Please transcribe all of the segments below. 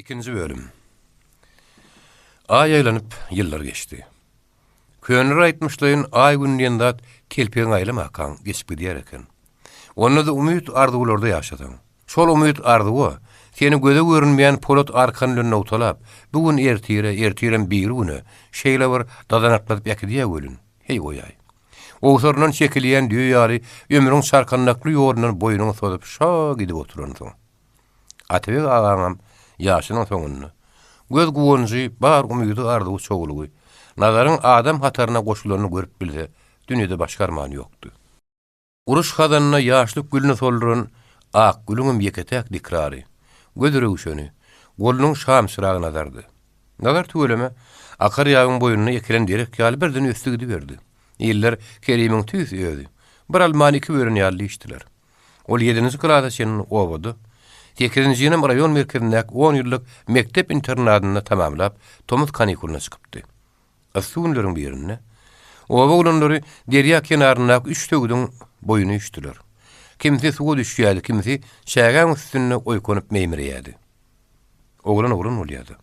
Ikinji bölüm. Aý aýlanyp, ýyllar geçdi. Köneler aýtmyşlaýyn, aý-gün diýen zat telpegiňi aýlamakaň geçip gidýär eken. Onda-da umyt-arzuwlarda ýaşasaň. Şol umyt-arzuwa seni göze görünmeýän polat arkan bilen nogtalap, bu gün ertire, ertirem birigüne şeýle bir dazanakladyp äkidýär welin, heý goýaý. Owsaryndan çekilýän düýe ýaly ömrüň çarkandakly ýolundan boýnuňy sozup şa gidip oturansyň. Atabeg agaňam ýaşynyň soňunda, göz guwanjy, bar umydy-arzuwy çowlugy Nazaryň adam hataryna goşulanyny görüp bilse, dünýede başga armany ýokdy. Uruş hazanynda ýaşlyk gülüni solduran Akgülüňem ýeke-täk dikrary, göz röwşeni, golunyň şamçyragy Nazardy. Nazar tüweleme, akar ýabyň boýunda ekilen derek ýaly birden ösdi gidiberdi. Iller Kerimiň tüýs özi, bir almany iki bölen ýaly diýişdiler. Ol ýedinji klasa çenli obada, sekizinjinem raýon merkezindäki on ýyllyk mekdep-internadynda tamamlap, tomus kanikulyna çykypdy. Yssy günleriň birinde oba oglanlary derýa kenaryndaky üç söwüdiň boýuna üýşdüler. Kimsi suwa düşýärdi, kimsi çägäň üstünde oýkanyp meýmireýärdi. Oglan oglan bolýardy.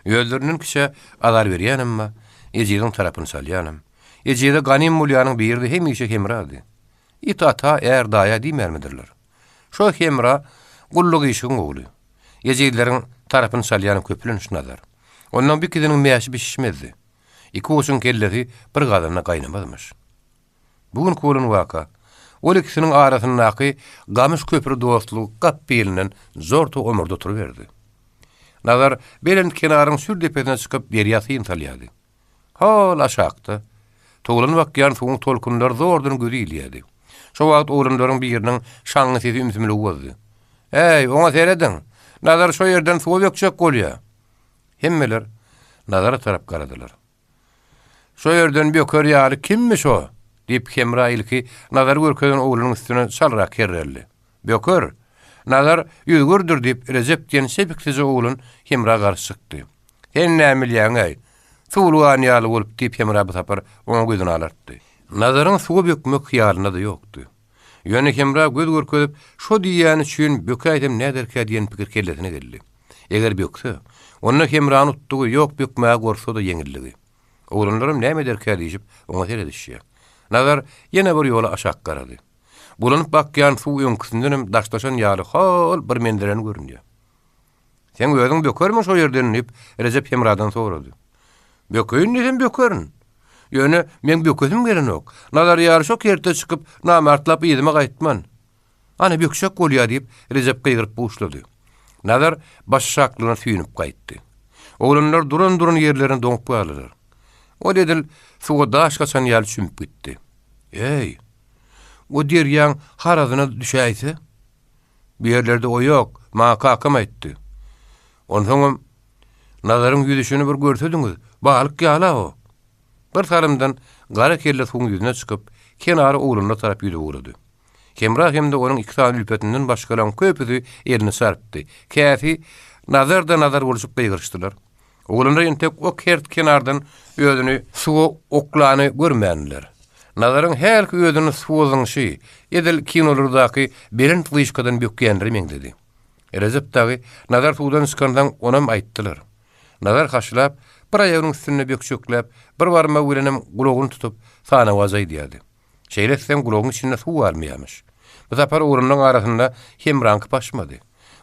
Özlerinden kiçä azar berýänem bar, ejiziň tarapyny çalýanam. Ejize ganym bolýanyň biri-de hemişe Hemrady. It ata, är daýa diýmänmidirler. Şo Hemra Gully gyşygyň ogly. Ejizleriň tarapyny çalýan köplenç Nazar. Ondan bikiziniň mäşi bişişmezdi. Iki goçuň kellesi bir gazanda gaýnamazmyş. Bu günki bolan waka, ol ikisiniň arasyndaky gamyş köpri dostlugy gap bilinden zorta omurda oturyberdi. Nazar belent kenaryň sür depesine çykyp derýa syn salýardy. Hol aşakda, towlanyp akýan suwuň tolkunlary zordan gözi ilýärdi. Şo wagt oglanlaryň biriniň şaňňy sesi ümsümligi bozdy. Äý, oňa serediň! Nazar şo ýerden suwa bökjek bolýa! Hemmeler Nazara tarap garadylar. Şo ýerden böker ýaly kimmiş o? diýip, Hemra ilki Nazary görkezen oglanyň üstüne çalrak herreldi. Böker! Nazar ýüzgürdir, diýip, Rejep diýen çepiksije oglan Hemra garşy çykdy. Sen näme bilýäň-äý? Suwlugan ýaly bolup, diýip, Hemra bu sapar oňa gözüni alartdy. Nazaryň suwa bökmek hyýalynda-da ýokdy. Ýöne Hemra göz görkezip, şo diýýäni üçin bökäýsem näderkä diýen pikir kellesine geldi. Eger bökse, onda Hemrany utdugy, ýok bökmäge gorksa-da ýeňilligi. Oglanlaram näme ederkä diýşip, oňa seredişýär. Nazar ýene bir ýola aşak garady. Bulanyp akýan suw öňküsindenem daşlaşan ýaly hol bir menzileni görünýär. Seň özüň bökermiň şo ýerden diýip, Rejep Hemradan sorady. Bökeýin diýsem bökerin. Ýöne meň bökesim gelenok. Nazar ýaly şo kerte çykyp, namartlap yzyma gaýtman. Ana bökjek bolýa diýip, Rejep gygyryp buşlady. Nazar başaşaklygyna süýnüp gaýtdy. Oglanlar duran-duran ýerlerinde doňup galdylar. Ol edil suwa daş gaçan ýaly çümüp gitdi. Eý, o derýaň harazyna düşäýse? Bu ýerlerde o ýok, maňa kakam aýtdy. Onsoňam Nazaryň ýüzüşini bir görsediňiz, balyk ýaly-a o. Bir salymdan gara kelle suwuň ýüzüne çykyp, kenara ugruna tarap ýüzüp ugrady. Hemra hem-de onuň iki sany ülpetinden başgalaryň köpüsi elini çarpdy. Käsi Nazar-da Nazar bolşup gygyryşdylar. Oglanlar entek o kert kenardan özüni suwa oklany görmändiler. Nazaryň hälki özüni suwa zyňşy, edil kinolardaky belent wyşkadan bökýänlere meňzedi. Rejep dagy Nazar suwdan çykansoň onam aýtdylar. Nazar haşlap, bir aýagynyň üstünde bökjekläp, bir barmagy bilenem gulagyny tutup, sanawaç aýdýardy. Şeýle etseň gulagyň içinde suw galmaýarmyş. Bu sapar oglanlaryň arasynda Hemraňky paşmady.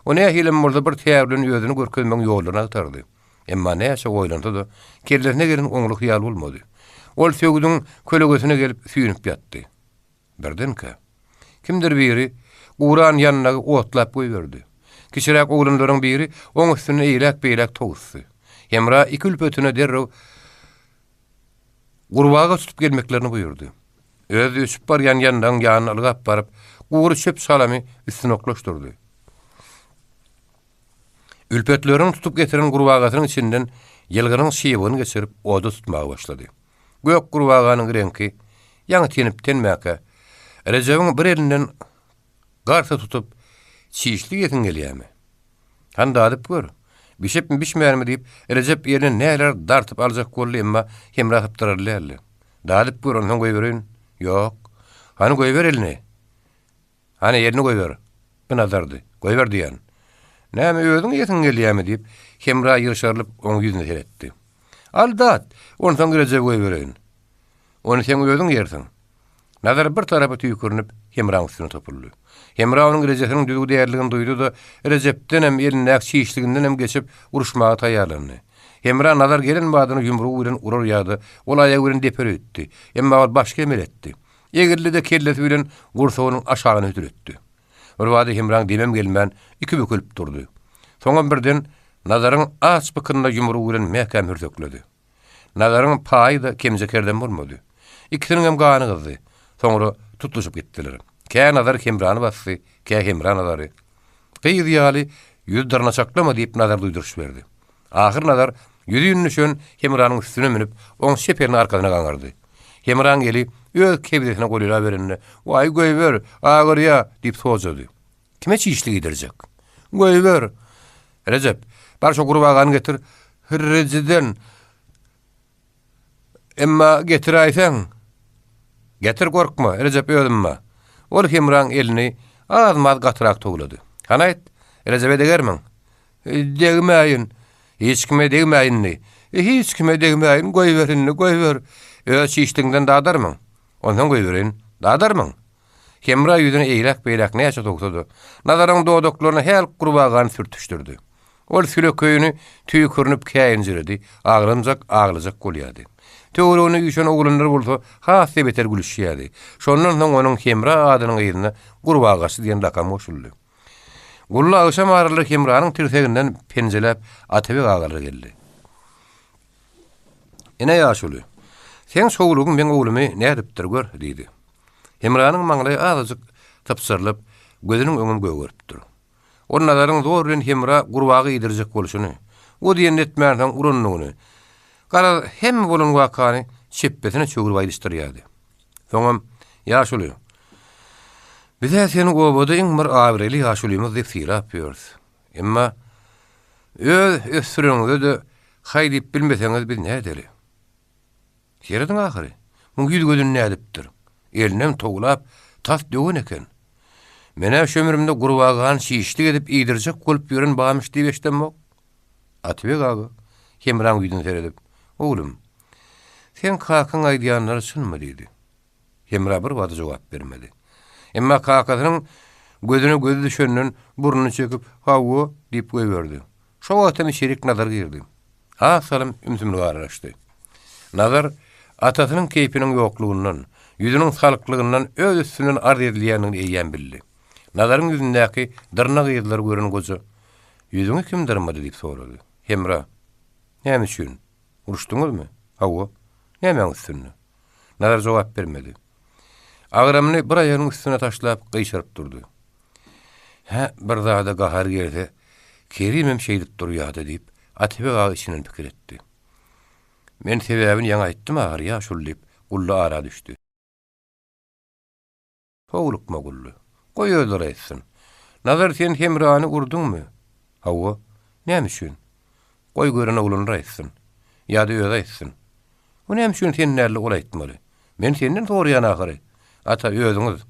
O nähilem bolsa bir tär bilen özüni görkezmegiň ýollaryny agtardy. Emma näçe oýlansa-da, kellesine gelen oňly hyýal bolmady. Ol söwüdiň kölegesine gelip süýnüp ýatdy. Birdenkä, kimdir biri guran ýandagy otlap goýberdi. Kiçiräk oglanlaryň biri oň üstünde eýläk-beýläk towusdy. Hemra iki ülpetine derrew Gurbaga tutup gelmeklerini buýurdy. Özi öçüp barýan ýandagyň ýanyna ylgap baryp, gury çöp-çalamy üstüne oklaşdyrdy. Ülpetleriniň tutup getiren gurbagasynyň içinden ýylgynyň çybygyny geçirip, oda tutmaga başlady. Gök gurbaganyň reňki ýaňy tenip-tenmäkä, Rejebiň bir elinden Garsa tutup, çişli iýesiň gelýämi? Hany dadyp gör. Bişipmi, bişmänmi diýip, Rejep eline näler dartyp aljak boldy, emma Hemra sypdyrarly däldi. Dadyp gör, onsoň goýbereýin. Ýok. Hany goýber elini. Hany elini goýber. Bu Nazardy. Goýber diýýän. Näme özüň iýesiň gelýämi? diýip, Hemra ýyrşarylyp oň ýüzüne seretdi. Al dat, onsoň Rejebe goýbereýin. Ony seň özüň ýersiň. Nazar bir tarapa tüýkürinip, Hemraň üstüne topuldy. Hemra onuň rejesiniň düzüw däldigini duýdy-da, Rejepdenem, elindäki çişligindenem geçip, uruşmaga taýýarlandy. Hemra Nazar gelen badyna ýumrugy bilen urar ýa-da ol aýagy bilen deper öýtdi. Emma ol başga emel etdi. Egildi-de kellesi bilen gursagynyň aşagyna hütületdi. Birbada Hemraň demem gelmän, iki bükülip durdy. Soňam birden Nazaryň aç bykynyna ýumrugy bilen mäkäm hürsekledi. Nazaryň paýy-da kemje-kerdem bolmady. Ikisiniňem gany gyzdy. Soňra tutluşyp gitdiler. Kä Nazar Hemrany basdy, kä Hemra Nazary. Gyz ýaly ýüz dyrnaçaklama diýip Nazar duýduryş berdi. Ahyr Nazar ýüzin düşen Hemranyň üstüne münüp, oň çep elini arkasyna gaňyrdy. Hemraň eli öz kebzesine golaýlaberende, Waý, goýber, agyrýa! diýip sojady. Kime çişli giydirjek? Goýber! Rejep, bar şo gurbagany getir. Hürrejiden. Emma getiräýseň. Getir gorkma, Rejep özüm ba. Ol Hemraň elini az-maz gatyrak towlady. Hany aýt, Rejebe degermiň? Degmäýin. Hiç kime degmäý indi. Hiç kime degmäýin, goýber indi, goýber. Öz çişligiňden dadarmyň? Onsoň goýbereýin. Dadarmyň? Hemra ýüzüni eýläk-beýläk näçe sowsa-da, Nazaryň dodaklaryna hälki gurbagany sürtüşdirdi. Ol sülekeýini tüýkürinip käýinjiredi, aglamjak, aglajak bolýardy. Töweregine üýşen oglanlar bolsa has-da beter gülüşýärdi. Şondan soň onuň Hemra adynyň yzyna Gurbagaçy diýen lakam goşuldy. Gully agşam aralar Hemranyň tirseginden penjeläp Atabek agalara geldi. Ine ýaşuly, seň şowlugyň meň oglumy nädipdir gör, diýdi. Hemranyň maňlaýy azajyk sypjyrylyp, gözüniň öňem gögeripdir. Ol Nazaryň zor bilen Hemra gurbaga iýdirjek bolşuny, o diýenini etmänsoň urandygyny, garaz, hemme bolan wakany çepbesine çöwrüp aýdyşdyrýardy. Soňam, Ýaşuly, biz-ä seni obada iň bir abraýly ýaşulymyz diýip sylap ýörüs. Emma öz ösdüreniňize-de haý diýip bilmeseňiz biz nädeli? Serediň ahyry, muň ýüz-gözüni nädipdir? Elinem towlap, tas döwen eken. Men-ä şu ömrümde gurbagany çişlik edip iýdirjek bolup ýören barmyş diýip eşidemok. Atabek aga Hemraň ýüzüne seredip, Oglum, seň kakaň aýdýanlary çynmy? diýdi. Hemra bir bada jogap bermedi. Emma kakasynyň gözüne gözi düşenden burnuny çekip, Hawa, diýip goýberdi. Şo wagt hem içerik Nazar girdi. Az salym ümsümlik aralaşdy. Nazar atasynyň keýpiniň ýoklugyndan, ýüzüniň salyklygyndan öz üstünden arz edilýändigini eýýäm bildi. Nazaryň ýüzündäki dyrnak yzlary gören goja, Ýüzüňi kim dyrmady diýip sorady. Hemra, Näme üçin? Uruşdyňyzmy? Hawa. Nämäň üstünde? Nazar jogap bermedi. Agramyny bir aýagynyň üstüne taşlap, gyşaryp durdy. Hä, bir zada gahary gelse, Kerimem şeýdip durýady diýip, Atabek aga içinden pikir etdi. Men sebäbini ýaňy aýtdym ahyry, ýaşuly diýip, Gully ara düşdi. Howlukma, Gully. Goý özleri aýtsyn. Nazar sen Hemrany urduňmy? Hawa. Näme üçin? Goý gören oglanlar aýtsyn. Ýa-da özi aýtsyn. O näme üçin sen dälde ol aýtmaly? Men senden soraýan ahyry. Ata, özüňiz.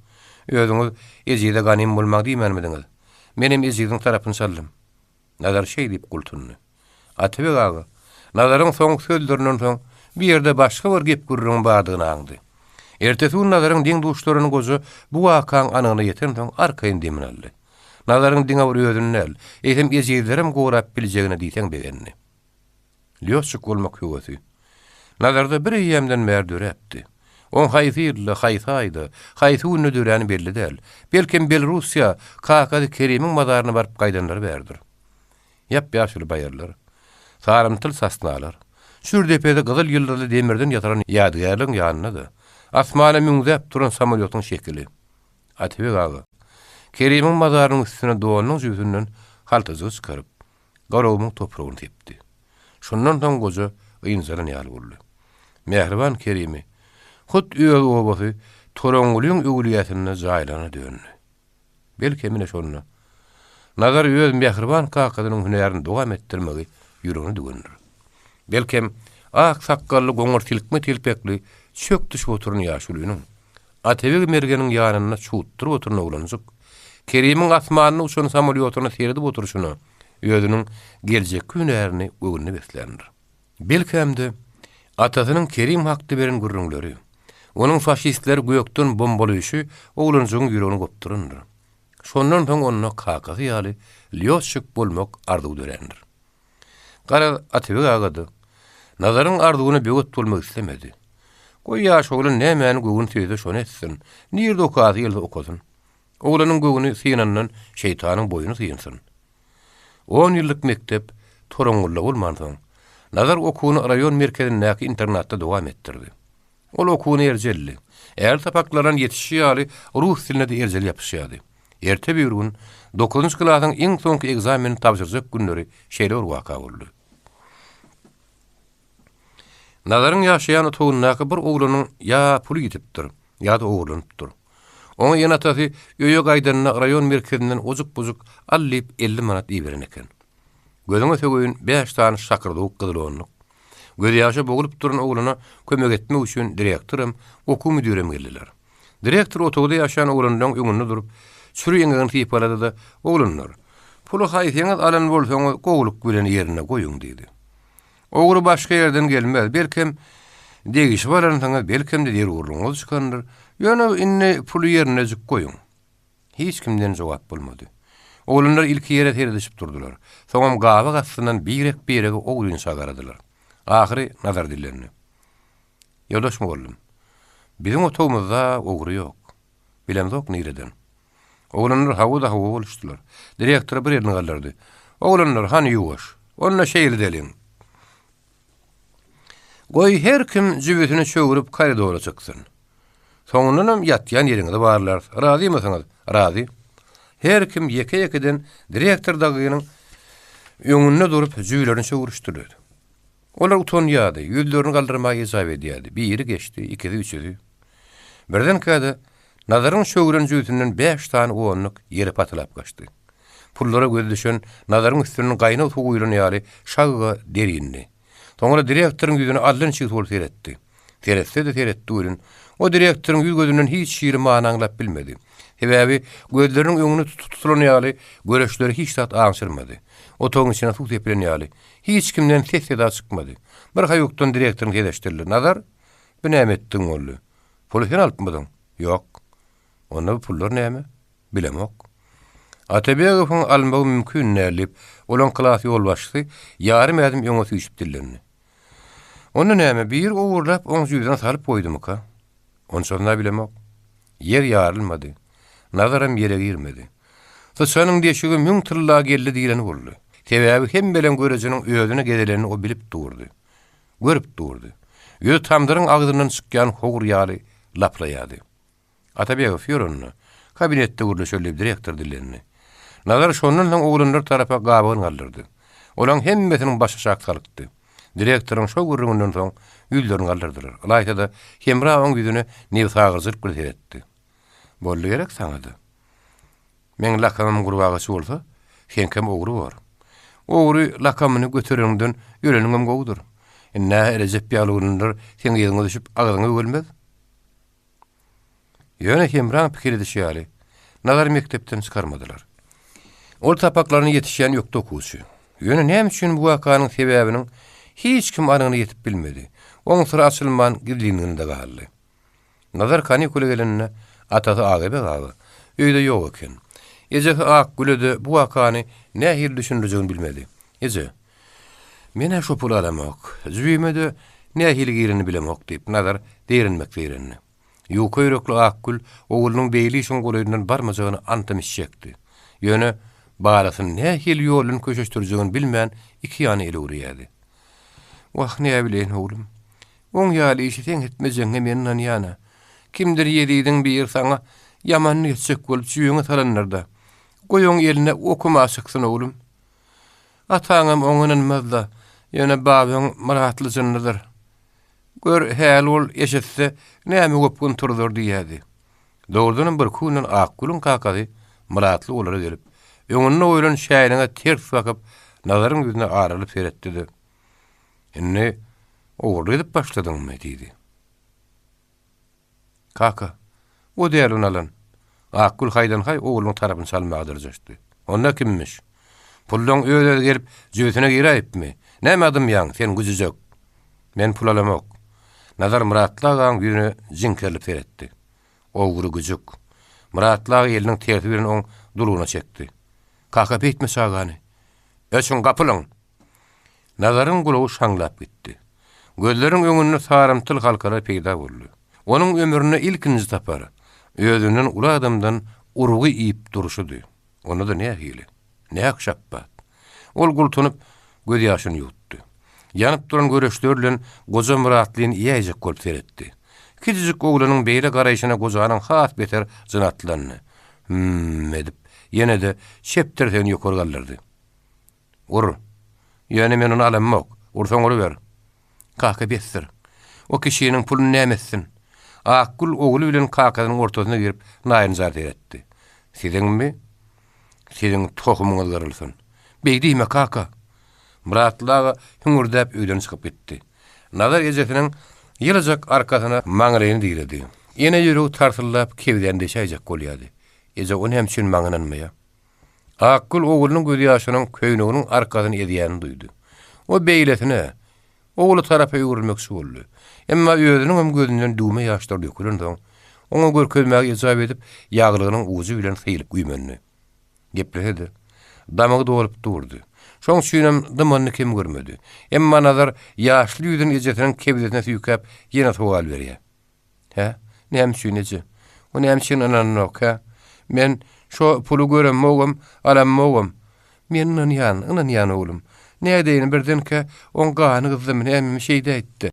Özüňiz ejize ganym bolmaň diýmänmidiňiz? Menem ejiziň tarapyny çaldym. Nazar şeý diýip gultundy. Atabek aga, Nazaryň soňky sözlerinden soň, bu ýerde başga bir gep-gürrüňiň bardygyny aňdy. Ertesi gün Nazaryň deň-duşlaryny goja bu wakaň anygyna ýetensoň arkaýyn demini aldy. Nazaryň diňe bir özüni däl, eýsem ejizlerem gorap biljegine diýseň begendi. Lýotçik bolmak höwesi Nazarda bir eýýämden bäri döräpdi. Oň haýsy ýylda, haýsy aýda, haýsy günde döräni belli däl. Belkem Belrussiýa kakasy Kerimiň mazaryna baryp gaýdanlary bäridir. Ýap-ýaşyl baýyrlar. Sarymtyl sosnalar. Çür depede gyzyl ýyldyzly demirden ýasalan ýadygärligiň ýanynda-da, asmana müňzäp duran samolýotyň şekili. Atabek aga, Kerimiň mazarynyň üstüne donunyň jübüsinden haltajygy çykaryp, Garagumuň topragyny sepdi. Şondan soň goja ynjalan ýaly boldy. Mähriban Kerimi hut öz obasy Toraňňulyň öwlüýäsinde jaýlana döndi. Belkem ine şonda Nazar öz mähriban kakasynyň hünärini dowam etdirmegi ýüregine düwendir. Belkem, ak sakgally goňur silkme telpekli çök düşüp oturan ýaşulynyň, Atabeg mergeniň ýanynda çutduryp oturan oglanjyk, Kerimiň asmanda uçan samolýotyna seredip oturyşyna. özüniň geljekki hünärini göwnüne besländir. Belkäm-de, atasynyň Kerim hakda beren gürrüňleri, onuň faşistleri gökden bombalaýşy oglanjygyň ýüregini gopdurandyr. Şondan soň onda kakasy ýaly lýotçik bolmak arzuwy dörändir. Garaz, Atabek aga-da Nazaryň arzuwyna böwet bolmak islemedi. Goý, ýaş oglan nämäni göwün söýse şony etsin, nirde okasy gelse okasyn. Oglanyň göwni synandan şeýtanyň boýny synsyn. On ýyllyk mekdep Toraňňulda bolmansoň, Nazar okuwyny raýon merkezindäki internatda dowam etdirdi. Ol okuwyny erjeldi. Ähli sapaklardan ýetişişi ýaly rus diline-de erjel ýapyşýardy. Erte-birgün, dokuzynjy klasyň iň soňky ekzamenini tabşyrjak günleri şeýle bir waka boldy. Nazaryň ýaşaýan otagyndaky bir oglanyň ýa puly ýitipdir, ýa-da ogurlanypdyr. Oňa ene-atasy öýe gaýdanda raýon merkezinden ojuk-bujuk al diýip 50 manat iberen eken. Gözüňe söweýin bäş sany şakyrdawuk gyzyl onluk. Gözýaşa boglup duran oglana kömek etmek üçin direktoram, okuw müdirem geldiler. Direktor otagda ýaşaýan oglanlaryň öňünde durup, çüri eňegini sypalady-da, Oglanlar, puly haýsyňyz alan bolsaňyz, gowulyk bilen ýerine goýuň diýdi. Ogry başga ýerden gelmez, belkem, degişip alansyňyz, belkem-de zerurlygyňyz çykandyr. Ýöne indi puly ýerinejik goýuň. Hiç kimden jogap bolmady. Oglanlar ilki ýere seredişip durdular. Soňam gabak astyndan birek-birege ogrynça garadylar. Ahyry Nazar dillendi. Ýoldaş mugallym, biziň otagymyzda ogry ýok. Bilemzok nireden. Oglanlar hawa-da hawa boluşdylar. Direktor bir elini galdyrdy. Oglanlar, hany ýuwaş. Onda şeýle edeliň. Goý, her kim jübüsini çöwrüp koridora çyksyn. Soňundanam ýatýan ýeriňizi barlarys. Razymysyňyz? Razy. Her kim ýeke-ýekeden direktor dagynyň öňünde durup jübülerini çöwrüşdiler. Olar utanýardy, ýüzlerini galdyrmaga ejap edýärdi. Biri geçdi, ikisi, üçüsi. Birdenkä-de, Nazaryň çöwren jübüsinden bäş sany onluk ýere patylap gaçdy. Pullara gözi düşen Nazaryň üstünden gaýnag suw guýlan ýaly şagga der indi. Soňra direktoryň ýüzüne allançigsi bolup seretdi. Seretse-de seretdi welin, o direktoryň ýüz-gözünden hiç hili many aňlap bilmedi. Sebäbi gözleriniň öňüne tutulan ýaly göreçleri hiç zat aňşyrmady. Otagyň içine suw sepilen ýaly, hiç kimden ses-seda çykmady. Bir haýukdan direktoryň sesi eşidildi, Nazar, bu näme etdigiň boldy? Puly sen alypmydyň? Ýok. Onda bu pullar näme? Bilemok. Atabegowyň almagy mümkin däl, diýip, olaň klas ýolbaşçysy ýarym ädim öňe süýşüp dillendi. Onda näme, biri ogurlap, oň jübüsine salyp goýdumyka? Onçasyna bilemok. Ýer ýarylmady. Nazaram ýere girmedi. Syçanyň deşigi müň tylla geldi diýleni boldy. Sebäbi hemmeleň görejiniň özüne gezelenini o bilip durdy. Görüp durdy. Ýüzi tamdyryň agzyndan çykýan howur ýaly laplaýardy. Atabegow, ýör onda. Kabinetde gürleşeli, diýip, direktor dillendi. Nazar şondan soň oglanlar tarapa gabagyny galdyrdy. Olaň hemmesiniň başy aşak salykdy. Direktoryň şo gürrüňinden soň ýüzlerini galdyrdylar. Ylaýta-da, Hemra oň ýüzüne nebsagyryjylyk bilen seretdi. Boldy gerek saňa-da. Meň lakamym gurbagaçy bolsa, seňkem ogry bor. Ogry lakamyny götereniňden öleniňem gowudyr. Indi-ä Rejep ýaly oglanlar seň yzyňa düşüp agzyňa öwelmez. Ýöne Hemraň pikir edişi ýaly, Nazary mekdepden çykarmadylar. Ol sapaklaryna ýetişýän ökde okuwçy. Ýöne näme üçin bu wakanyň sebäbiniň hiç kim anygyna ýetip bilmedi. Oň syry açylman gizlinliginde galdy. Nazar kanikula gelende atasy Agabek aga öýde ýok eken. Ejesi Akgüle-de bu wakany nähili düşündirjegini bilmedi. Eje, men-ä şo puly alamok. Jübime-de nähili girenini bilemok diýip, Nazar zeýrenmek zeýrendi. Ýuka ýürekli Akgül oglunyň beýle işiň golaýyndan barmajagyny antam içjekdi. Ýöne balasyny nähili ýoldan köşeşdirjegini bilmän iki ýana elewreýärdi. Wah, näbileýin, oglum. Oň ýaly işi seň etmejegiňe men ynanýan-a. Kimdir ýezidiň biri saňa ýamanlyk etjek bolup jüýeňe salandyr-da. Goý oň eline okuma çyksyn, oglum. Ataňam oňa ynanmaz-da, ýöne babaň Myratly jynlydyr. Gör, häli ol eşitse, näme gopgun turzar diýýärdi. Dogrudanam birki günden Akgülüň kakasy Myratly olara gelip, öňünde goýlan çäýnege ters bakyp, Nazaryň ýüzüne aralyp seretdi-de, Indi ogurlyk edip başladyňmy? diýdi. Kaka, o däl ony alan. Akgül haýdan-haý oglunyň tarapyny çalmaga dyrjaşdy. Onda kimmiş? Pullaň öz-özi gelip jübüsine giräýipmi? Nämä dymýaň, sen güjüjek? Men pul alamok. Nazar Myratly agaň ýüzüne jiňkerilip seretdi. Ogry güjük. Myratly aga eliniň tersi bilen oň dulugyna çekdi. Kaka beýtme çagany. Öçüň gapylyň! Nazaryň gulagy şaňlap gitdi. Gözleriniň öňünde sarymtyl halkalar peýda boldy. Onuň ömründe ilkinji sapar özünden uly adamdan urgy iýip durşudy. Onda-da nähili? Nähak şapbat. Ol gultunyp, gözýaşyny ýuwutdy. Ýanyp duran göreçler bilen goja Myratlyny iýäýjek bolup seretdi. Kiçijik oglanyň beýle garaýşyna gojanyň has beter jyny atlandy. Hüm-m edip, ýene-de çep tirsegini ýokary galdyrdy. Ur. Ýöne men ony alamok. Ursaň uruber. Kaka besdir. O kişiniň puluny näme etsin? Akgül ogly bilen kakasynyň ortasyna girip naýynjar seretdi. Siziňmi? Siziň tohumyňyz gyrylsyn. Beý diýme, kaka! Myratly aga hüňürdäp öýden çykyp gitdi. Nazar ejesiniň ýylyjak arkasyna maňlaýyny diredi. Ene ýüregi tarsyldap kebzäni deşäýjek bolýardy. Eje o näme üçin maňa ynanmaýar? Akgül oglunyň gözýaşynyň köýneginiň arkasyny ezýänini duýdy. O beýlesine, ogly tarapa öwrülmekçi boldy. Emma özüniňem gözünden düwme ýaşlar dökülensoň, oňa görkezmäge ejap edip, ýaglygynyň ujy bilen sylyp güýmendi. Geplese-de, damagy dolup durdy. Şoň üçinem dymanyny kem görmedi. Emma Nazar ýaşly ýüzüni ejesiniň kebzesine süýkäp, ýene sowal berýär. Hä? Näme üçin eje? O näme üçin ynananok, hä? Men şo puly göremogam, alamogam. Men ynanýan, ynanýan oglum. Nädeýin, birdenkä oň gany gyzdymy, nämemi şeýdäýtdi.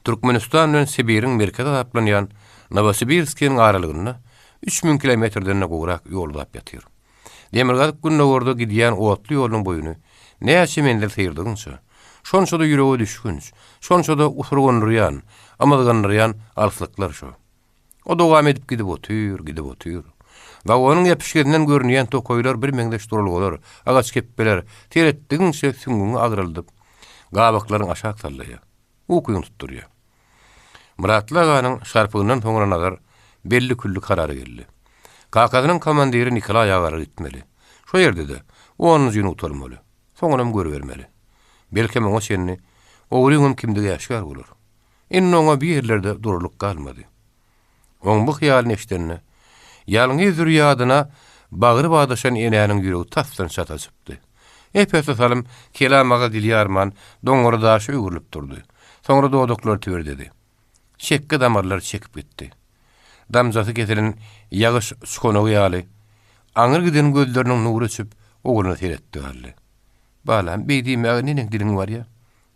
Türkmenistan bilen Sibiriň merkezi hasaplanýan Nowosibirskiniň aralygynda 3000 kilometrden-de gowrak ýol uzap ýatyr. Demirgazyk-gündogarda gidýän otly ýoluň boýuny näçe menzil syrdygyňça, şonça-da ýürege düşgünç, şonça-da usurgandyrýan, ymyzgandyrýan alyslyklar şo. O dowam edip gidip otyr, gidip otyr. Wagonyň äpişgesinden görünýän tokaýlar birmeňzeş duralgalar, agaç kepbeler, seretdigiňçe süňňüňi agraldyp, gabaklaryňy aşak sallaýar. Ukyňy tutdurýar. Myratly aganyň şarpygyndan soňra Nazar belli-külli karara geldi. Kakasynyň komandiri Nikolaý agara gitmeli. Şo ýerde-de onunjyny gutarmaly. Soňunam görübermeli. Belkem oňa çenli ogryňam kimdigi äşgär bolar. Indi oňa bir ýerlerde durarlyk galmady. Oň bu hyýalyny eşidende, ýalňyz zürýadyna bagry badaşan enäniň ýüregi tasdan çat açypdy. Ep-esli salym kelam aga dil ýarman, doňňara daşa öwrülip durdy. Soňra dodaklary tibirdedi. Çekge damarlary çekip gitdi. Damjasy kesilen ýagyş çukanagy ýaly, aňry giden gözleriniň nury öçüp, ogluna seretdi galdy. Balam, beý diýmäge neneň diliň barýa?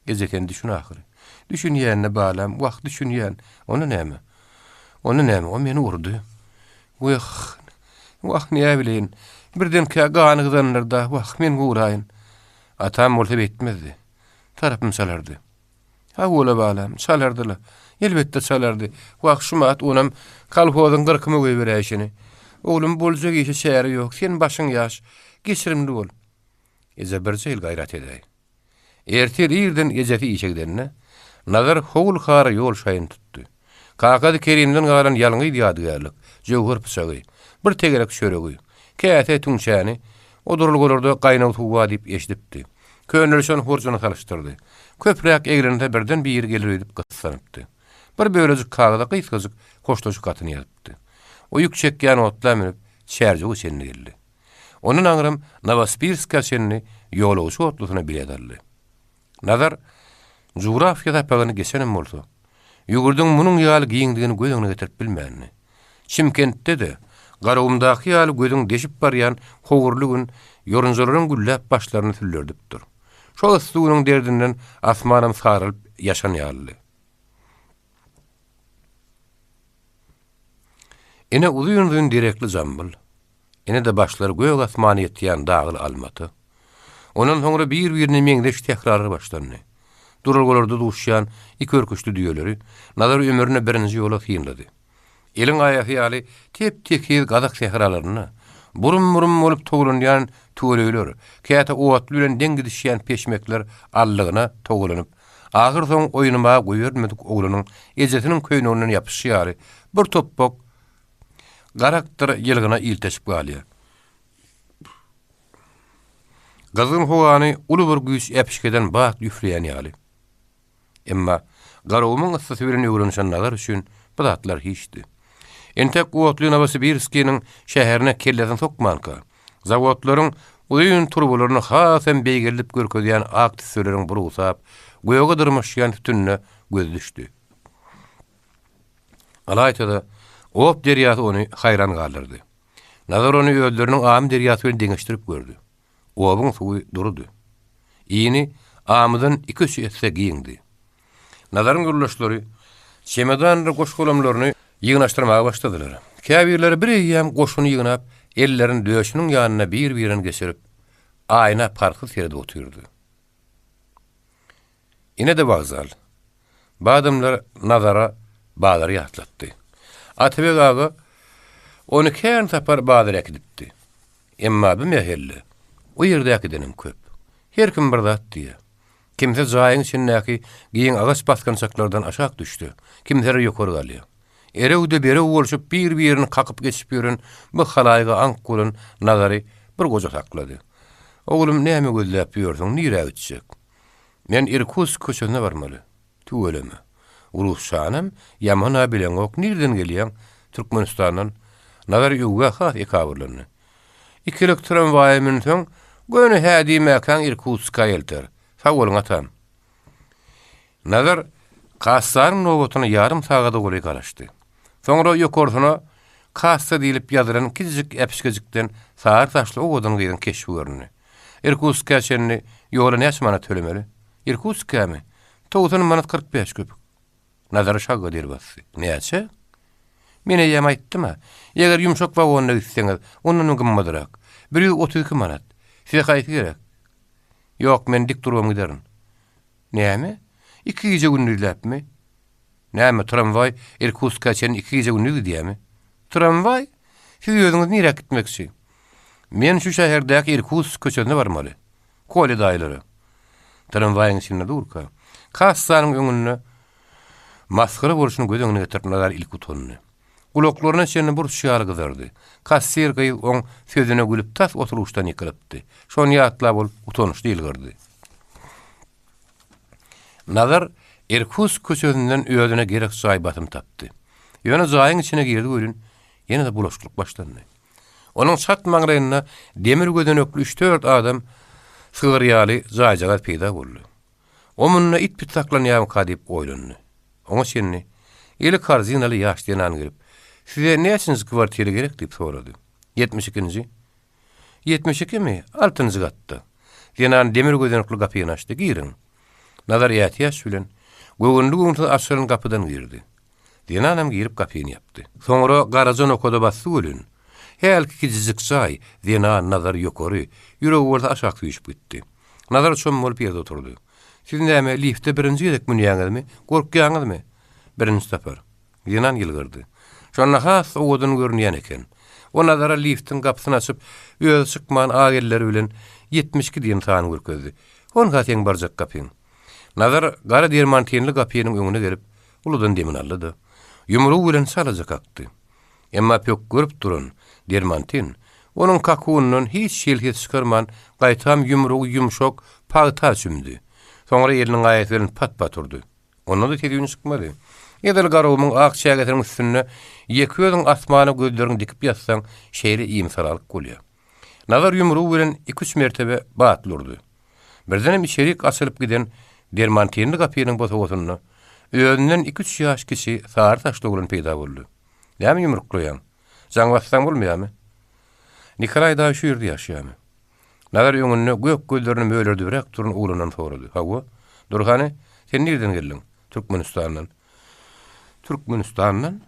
Eje sen düşün ahyry. Düşünýän-de balam, wah, düşünýän. Onda näme? Onda näme, o meni urdy. Wah, wah, näbileýin. Birdenkä gany gyzandyr-da, wah, men guraýyn. Atam bolsa beýtmezdi. Tarapymy çalardy. Hawa-la balam, çalardy-la. Elbetde çalardy. Wah, şumat onam kolhozyň gyrkyma goýberäýşini. Oglum, boljak işe çäre ýok. Sen başyň ýaş. Geçirimli bol. Eje birje ýyl gaýrat edäý. Ertir irden ejesi işe gidende, Nazar howul-hara ýol şaýyny tutdy. Kakasy Kerimden galan ýalňyz ýadygärlik, jöwher pyçagy, bir tegelek çöregi, käse tüňçäni o duralgalarda gaýnag suw bar diýip eşidipdi. Könelişen horjuny salyşdyrdy. Köpräk eglense birden biri geler öýdüp gyssanypdy. Bir bölejik kagyza gysgajyk hoşlaşyk hatyny ýazypdy. O ýük çekýän otla münüp, Çärjewe çenli geldi. Ondan aňram Nowosibirska çenli ýolagçy otlusyna bilet aldy. Nazar jugrafiýa sapagyny geçenem bolsa, ýurduň munuň ýaly giňdigini göz öňüne getirip bilmändi. Çimkentde-de, Garagumdaky ýaly gözüň deşip barýan howurly gün ýorunjalaryň gülläp başlaryny süllerdipdir. Şol yssy günüň derdinden asmanam saralyp ýaşan ýalydy. Ine uzyn-uzyn derekli Jambyl. Ine-de başlary gök asmana ýetýän dagly Almaty. Ondan soňra bir-birine meňzeş sähralar başlandy. Duralgalarda duşýan ik örküçli düýeleri Nazar ömründe birinji ýola synlady. Eliň aýasy ýaly tep-tekiz gazak sähralarynda burum-burum bolup towlanýan tüweleýler, käte otly bilen deň gidişýän peşmekler aldygyna togalanyp, ahyrsoňy oýnamaga goýberilmedik oglanyň ejesiniň köýneginden ýapyşy ýaly bir topbak garakdyr ýylgyna ilteşip galýar. Gyzgyn howany uly bir güýç äpişgeden bat üfleýän ýaly. Emma Garagumuň yssysy bilen öwrenişen Nazar üçin bu zatlar hiçdi. Entek otly Nowosibirskiniň şäherine kellesini sokmanka, zawodlaryň uzyn turbalaryny hasam beýgeldip görkezýän ak tüsseleriň burugsap, göge dyrmaşýan sütünine gözi düşdi. Ylaýta-da, Ob derýasy ony haýran galdyrdy. Nazar ony özleriniň Amy derýasy bilen deňeşdirip gördi. Obuň suwy durudy. Ini Amydan iki-üç esse giňdi. Nazaryň ýoldaşlary çemedandyr goş-golamlaryny ýygnaşdyrmaga başladylar. Käbirleri bir eýýäm goşuny ýygnap, ellerini döşüniň ýanyna bir-birin geçirip, aýna parhsyz seredip otyrdy. Ine-de wokzal. Bu adamlar Nazara bazary ýatlatdy. Atabeg aga ony kän sapar bazara äkidipdi. Emma bu mähelle o ýerdäkidenem köp. Her kim bir zat diýýär. Kimse jaýyň içindäki giň agaç basgançaklardan aşak düşse, kimseler ýokary galýar. Erew-de-berew bolşup bir-birini kakyp geçip ýören bu halaýyga aňk bolan Nazary bir goja saklady. Oglum, näme gözläp ýörsüň, nirä gitjek? Men Irkutsk köçesine barmaly. Tüweleme. Rusçanam ýaman-a bileňok, nireden gelýäň? Türkmenistandan. Nazar öwgä has ekabyrlandy. Ikilik tramwaýa münseň, göni hä diýmäkäň Irkutska elter. Sag boluň, atam. Nazar kassanyň nobatyna ýarym sagada golaý garaşdy. Soňra ýokarsyna Kassa diýlip ýazylan kiçijik äpişgejikden sary saçly owadan gyzyň keşbi göründi. Irkutskä çenli ýola näçe manat tölemeli? Irkutskämi? 90 manat 45 köpük. Nazary şagga der basdy. Näçe? Men eýýäm aýtdym-a. Eger ýumşak wagonda gitseňiz, ondanam gymmadrak. 132 manat. Size haýsy gerek? Ýok, men dik durubam giderin. Näme? Iki gije-gündizläpmi? Näme, tramwaý Irkutska çenli iki gije-gündiz gidýärmi? Tramwaý? Siz özüňiz niräk gitmekçi? Men şu şäherdäki Irkutsk köçesine barmaly. Kolýa daýylara. Tramwaýyň içinde durka, kassanyň öňünde masgara bolşuny göz öňüne getirip Nazar ilki utandy. Gulaklaryna çenli burç ýaly gyzardy. Kassir gyz oň sözüne gülüp tas oturyşdan ýykylypdy. Şony ýatlap ol utançly ýylgyrdy. Nazar Irkutsk köçesinden özüne gerek jaý basym tapdy. Ýöne jaýyň içine girdi welin, ýene-de bulaşyklyk başlandy. Onuň çat maňlaýynda demir gözenekli üç-dört adam sygar ýaly jaýjagaz peýda boldy. O munda it-pit saklanýarmyka diýip oýlandy. Oňa çenli eli korzinaly ýaş zenan gelip, Size näçinji kwartira gerek diýip sorady. Ýetmiş ikinji. Ýetmiş ikimi? Altynjy gatda. Zenan demir gözenekli gapyny açdy. Giriň. Nazar ätiýaç bilen, göwünli-göwünsiz açylan gapydan girdi. Zenanam girip gapyny ýapdy. Soňra garaja nokada basdy welin, hälki kiçijik jaý, zenan, Nazar ýokary, ýüregi bolsa aşak süýşüp gitdi. Nazar çom bolup ýerde oturdy. Siz näme, lifte birinji gezek münýäňizmi? Gorkýaňyzmy? Birinji sapar. Zenan ýylgyrdy. Şonda has owadan görünýän eken. O Nazara liftiň gapysyny açyp, özi çykman ak elleri bilen 72 diýen sany görkezdi. Honha seň barjak gapyň. Nazar gara dermantinli gapynyň öňüne gelip, uludan demini aldy-da, ýumrugy bilen çalaja kakdy. Emma pökgerip duran dermantin onuň kakuwyndan hiç hili ses çykarman, gaýtam ýumrugy ýumşak pagta çümdi. Soňra eliniň aýasy bilen pat-pat urdy. Onda-da ses-üýn çykmady. Edil Garagumuň ak çägesiniň üstünde ýeke özüň asmana gözleriňi dikip ýatsaň, şeýle imisalalyk bolýar. Nazar ýumrugy bilen iki-üç mertebe batly urdy. Birdenem içerik açylyp giden dermantinli gapynyň bosagasynda özünden iki-üç ýaş kiçi sary saçly oglan peýda boldy. Näme ýumruklaýaň? Jaň bassaň bolmaýarmy? Nikolaý daýy şu ýerde ýaşaýarmy? Nazar öňünde gök gözlerini mölerdibräk duran oglandan sorady. Hawa. Dur hany, sen nireden geldiň? Türkmenistandan. Türkmenistandan?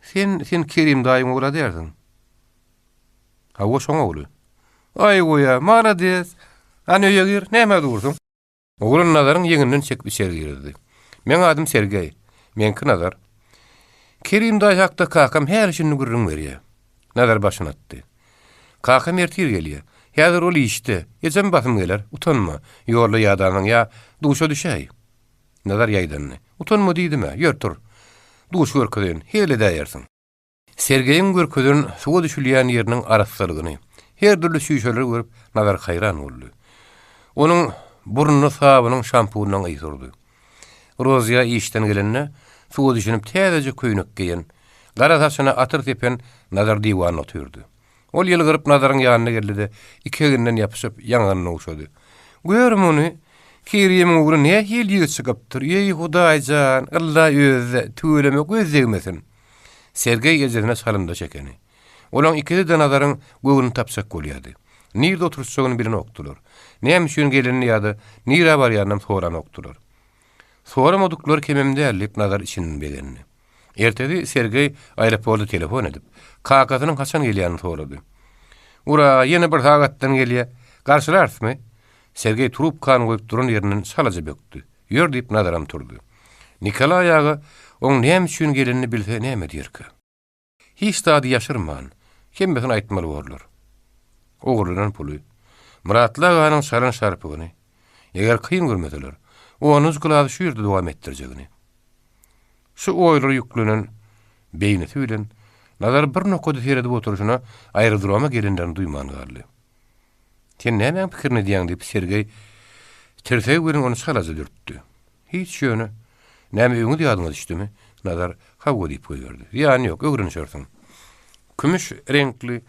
Sen, sen Kerim daýyň ogly dälsiň. Hawa, şoň ogly. Aý goýa, malades. Hany öýe gir, nämä dursuň? Oglan Nazaryň ýeňinden çekip içeri girdi. Meň adym Sergeý. Meňki Nazar. Kerim daýy hakda kakam häli-şindi gürrüň berýär. Nazar başyny atdy. Kakam ertir gelýär. Häzir ol işde. Ejem basym geler. Utanma. Ýolda ýadansyň ýa duşa düşäý. Nazar ýaýdandy. Utanma diýdim-ä. Ýör, tur. Duş görkezeýin. Hezil edäýersiň. Sergeýiň görkezen suwa düşülýän ýeriniň arassalygyny, her dürli çüýşeleri görüp, Nazar haýran boldy. Onuň burnuna sabynyň şampunynyň ysy urdy. Roziýa işden gelende, suwa düşünip täzeje köýnek geýen, gara saçyna atyr sepen Nazar diwanda otyrdy. Ol ýylgyryp Nazaryň ýanyna geldi-de, iki eginden ýapyşyp, ýaňagyny ogşady. Gör muny! Kerimiň ogly nähili ýigit çykypdyr! Eý, Hudaý jan, ylla özi-de, tüweleme göz degmesin! Sergeý ejesine çalymdaş ekeni. Olaň ikisi-de Nazaryň göwnüni tapjak bolýardy. Nirde oturyşjagyny bilenokdylar. Näme üçin gelenini ýa-da nirä barýanynam soranokdylar. Soramadyklary kemem däl, diýip, Nazar içinden begendi. Ertesi Sergeý aeroporta telefon edip, kakasynyň haçan gelýänini sorady. Ura, ýene bir sagatdan gelýä. Garşylarysmy? Sergeý trubkany goýup duran ýerinden çalaja bökdi. Ýör diýip Nazaram turdy. Nikolaý aga oň näme üçin gelenini bilse näme diýerkä? Hiç zady ýaşyrman, hemmesini aýtmaly borlar. Ogurlanan puly, Myratly aganyň çalan şarpygyny, eger kyn görmeseler, onunjy klasy şu ýerde dowam etdirjegini. Şu oýlara ýüklenen beýnisi bilen Nazar bir nokada seredip oturyşyna aerodroma gelenlerini duýman galdy. Sen nämäň pikirini edýäň diýip, Sergeý tirsegi bilen ony çalaja dürtdi. Hiç ýöne. Näme öňüz ýadyňa düşdümi? Nazar hawa diýip goýberdi. Zyýany ýok, öwrenişersiň. Kümüş reňkli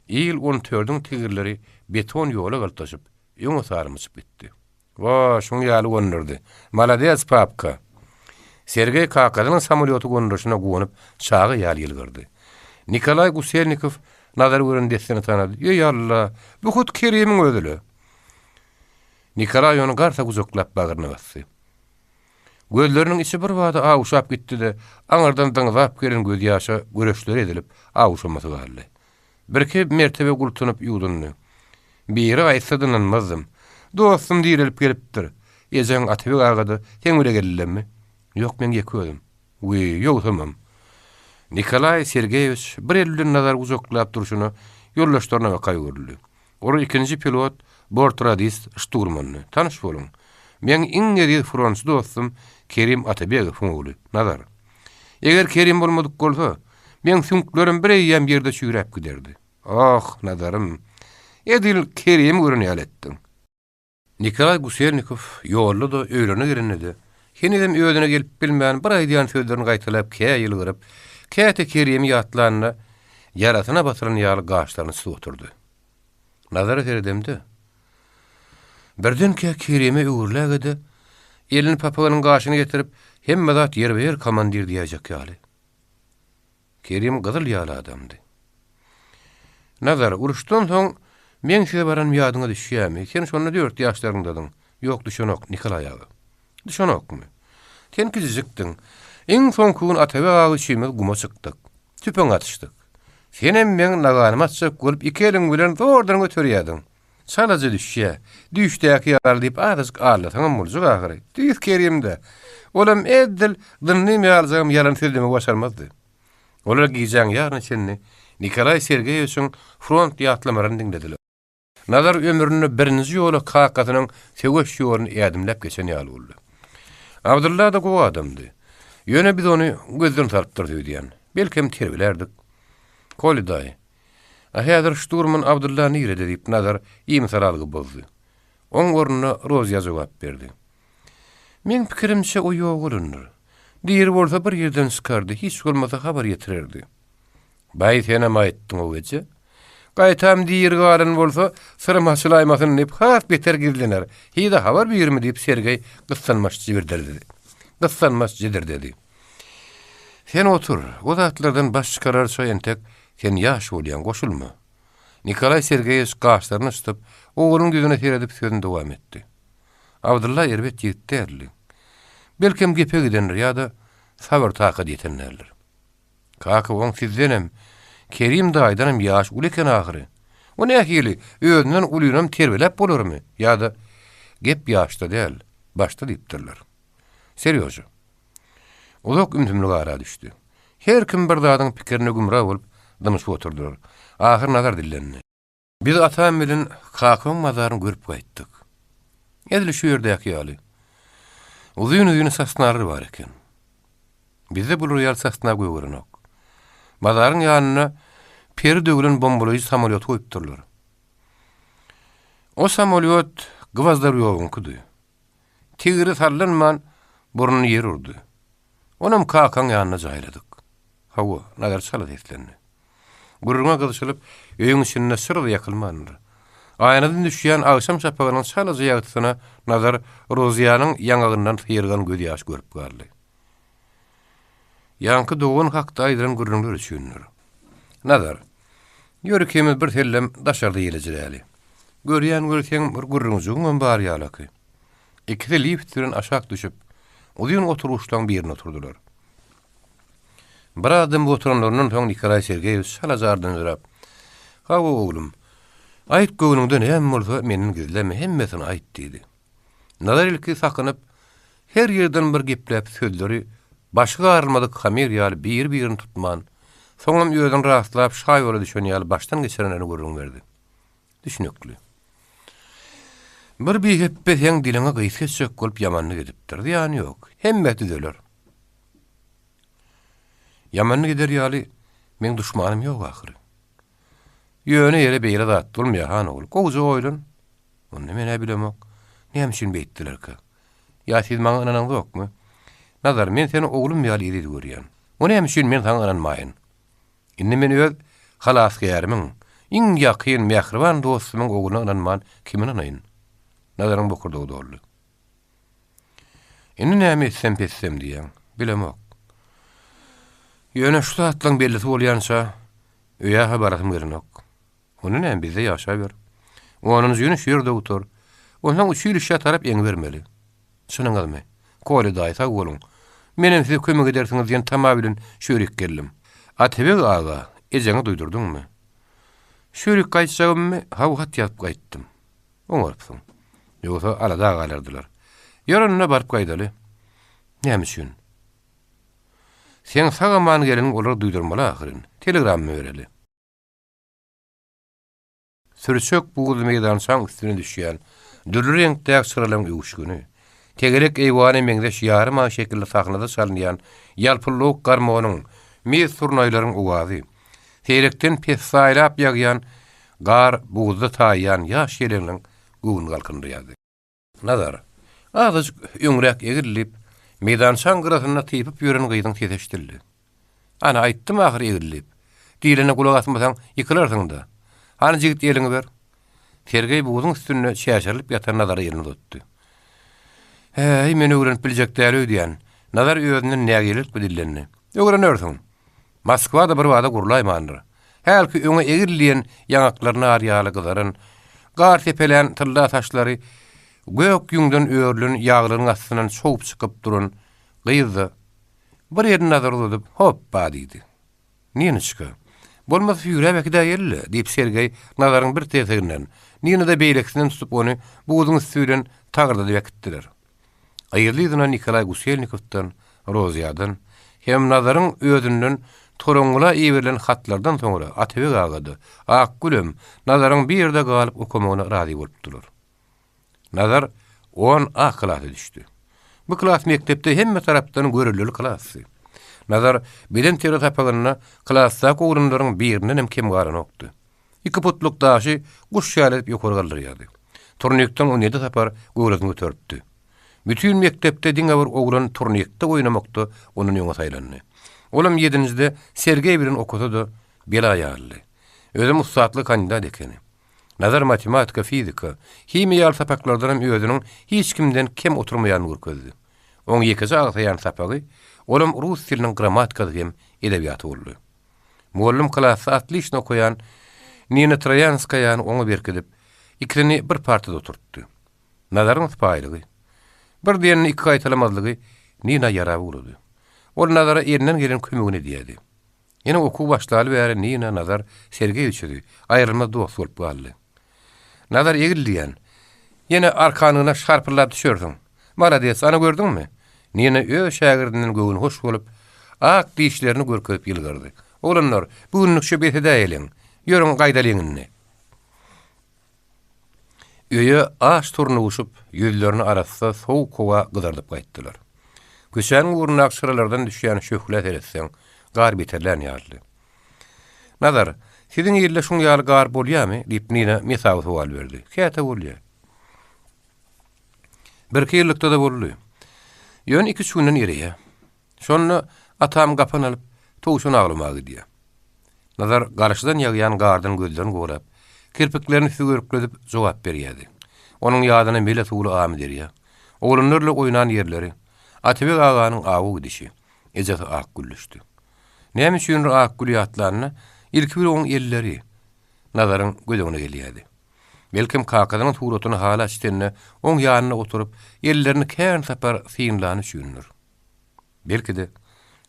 Il on dördüň tigirleri beton ýola galtaşyp, öňe sary myçyp gitdi. Wo, şuň ýaly gondurdy. Malades, papka! Sergeý kakasynyň samolýoty gonduryşyna guwanyp, çaga ýaly ýylgyrdy. Nikolaý Guselnikow Nazary gören dessine tanady. Eý, Alla, bu hut Kerimiň özi-le! Nikolaý ony garsa gujaklap bagryna basdy. Gözleriniň içi birbada awuşap gitdi-de, aňyrdan dyňzap gelen gözýaşa göreçleri ezilip, awuşamasy galdy. Birki mertebe gultunyp ýuwdundy. Biri aýtsa ynanmazdym. Dostum direlip gelipdir. Ejeň Atabek aga-da seň bile geldilermi? Ýok, meň ýeke özüm. Wiý, ýogsamam. Nikolaý Sergeýewiç bir eli bilen Nazary gujaklap durşuna ýoldaşlaryna baka öwrüldi. Olar ikinji pilot, bortradist, şturmandy. Tanyş boluň. Meň iň eziz frontçy dostum Kerim Atabegowyň ogly, Nazar. Eger Kerim bolmadyk bolsa, meň süňklerim bir eýýäm ýerde çüýräp giderdi. Oh, Nazarym, edil Kerimi gören ýaly etdiň. Nikolaý Guselnikow ýolda-da, öýlerine gelende-de, henizem özüne gelip bilmän bir aýdýan sözlerini gaýtalap kä ýylgyryp, käte Kerimi ýatlanda, ýarasyna basylan ýaly gaşlaryny çytyp oturdy. Nazara seredemde, birdenkä Kerime öwrüläge-de, elini papagynyň gaşyna getirip, hemme zat ýerbe-ýer komandir diýäýjek ýaly. Kerim gyzyl ýaly adamdy. Nazar, uruşdan soň meň size baranym ýadyňa düşýämi? Sen şonda dört ýaşlaryňdadyň. Ýok, düşenok, Nikolaý aga. Düşenokmy? Sen kiçijikdiň. Iň soňky gün Atabek aga üçimiz guma çykdyk. Tüpeň atyşdyk. Senem meň naganymy atjak bolup iki eliň bilen zordan göterýärdiň. Çalaja düşýä. Düýşdäki ýaly diýip azajyk aldasaňam boljak ahyry. Tüýs Kerim-dä. Olam edil Dynnym ýalyjagam ýalan sözlemegi başarmazdy. Olar gijäň ýaryna çenli Nikolaý Sergeýewiçiň front ýatlamalaryny diňlediler. Nazar ömründe birinji ýola kakasynyň söweş ýoluny ädimläp geçen ýaly boldy. Abdylla-da gowy adamdy. Ýöne biz ony gözden salypdyrys öýdýän. Belkem terbilärdik. Koli daýy, A häzir şturman Abdylla nirede diýip Nazar imisalalygy bozdy. Oň ornuna Roziýa jogap berdi. Meň pikirimçe o ýogalandyr. Diri bolsa bir ýerden çykardy, hiç bolmasa habar ýetirerdi. Baý senem aýtdyň-ow eje. Gaýtam diri galan bolsa syrym açylaýmasyn diýip has beter gizlener. Hiý-de habar birmi diýip Sergeý gyssanmaç jibirdedi. Gyssanmaç jidirdedi. Sen otur, o zatlardan baş çykararça entek sen ýaş bolýaň, goşulma. Nikolaý Sergeýewiç gaşlaryny çytyp, oglunyň ýüzüne seredip sözüni dowam etdi. Abdylla erbet ýigit däldi. Belkem gepe gidendir ýa-da sabyr-takat ýeten däldir. Kaka oň sizdenem, Kerim daýydanam ýaşy uly eken ahyry. O nähili, özünden ulynam terbiýeläp bolarmy? Ýa-da gep ýaşda däl, başda diýipdirler. Serýoža. Uzak ümsümlik ara düşdi. Her kim bir zadyň pikirine gümra bolup, dymyşyp oturdylar. Ahyr Nazar dillendi. Biz atam bilen kakamyň mazaryny görüp gaýtdyk. Edil şu ýerdäki ýaly. Uzyn-uzyn sosnalar bar eken. Bizde bular ýaly sosna gögerenok. Mazaryň ýanynda peri döwlen bombalaýjy samolýoty goýupdyrlar. O samolýot. Gwazdarýowyňkydy. Tigri sallanman, burnuny ýere urdy. Onam kakaň ýanyna jaýladyk. Hawa, Nazar çala seslendi. Gürrüňe gyzyşylyp, öýüň içinde çyra-da ýakylmandyr. Aýnadan düşýän agşam şapagynyň çalaja ýagtysyna Nazar Rozyýanyň ýaňagyndan syrygan gözýaş görüp galdy. Ýaňky dogan hakda aýdylan gürrüňler üçindir. Nazar, ýör ikimiz bir sellem daşarda ýelejiräli. Görýän weli seň bir gürrüňjigiňem bar ýalaky. Ikisi lift bilen aşak düşüp, uzyn oturgyçlaň birinde oturdylar. Biraz dymyp oturanlaryndan soň Nikolaý Sergeýewiç çalaja ardynjyrap, Hawa, oglum, aýt göwnüňde näme bolsa menden gizleme, hemmesini aýt diýdi. Nazar ilki sakynyp, her ýerden bir gepläp sözleri başy garylmadyk hamyr ýaly biri-birini tutman, soňam özüni rastlap şaýola düşen ýaly başdan geçirenlerini gürrüň berdi. Düşnükli. Bir bihepbe seň diliňi gysga etjek bolup ýamanlyk edipdir. Zyýany ýok. Hemmesi düzeler. Ýamanlyk eder ýaly meň duşmanym ýok ahyry. Ýöne ýere beýle zat bolmaýar, han ogul. Gowuja oýlan. Onda men-ä bilemok. Näme üçin beýtdilerkä? Ýa siz maňa ynanaňzokmy? Nazar, men seni oglum ýaly eziz görýän. O näme üçin men saňa ynanmaýyn? Indi men öz halasgärimiň, iň ýakyn, mähriban dostumyň ogluna ynanman kime ynanaýyn? Nazaryň bokurdagy doldy. Indi näme etsem-petsem diýýäň? Bilemok. Ýöne şu zatlaryň bellisi bolýança öýe-hä barasym gelenok. Onda näme, bizde ýaşaber. Onunjyny şu ýerde gutar. Onsoň uçilişşä tarap eňibermeli. Çynyňyzmy? Kolýa daýy, sag boluň. Menem size kömek edersiňiz diýen tama bilen şu ýerik geldim. Atabeg aga, ejeňe duýdurdyňmy? Şu ýerik gaýtjagymmy, haw hat ýazyp gaýtdym. Oňarypsyň. Ýogsa alada galardylar. Ýör onda baryp gaýdaly. Näme üçin? Seň sag-aman geleniňi olara duýdurmaly ahyryn. Telegramma bereli. Sürçek buzly meýdançaň üstüne düşýän dürli reňkdäki çyralaryň öwüşgini, tegelek eýwana meňzeş ýarym aý şekilli sahnada çalynýan ýalpyldawuk garmonyň, mes surnaýlaryň owazy, seýrekden pessaýlap ýagýan gar buzda taýýan ýaş ýeleňleň göwnüni galkyndyrýardy. Nazar, azajyk öňräk egil, diýip, meýdançaň gyrasynda typyp ýören gyzyň sesi eşidildi. Ana, aýtdym ahyry egil diýip. Diýlene gulak asmasaň, ýykylarsyň-da. Hany jigit eliňi ber. Sergeý buzuň üstünde çäşerilip ýatan Nazara elini uzatdy. Häý, men öwrenip biljek däl öýdýän. Nazar özünden nägilelik bilen dillendi. Öwrenersiň. Moskwa-da birbada gurlaýmandyr. Hälki öňe egil diýen ýaňaklary nar ýaly gyzaran, gar sepelän tylla saçlary gök ýüňden örülen ýaglygyň astyndan çowup çykyp duran gyz-da bir elini Nazara uzadyp, Hopba! diýdi. Ninoçka, bolmasa süýräp äkidäýeli-le, diýip, Sergeý Nazaryň bir tirseginden, Nina-da beýlekisinden tutup ony buzuň üsti bilen tagyrdadyp äkitdiler. Yzly-yzyna Nikolaý Guselnikowdan, Rozyýadan hem Nazaryň özünden Toraňňula iberilen hatlardan soňra Atabeg aga-da, Akgülem Nazaryň bir ýerde galyp okamagyna razy bolupdylar. Nazar on A klasa düşdi. Bu klas mekdepde hemme tarapdan görellili klasdy. Nazar beden-terbiýe sapagynda klasdaky oglanlaryň birindenem kem galanokdy. Iki putluk daşy guş ýaly edip ýokary galdyrýardy. Turnikden 17 sapar göwresini göteripdi. Bütin mekdepde diňe bir oglan turnikde oýnamakda ondan öňe saýlandy. Olam ýedinjide Sergeý bilen okasa-da bela ýalydy. Özem ussatlyga kandidat ekeni. Nazar matematika, fizika, himiýa ýaly sapaklardanam özüniň hiç kimden kem oturmaýanyny görkezdi. Oň ýekeje agsaýan sapagy, olam rus diliniň grammatikasy hem edebiýaty boldy. Mugallym klasda otliçno okaýan Nina Troýanskaýany oňa berkidip, ikisini bir partada oturtdy. Nazaryň sypaýylygy, bir diýenini iki gaýtalamazlygy Nina ýarap ugrady. Ol Nazara elinden gelen kömegini edýärdi. Ýene okuw başlaly bäri Nina Nazar Sergeý üçüsi aýrylmaz dost bolup galdy. Nazar egil diýýän. Ýene arkanyna şarpyldap düşersiň. Malades, ana gördüňmi? Nina öz şägirdinden göwni hoş bolup, ak dişlerini görkezip ýylgyrdy. Oglanlar, bu günlükçe bes edäýeliň. Ýörüň, gaýdalyň indi. Öýe aç surnuguşyp, ýüzlerini arassa sowuk howa gyzardyp gaýtdylar. Köçäniň ugrundaky çyralardan düşýän şöhlä seretseň, gar beterlän ýalydy. Nazar, siziň ilde şuň ýaly gar bolýamy? diýip, Nina mesawy sowal berdi. Käte bolýar. Birki ýyllykda-da boldy. Ýöne iküç günden ereýär. Şonda atam gapan alyp, towşan awlamaga gidýär. Nazar garşydan ýagýan gardan gözlerini gorap, kirpiklerini sügürikledip jogap berýärdi. Onuň ýadyna mele suwly Amyderýa, oglanlar bilen oýnan ýerleri, Atabeg aganyň awa gidişi, ejesi Akgül düşdi. Näme üçindir Akgüli ýatlanda, ilki bir oň elleri Nazaryň göz öňüne gelýärdi. Belkem kakasynyň suratyny hala çitende oň ýanynda oturyp, ellerini kän sapar synlany üçindir. Belki-de,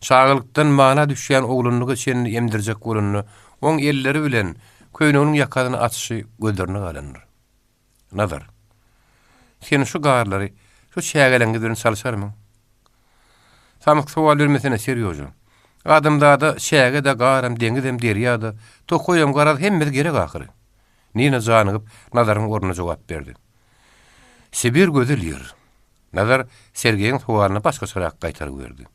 çagalykdan mana düşýän oglanlyga çenli emdirjek bolanda, oň elleri bilen köýneginiň ýakasyny açyşy gözlerinde galandyr. Nazar, sen şu garlary şu çägeleňňiz bilen çalşarmyň? Samsyk sowal bermesene, Serýoža. Adamzada çäge-de, garam, deňizem, derýa-da, tokaýam, garaz, hemmesi gerek ahyry. Nina janygyp, Nazaryň ornuna jogap berdi. Sibir gözel ýer. Nazar Sergeýiň sowalyna başgaçarak gaýtargy berdi.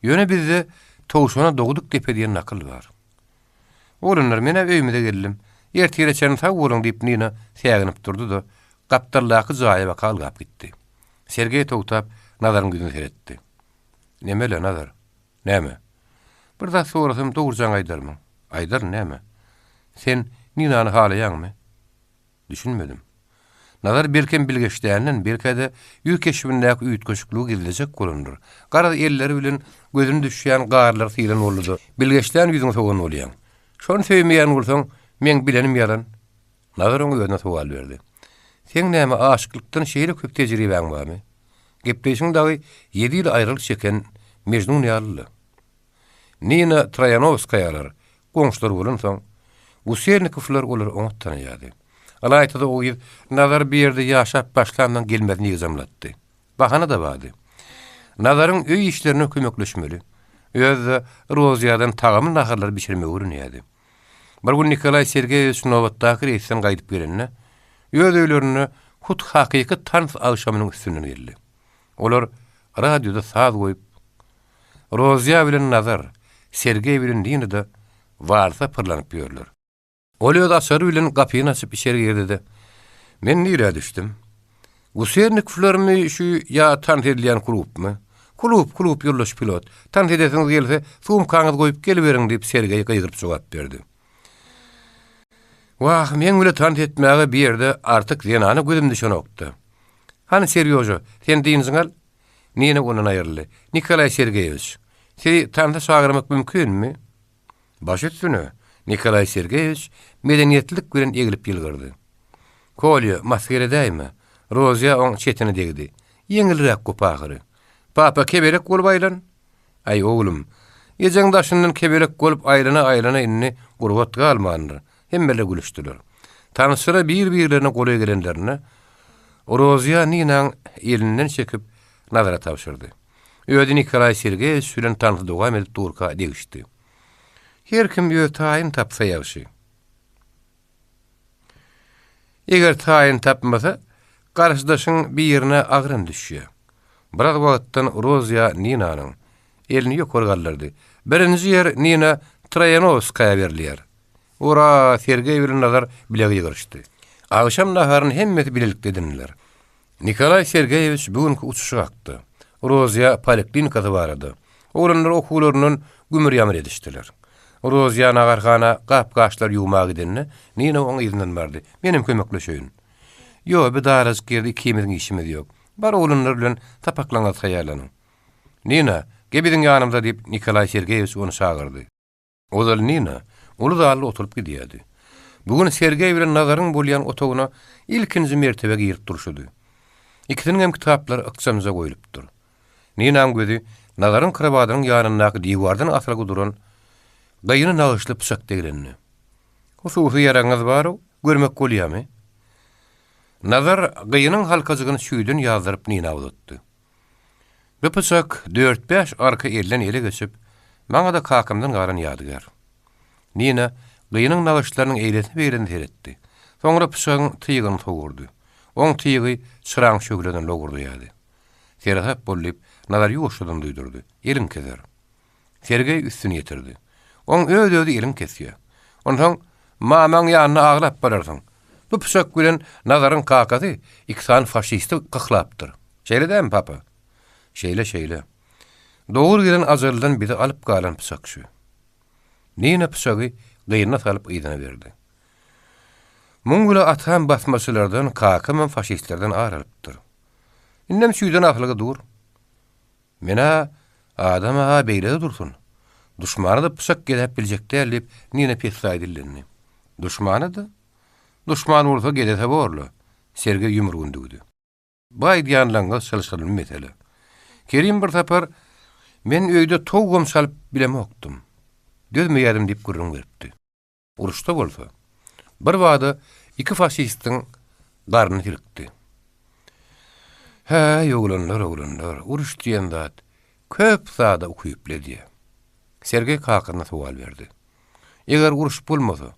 Ýöne bizde Towşana dogduk depe diýen nakyl bar. Oglanlar, men-ä öýümize geldim. Ertire çenli sag boluň, diýip, Nina säginip durdy-da, gapdaldaky jaýa baka ylgap gitdi. Sergeý togtap, Nazaryň ýüzüne seretdi. Neme-le, Nazar? Näme? Bir zat sorasam, dogrujaňy aýdarmyň? Aýdaryn, näme? Sen Ninany halaýaňmy? Düşünmedim. Nazar belkem bilgeşländen, belkä-de ýüz keşbindäki üýtgeşikligi gizlejek bolandyr. Garaz, elleri bilen gözüne düşýän garlary sylan boldy-da, bilgeşlän ýüzüňi sowan bolýaň. Şony söýmeýän bolsaň, meň bilenim ýalan. Nazar oň özüne sowal berdi. Seň näme aşyklykdan şeýle köp tejribäň barmy? Gepleýşiň dagy ýedi ýyl aýralyk çeken Mejnun ýaly-la. Nina Troýanowskaýalar goňşular bolansoň, Guselnikowlar olary oňat tanaýardy. Ylaýta-da o gyz Nazar bu ýerde ýaşap başlandan gelmezini ýygjamlatdy. Bahana-da bardy. Nazaryň öý işlerine kömekleşmeli. Özi-de Rozyýadan tagamly naharlary bişirmegi öwrenýärdi. Bir gün Nikolaý Sergeýewiç nobatdaky reýsden gaýdyp gelende, öz öýlerinde hut hakyky tans agşamynyň üstünden geldi. Olar radioda saz goýup, Rozyýa bilen Nazar, Sergeý bilen Nina-da walsa pyrlanyp ýörler. Ol öz açary bilen gapyny açyp içeri girdi-de, Men nirä düşdüm? Gusernikowlarmy şu ýa tans edilýän klubmy? Klub, klub, ýoldaş pilot. Tans edesiňiz gelse, sumkaňyzy goýup geliberiň, diýip, Sergeý gygyryp jogap berdi. Wah, meň bile tans etmäge bir ýerde artyk zenana gözüm düşenokdy. Hany, Serýoža, sen dynjyňy al. Nina ondan aýryldy. Nikolaý Sergeýewiç, sizi tansa çagyrmak mümkinmi? Baş üstüne, Nikolaý Sergeýewiç medeniýetlilik bilen eglip ýylgyrdy. Kolýa, masgara edäýme. Rozyýa oň çetine degdi. Ýeňilräk gop ahyry. Papa, kebelek bolup aýlan. Aý, oglum, ejeň daşyndan kebelek bolup aýlana-aýlana indi gurbat galmandyr. Hemmeler gülüşdiler. Tanyşlara bir-birlerine golaý gelenlerinde, Rozyýa Ninaň elinden çekip, Nazara tabşyrdy. Özi Nikolaý Sergeýewiç bilen tansy dowam edip durka degişdi. Her kim öz taýyny tapsa ýagşy. Eger taýyny tapmasa, garşydaşyň birine agram düşýär. Biraz wagtdan Rozyýa Ninanyň elini ýokary galdyrdy. Birinji ýer Nina Troýanowskaýa berilýär. Ura! Sergeý bilen Nazar bile gygyryşdy. Agşam naharyny hemmesi bilelikde edindiler. Nikolaý Sergeýewiç bu günki uçuşy hakda, Rozyýa poliklinikasy barada, oglanlar okuwlaryndan gümür-ýamyr edişdiler. Rozyýa naharhana gap-gaçlary ýuwmaga gidende, Nina oň yzyndan bardy. Menem kömekleşeýin. Ýok, bu darajyk ýerde ikimiziň işimiz ýok. Bar oglanlar bilen sapaklaryňyzy taýýarlanyň. Nina, gel biziň ýanymyza, diýip, Nikolaý Sergeýewiç ony çagyrdy. Ozal Nina uly zalda oturyp gidýärdi. Bu gün Sergeý bilen Nazaryň bolýan otagyna ilkinji mertebe girip durşudy. Ikisiniňem kitaplary ykjamja goýlupdyr. Ninaň gözi Nazaryň krowadynyň ýanyndaky diwardan asylgy duran gyny nagyşly pyçak deglendi. Hususy ýaragyňyz bar-ow, görmek bolýamy? Nazar gynyň halkajygyny çüýden ýazdyryp Nina uzatdy. Bu pyçak dört-bäş arka elden ele geçip, maňa-da kakamdan galan ýadygär. Nina gynyň nagyşlarynyň eýlesine-beýlesine seretdi. Soňra pyçagyň tygyny sogurdy. Oň tygy çyraň şöhleden lowurdaýardy. Seresap bol diýip, Nazar ýuwaşjadan duýdurdy. Eliň keser. Sergeý üstüni ýetirdi. Oň öz-özi elin kesýär. Onsoň mamaň ýanyna aglap bararsyň. Bu pyçak bilen Nazaryň kakasy iki sany faşisti gyklapdyr. Şeýle dälmi, papa? Şeýle, şeýle. Dogry gelen ajaldan bizi alyp galan pyçak şu. Nina pyçagy gynyna salyp yzyna berdi. Muň bile atam basmaçylardan, kakamam faşistlerden ar alypdyr. Indem çüýden asylgy dur. Men-ä adam-a beýle-de dursun. Duşmana-da pyçak gezäp biljek däl diýip, Nina pessaý dillendi. Duşmana-da? Duşman bolsa gezese borla. Sergeý ýumrugyny düwdi. Bu aýdýanlaryňyz çylşyrymly mesele. Kerim bir sapar, Men öýde towugam çalyp bilemokdym. Dözmeýärdim diýip gürrüň beripdi. Uruşda bolsa, birbada iki faşistiň garnyny silkdi. Häý, oglanlar, oglanlar, uruş diýen zat köp zada ukyply edýär. Sergeý kakasyna sowal berdi. Eger uruş bolmasa,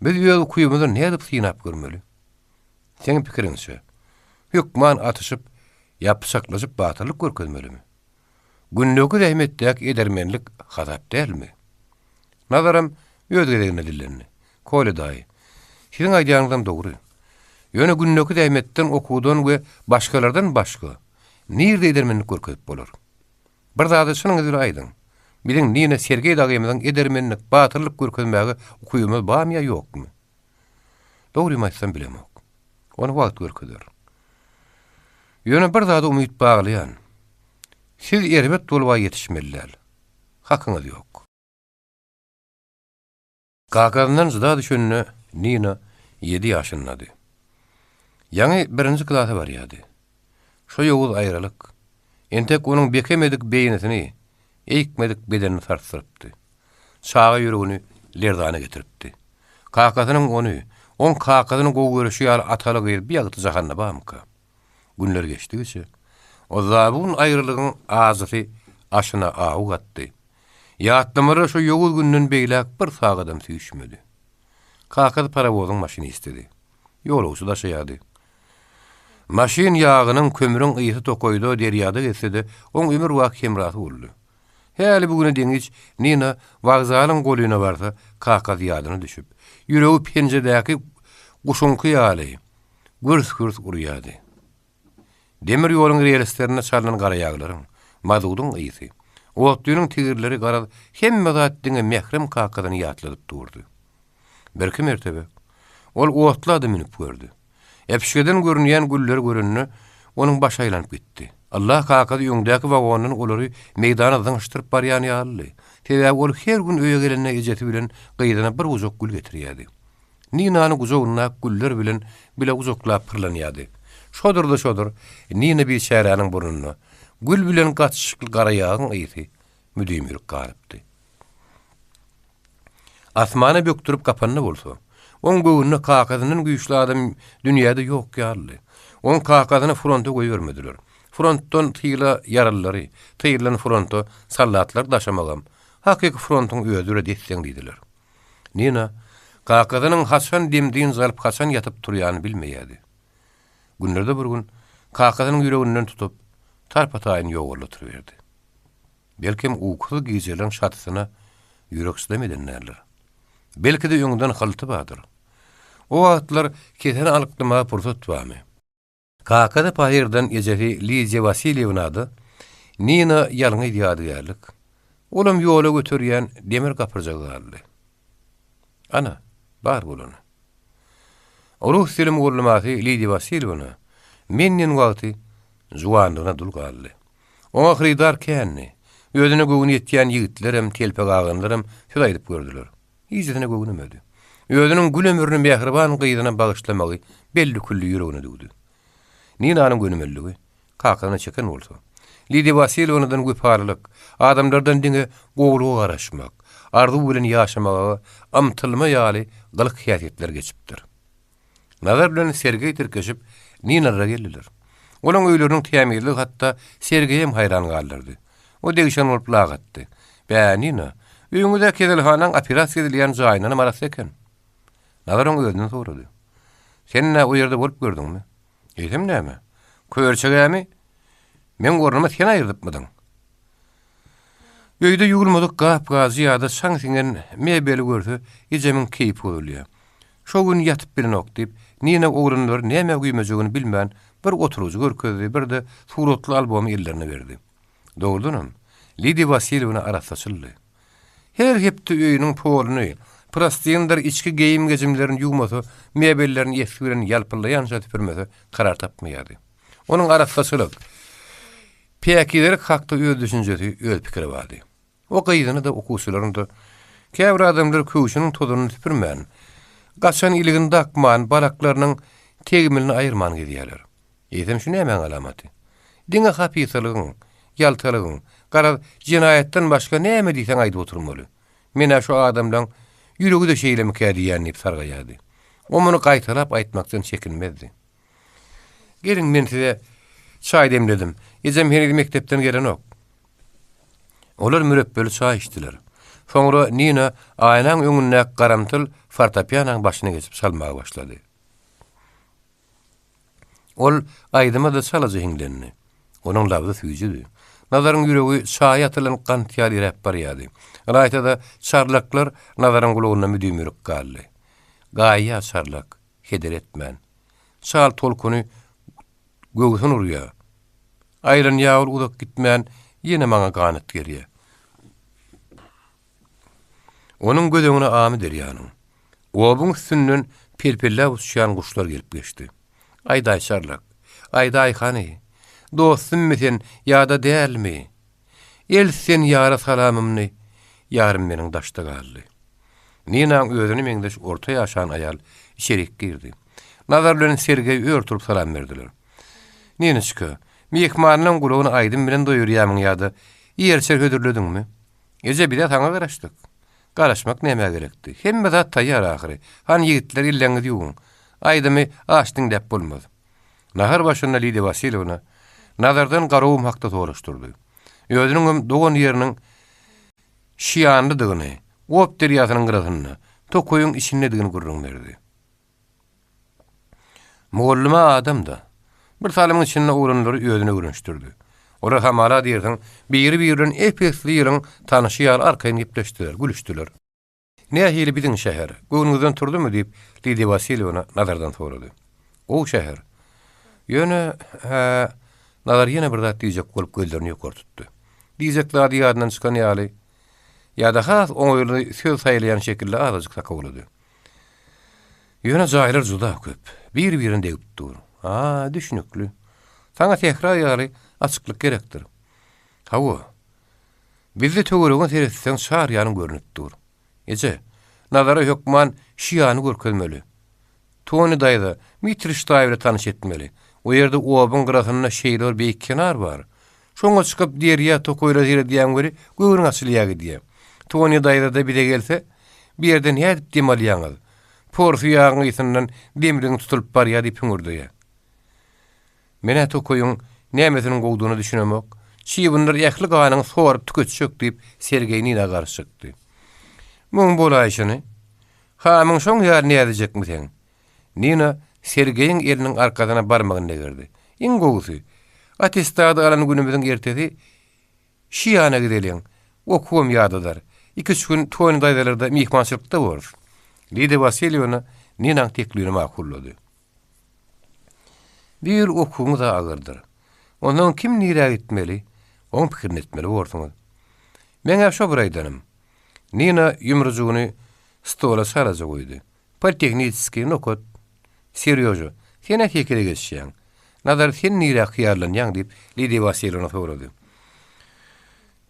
biz öz ukybymyzy nädip synap görmeli? Seň pikiriňçe, hökman atyşyp ýa pyçaklaşyp batyrlyk görkezmelimi? Gündeki zähmetdäki edermenlik hasap dälmi? Nazaram öz gezeginde dillendi. Kolýa daýy, siziň aýdýanyňyzam dogry. Ýöne gündeki zähmetden, okuwdan we başgalardan başga nirde edermenlik görkezip bolar? Bir zady çynyňyz bilen aýdyň. Biziň Nina Sergeý dagymyzyň edermenlik, batyrlyk görkezmäge ukybymyz barmy ýa ýokmy? Dogrymy aýtsam bilemok. Ony wagt görkezer. Ýöne bir zada umyt baglaýan. Siz erbet bolup-a ýetişmeli däl. Hakyňyz ýok. Kakasyndan jyda düşende Nina ýedi ýaşyndady. Ýaňy birinji klasa barýardy. Şo ýowuz aýralyk, entek onuň bekemedik beýnisini, eýikmedik bedenini sarsdyrypdy. Çaga ýüregini lerzana getiripdi. Kakasynyň ony, oň kakasyny gowy görüşi ýaly ataly-gyz bu ýagty jahanda barmyka? Günler geçdigiçe, o zabun aýralygyň ajysy aşyna awy gatdy. Ýatlamalar şo ýowuz günden beýläk bir sagadam süýşmedi. Kakasy parowozyň maşinistidi. Ýolagçy daşaýardy. Maşyn ýagynyň, kömrüň ysy tokaýda, derýada gezse-de, oň ömürbaky hemrasy boldy. Häli bu güne deňiç Nina wokzalyň golyna barsa, kakasy ýadyna düşüp, ýüregi penjedäki guşuňky ýaly gürs-gürs urýardy. Demir ýoluň relslerinde çalnan garaýaglaryň, mazudyň ysy, otlynyň tigirleri garaz hemme zat diňe mährem kakasyny ýatladyp durdy. Birki mertebe ol otla-da münüp gördi. Äpişgeden görünýän gülleri görende, onuň başy aýlanyp gitdi. Allah kakasy öňdäki wagondan olary meýdana zyňyşdyryp barýan ýalydy. Sebäbi ol her gün öýe gelende ejesi bilen gyzyna bir gujak gül getirýärdi. Ninany gujagyndaky güller bilen bile gujaklap pyrlanýardy. Şodur-da şodur, Nina biçäräniň burnunda gül bilen gatyşykly garaýagyň ysy müdimilik galypdy. Asmana bökdürip gapanda bolsa, oň göwnüne kakasyndan güýçli adam dünýäde ýok ýalydy. Oň kakasyny fronta goýbermediler. Frontdan tyla ýaralylary, tyldan fronta soldatlary daşamagam, hakyky frontuň özi-de desseň diýdiler. Nina kakasynyň haçan dem-dynç alyp, haçan ýatyp turýanyny bilmeýärdi. Günlerde bir gün kakasynyň ýüreginden tutup, tarpa-taýyn ýogaldy oturyberdi. Belkem ukusyz gijeleriň şatysyna ýürek çydam eden däldir. Belki-de öňden hylty bardyr. O wagtlar keseni alyklamaga pursat barmy? Kakasy pahyrdan ejesi Lidiýa Wasilýewna-da Nina ýalňyz ýadygärlik. Olam ýola göterýän demir gapyrjagy galdy. Ana, bar bolany. Rus dili mugallymasy Lidiýa Wasilýewna menden wagty juwanlygyna dul galdy. Oňa hyrydar kändi. Özüne göwni ýetýän ýigitlerem, telpek aganlaram söz aýdyp gördüler. Hijesine göwnemedi. Özüniň gül ömrüni mähriban gyzyna bagyşlamagy belli-külli ýüregine düwdi. Ninanyň gönümelligi kakasyna çeken bolsa, Lidiýa Wasilýewnadan wepalylyk, adamlardan diňe gowulyga garaşmak, arzuw bilen ýaşamaga ymtylma ýaly gylyk-häsiýetler geçipdir. Nazar bilen Sergeý tirkeşip, Ninalara geldiler. Olaň öýleriniň tämizligi hatda Sergeýem haýran galdyrdy. O degişen bolup lak atdy. Bä, Nina, öýüňiz-ä keselhanaň operasiýa edilýän jaýyndanam arassa eken. Nazar oň özünden sorady. Sen nä o ýerde bolup gördüňmi? Eýsem näme? Körçegämi? Meň ornumy sen aýyrdypmydyň? Öýde ýuwulmadyk gap-gajy ýa-da çaň siňen mebeli görse, ejemiň keýpi bozulýar. Şo gün ýatyp bilenok diýip, Nina oglanlary nämä güýmejegini bilmän, bir oturgyjy görkezdi, bir-de suratly albomy ellerine berdi. Dogrudanam, Lidiýa Wasilýewna arassaçyldy. Her hepde öýüniň poluny, prostyndyr içki geýim-gejimlerini ýuwmasa, mebellerini esgi bilen ýalpyldaýança süpürmese karar tapmaýardy. Onuň arassaçylyk, päkizelik hakda öz düşünjesi, öz pikiri bardy. O gyzyny-da, okuwçylaryny-da käbir adamlar köwşüniň tozunyny süpürmän, gaçan iligini dakman, balaklarynyň tegmilini aýyrman gezýärler. Eýsem şu nämäň alamaty? Diňe hapysalygyň, ýaltalygyň, garaz, jenaýatdan başga näme diýseň aýdyp oturmaly. Men-ä şu adamlaň ýüregi-de şeýlemikä diýýän diýip sargaýardy. O muny gaýtalap aýtmakdan çekinmezdi. Geliň, men size çaý demledim. Ejem heniz mekdepden gelenok. Olar mürepbeli çaý içdiler. Soňra Nina aýnaň öňündäki garamtyl fortepianoň başyna geçip çalmaga başlady. Ol aýdyma-da çalaja hiňlendi. Onuň labzy süýjüdi. Nazaryň ýüregi çaýa atylan gant ýaly eräp barýardy. Ylaýta-da çarlaklar Nazaryň gulagynda müdimilik galdy. Gaýýa çarlak, heder etmän. Çal tolkuny göwsün urýar. Aýlanýar ol uzak gitmän, ýene maňa ganat gerýär. Onuň göz öňüne Amyderýanyň, obuň üstünden pelpelläp uçýan guşlar gelip geçdi. Aýdaý çarlak, aýdaý hany, dostummy sen ýa-da dälmi? Elt sen ýara salamymny, ýarym meniň daşda galdy. Ninaň özüne meňzeş orta ýaşan aýal içerik girdi. Nazar bilen Sergeý ör turup salam berdiler. Ninoçka, myhmanyň gulagyny aýdym bilen doýurýamyň ýa-da ýer-çer hödürlediňmi? Eje, biz-ä saňa garaşdyk. Garaşmak nämä gerekdi? Hemme zat taýýar ahyry. Hany ýigitler, elleňizi ýuwuň. Aýdymy aç diňläp bolmaz. Nahar başynda Lidiýa Wasilýewna Nazardan Garagum hakda soraşdyrdy. Özüniňem dogan ýeriniň Şianlydygyny, Ob derýasynyň gyrasynda, tokaýyň içindedigini gürrüň berdi. Mugallyma adam-da. Bir salymyň içinde oglanlary özüne öwrenişdirdi. Olar hamala diýersiň, biri-biri bilen ep-esli ýylyň tanyşy ýaly arkaýyn gepleşdiler, gülüşdiler. Nähili biziň şäher? Göwnüňizden turdumy? diýip, Lidiýa Wasilýewna Nazardan sorady. Gowy şäher. Ýöne, hä, Nazar ýene bir zat diýjek bolup gözlerini ýokary tutdy. Diýjek zady ýadyndan çykan ýaly, ýa-da has oňaýly söz saýlaýan şekilde azajyk sakawlady. Ýöne jaýlar juda köp. Bir-birine degip dur. A, düşnükli. Saňa sähra ýaly açyklyk gerekdir. Hawa. Bizde töweregiňe seretseň çar ýanyň görnüp dur. Eje, Nazara hökman şu ýany görkezmeli. Toni daýza, Mitriş daýy bilen tanyş etmeli. O ýerde obaň gyrasynda şeýle bir beýik kenar bar. Şoňa çykyp derýa tokaýlara seredýäň weli, göwnüň açylýa gidýä. Toni daýza-da bize gelse, Bu ýerde nädip dem alýaňyz? Porsy ýagyň ysyndan demrigiň tutulyp barýa diýip hüňürdeýä. Men-ä tokaýyň nämesiniň gowudygyna düşünemok. Çybynlar ähli ganyňy sorup tüketjek diýip, Sergeý Nina garşy çykdy. Muň bolaýşyny? Hamyň şoň ýaly näzijekmi seň? Nina Sergeýiň eliniň arkasyna barmagyny degerdi. Iň gowusy, attestady alan günümiziň ertesi şi ýana gideliň. Okuwam ýadadar. Iki-üç gün Toni daýzalarda myhmançylykda borus. Lidiýa Wasilýewna Ninaň teklibini makullady. Bu ýyl okuwyňyz-a agyrdyr. Onsoň kim nirä gitmeli, oň pikirini etmeli borsuňyz. Meň-ä şo bir aýdanym. Nina ýumrujygyny stola çalaja goýdy. Politehniciskiý nokat. Serýoža, sen-ä sekize geçýäň. Nazar, sen nirä hyýallanýaň? diýip, Lidiýa Wasilýewna sorady.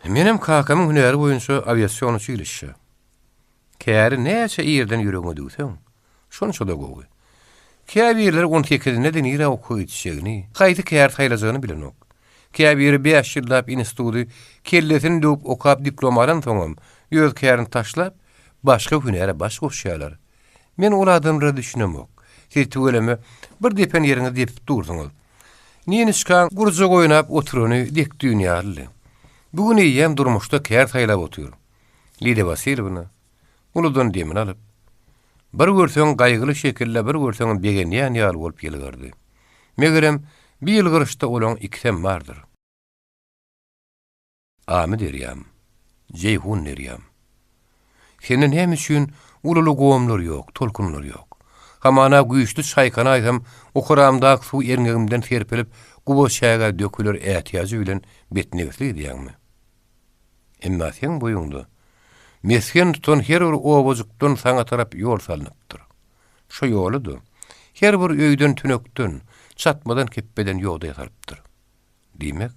Menem kakamyň hünäri boýunça awiasion uçilişşe. Käri näçe irden ýüregiňe düwseň, şonça-da gowy. Käbirleri on sekizinde-de nirä okuwa gitjegini, haýsy kär saýlajagyny bilenok. Käbiri bäş ýyllap institudy kellesini döwüp okap diplom alansoňam, öz kärini taşlap, başga hünäre baş goşýarlar. Men ol adamlara düşünemok. Siz tüweleme bir depen ýeriňizi depip dursuňyz. Niniçkaň gurjak oýnap oturany dek düýn ýalydy. Bu gün eýýäm durmuşda kär saýlap otyr. Lidiýa Wasilýewna uludan demini alyp, bir görseň gaýgyly şekilde, bir görseňem begenýän ýaly bolup ýylgyrdy. Megerem, bi ýylgyryşda olaň ikisem bardyr. Amy derýam, Jeýhun derýam. Sende näme üçin ululy gomlar ýok, tolkunlar ýok? Hamana güýçli çaýkanaýsam, okuramdaky suw erňegimden serpilip, guba çägä döküler ätiýajy bilen betnebislik edýäňmi? Emma seň boýuňda mesgen tutan her bir obajykdan saňa tarap ýol salnypdyr. Şo ýoly-da her bir öýden-tünekden, çatmadan-kepbeden ýoda ýasalypdyr. Diýmek,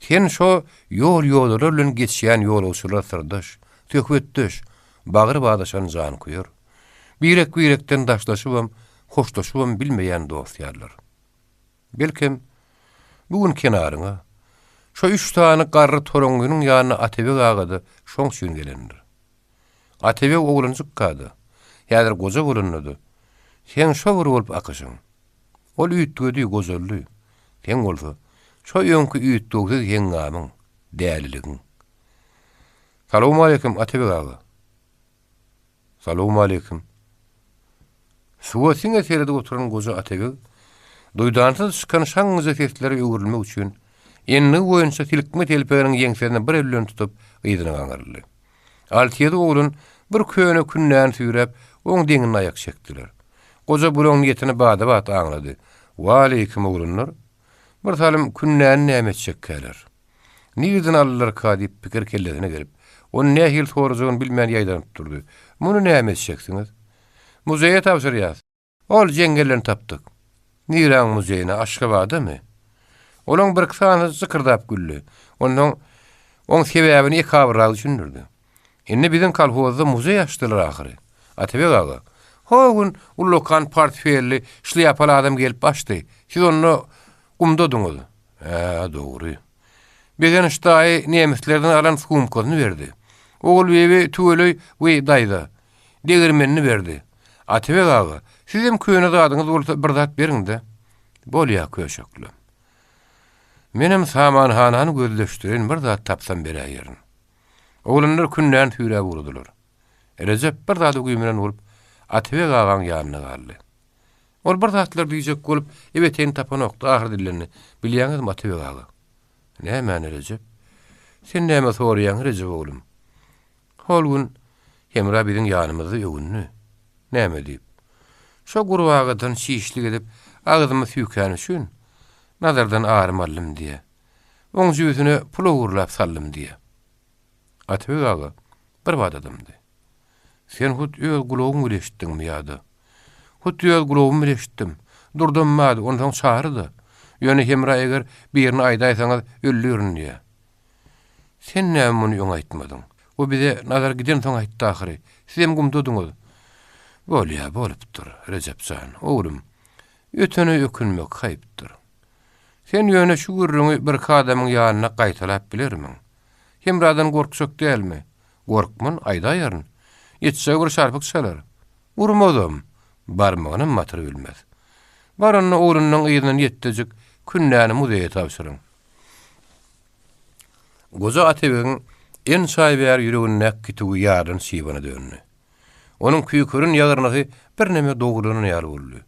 sen şo ýol-ýodalar bilen geçýän ýolagçylara syrdaş, söhbetdeş, bagry badaşan janköýer. Birek-birekden daşlaşybam, hoşlaşybam bilmeýän dost-ýarlar. Belkem, bu gün kenaryňa, şo üç sany garry toraňňynyň ýanyna Atabeg aga-da şoň üçin gelendir. Atabeg oglanjykka-da, häzir goja bolanda-da, seň şo bir bolup akyşyň. Ol üýtgedi, gojaldy. Seň bolsa, şo öňki üýtgewsiz heňňamyň, däliligiň. Salowmaleýkim, Atabeg aga. Salowmaleýkim. Suwa siňe seredip oturan goja Atabeg, duýdansyz çykan şaňňyja seslere öwrülmek üçin, enligi boýunça silkme telpeginiň ýeňsesini bir eli bilen tutup, yzyna gaňryldy. Alty-ýedi oglan bir köne kündäni süýräp, oň deňinde aýak çekdiler. Goja bulaň niýetini bada-bat aňlady. Waleýkim, oglanlar! Bir salym kündäni näme etjekkäler? Nireden aldylarka diýip pikir kellesine gelip, ony nähili sorajagyny bilmän ýaýdanyp durdy. Muny näme etjeksiňiz? Muzeýe tabşyrýas. Ol jeňňelden tapdyk. Niräň muzeýine, Aşgabadamy? Olaň birki sanysy jykyrdap güldi. Onsoň oň sebäbini ekabyrrak düşündirdi. Indi biziň kolhozda muzeý açdylar ahyry. Atabek aga, ho gün ullakan portfelli, şlýapaly adam gelip açdy. Siz onda gumdadyňyz. Hä, dogry. Begenç daýy nemislerden alan sumkasyny berdi. Ogulbibi tüweleý we daýza, degirmenini berdi. Atabek aga, sizem köne zadyňyz bolsa bir zat beriň-dä. Bolýa, köşeklem. Menem samanhanany gözleşdireýin, bir zat tapsam beräýerin. Oglanlar kündäni süýräp ugradylar. Rejep bir zada güýmenen bolup, Atabek agaň ýanynda galdy. Ol bir zatlar diýjek bolup, ebeteýini tapanokdy, ahyry dillendi, Bilýäňizmi, Atabek aga? Nämäni, Rejep? Sen näme soraýaň, Rejep oglum? Hol gün Hemra biziň ýanymyzda öwündi. Näme diýip? Şo gurbagadan çişlik edip, agzymy süýkäni üçin, Nazardan arym aldym diýýä. Oň jübüsine pul ogurlap saldym diýýä. Atabek aga bir bada dymdy. Sen hut öz gulagyň bilen eşitdiňmi ýa-da? Hut öz gulagym bilen eşitdim. Durdam bady, onsoň Çary-da. Ýöne Hemra eger birini aýdaýsaňyz öldürin diýýä. Sen näme muny öň aýtmadyň? O bize Nazar gidensoň aýtdy ahyry. Sizem gumdadyňyz. Bolýa, bolupdyr, Rejep jan, oglum. Ötene ökünmek haýpdyr. Sen ýöne şu gürrüňi birki adamyň ýanynda gaýtalap bilermiň? Hemradan gorkjak dälmi? Gorkman, aýdaýaryn. Etjegi bir şarpyk çalar. Urmazam, barmagynam batyrybilmez. Baranda oglunyň yzyndan ýetdejik kündäni muzeýe tabşyryň. Goja Atabegiň ençe aý bäri ýüregindäki kitüwi ýarylan çybana döndi. Onuň küýkürin ýagyrnysy birneme dogurlanan ýaly boldy.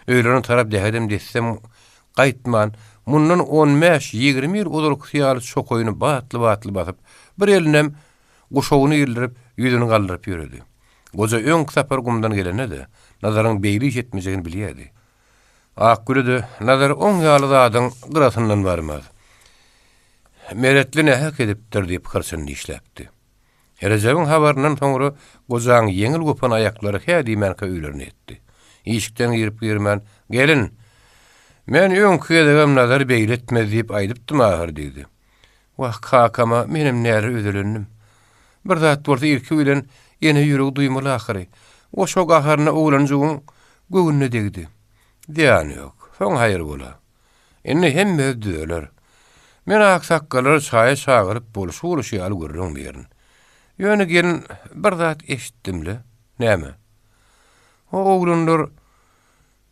Öýlerine tarap dähedem-dessem gaýtman, mundan on bäş-ýigrimi ýyl ozalkysy ýaly çokaýyny batly-batly basyp, bir elinem guşagyny ildirip, ýüzüni galdyryp ýöredi. Goja öňki sapar gumdan gelende-de, Nazaryň beýle iş etmejegini bilýärdi. Akgüle-de, Nazar oň ýaly zadyň gyrasyndan barmaz. Meretli nähak edipdir diýip hyrçyny dişläpdi. Rejebiň habaryndan soňra gojaň ýeňil gopan aýaklary hä diýmänkä öýlerine ýetdi. Işikden girip-girmän, Gelin, men öňki gezegem Nazar beýle etmez diýip aýdypdym ahyry diýdi. Wah, kakama menem näler özelendim. Bir zat bolsa ilki bilen ene ýüregi duýmaly ahyry. O şo gaharyna oglanjygyň göwnüne degdi. Zyýany ýok, soň haýyr bola. Indi hemmesi düzeler. Men aksakgallary çaýa çagyryp bolşy-bolşy ýaly gürrüň berin. Ýöne gelin bir zat eşitdim-le. Näme? O oglanlar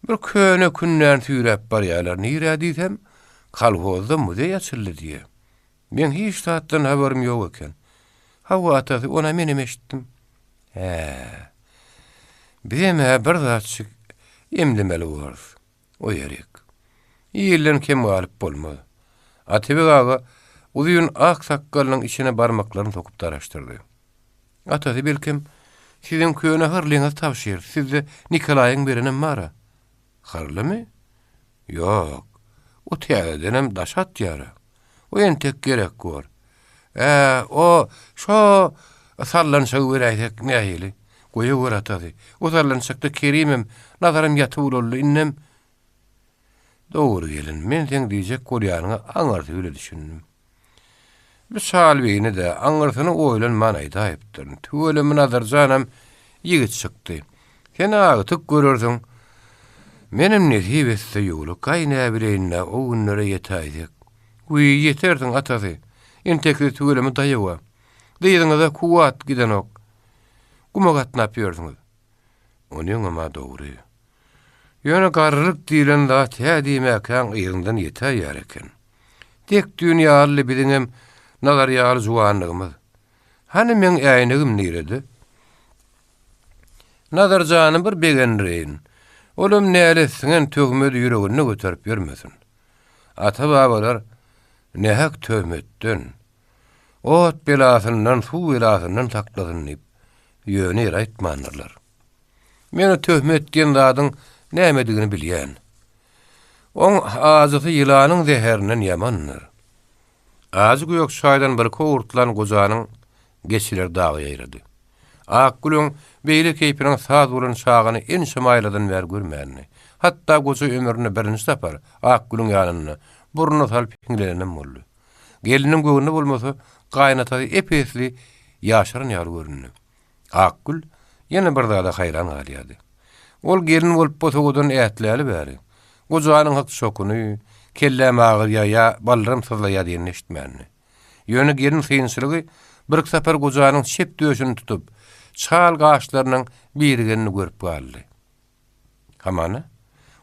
bir köne kündäni süýräp barýarlar. Nirä diýsem, kolhozda muzeý açyldy diýýä. Meň hiç zatdan habarym ýok eken. Hawa, atasy, ona menem eşitdim. Hä. Bizem-ä bir zatjyk emlemeli borus. O ýerik. Ilden kem galyp bolmaz. Atabek aga uzyn ak sakgalynyň içine barmaklaryny sokup daraşdyrdy. Atasy belkem, Siziň köne hyrlyňyzy tabşyr, sizde Nikolaýyň berenem bar-a. Hyrlymy? Ýok. O täzedenem daş atýar-a. O entek gerek bor. Ä, o, şo sallançagy beräýsek nähili? Goýawer atasy. O sallançakda Kerimem, Nazaram ýatyp ulaldy, indem Dogry gelin, men seň diýjek bolýanyňa aňyrsy bile düşündim. Bu çal beýni-dä, aňyrsyny oýlanman aýdaýypdyryn. Tüweleme Nazar janam ýigit çykdy. Sen agtyk görersiň. Menem nesip etse ýuwluk, aý näbileýin-dä, o günlere ýetäýsek. Wiý, ýetersiň atasy. Entek siz tüweleme daýaw-a. Dyzyňyza kuwwat gidenok. Guma gatnap ýörsüňiz. Onyňam-a dogry. Ýöne garrylyk diýlen zat hä diýmäkäň yzyňdan ýetäýýär eken. Dek düýn ýalydy biziňem Nazar ýaly juwanlygymyz. Hany meň äýnegim nirede? Nazar jany bir begendireýin. Olam näletsiňen töhmedi ýüreginde göterip ýörmesin. Ata-babalar nähak töhmetden, ot belasyndan, suw belasyndan saklasyn diýip, ýöne ýere aýtmandyrlar. Men o töhmet diýen zadyň nämedigini bilýän. Oň ajysy ýylanyň zäherinden ýamandyr. Ajy gök çaýdan birki owurtlan gojanyň geçileri daga ýaýrady. Akgülüň beýle keýpiniň saz bolan çagyny ençeme aýlardan bäri görmändi. Hatda goja ömründe birinji sapar Akgülüň ýanynda burnuny salyp hiňlenenem boldy. Gelniniň göwnüne bolmasa, gaýynatasy ep-esli ýaşaran ýaly göründi. Akgül ýene bir zada haýran galýardy. Ol gelin bolup bosagadan ätläli bäri, gojanyň hyk-çokuny, kelläm agyrýar ýa baldyram syzlaýar diýenini eşitmändi. Ýöne gelin synçylygy birki sapar gojanyň çep döşüni tutup, çal gaşlarynyň birigenini görüp galdy. Hamana,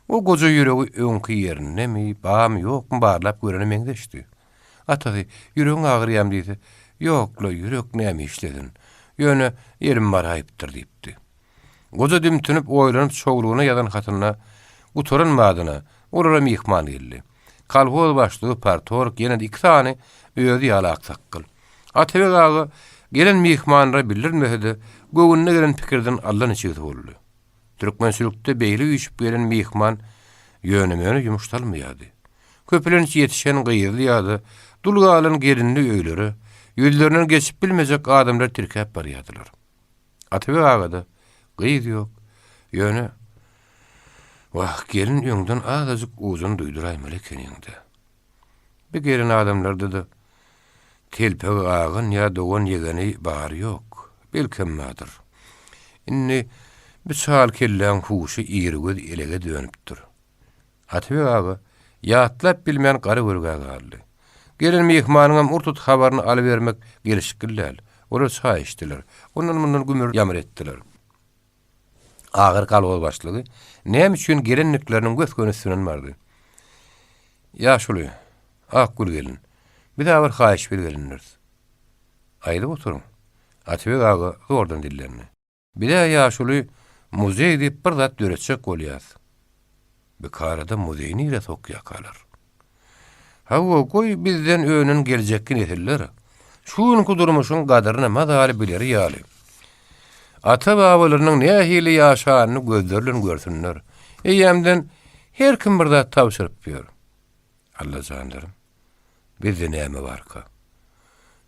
o goja ýüregi öňki ýerindemi, barmy, ýokmy barlap görene meňzeşdi. Atasy, ýüregiň agyrýamy diýse, Ýok-la, ýürek näme işlesin. Ýöne elim baraýypdyr diýipdi. Goja dümtünip, oýlanyp çowlugyna ýazan hatynda gutaran badyna, olara myhman geldi. Kolhoz başlygy, partorg, ýene-de iki sany özi ýaly aksakgal. Atabek aga gelen myhmanlara bildirmese-de, göwnüne gelen pikirden allaniçigsi boldy. Türkmençilikde beýle üýşüp gelen myhman ýöne-möne ýumuş salmaýardy. Köplenç ýetişen gyzly ýa-da dul galan gelinli öýlere ýüzlerinden geçip bilmejek adamlar tirkäp barýardylar. Atabek agada gyz ýok, ýöne, Wah, gelin öňden azajyk ujuny duýduraýmaly ekeniň-dä. Bi gelen adamlarda-da telpegi agan ýa dogan ýegeni bary ýok. Belkem bardyr. Indi bi çal kelläň huşy irigöz elege dönüpdir. Atabek aga ýatlap bilmän gara görgä galdy. Gelen myhmanyňam ur-tut habaryny alybermek gelşikli däl. Olar çaý içdiler. Ondan-mundan gümür-ýamyr etdiler. Agyr kolhoz başlygy näme üçin gelendikleriniň gös-göni üstünden bardy. Ýaşuly, Akgül gelin, biz-ä bir haýyş bil gelindiris. Aýdyp oturyň. Atabek aga zordan dillendi. Biz-ä ýaşuly muzeý diýip bir zat döretjek bolýas. Bikarada muzeý nirä sokýakalar? Hawa, goý bizden önen geljekki nesiller şu günki durmuşyň gadyryny mazaly bileri ýaly, ata-babalarynyň nähili ýaşanyny gözleri bilen görsünler. Eýýämden her kim bir zat tabşyryp ýör. Allajanlarym, bizde näme barka?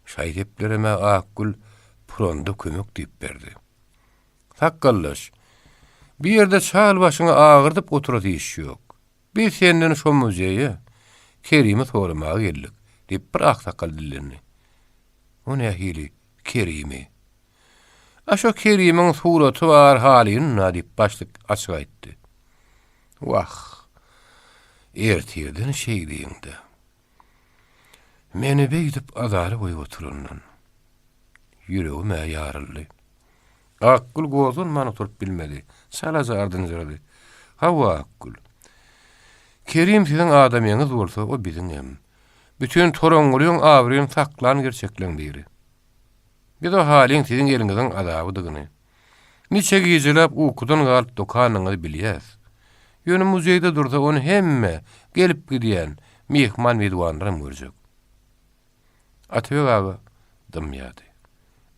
Şaý-seplerem-ä Akgül pronda kömek diýip berdi. Sakgaldaş, bu ýerde çal başyňy agyrdyp oturasy iş ýok. Biz senden şo muzeýe Kerimi soramaga geldik, diýip, bir aksakgal dillendi. O nähili Kerimi? A şo Kerimiň suraty bar halynda, diýip, başlyk açyk aýtdy. Wah, ertirden şeýdiň-dä. Meni beýdip azara goýup oturandan. Ýüregim-ä ýaryldy. Akgül gozganman oturyp bilmedi. Çalaja ardynjyrady. Hawa, Akgül. Kerim siziň adamyňyz bolsa, o biziňem. Bütin Toraňňulyň abraýyny saklan gerçekleň biri. Biz o halyň siziň eliňiziň azabydygyny, niçe gijeläp ukudan galyp dokanyňyzy bilýäs. Ýöne muzeýde dursa ony hemme gelip-gidýän myhman-mizwanlaram görjek. Atabek aga dymýardy.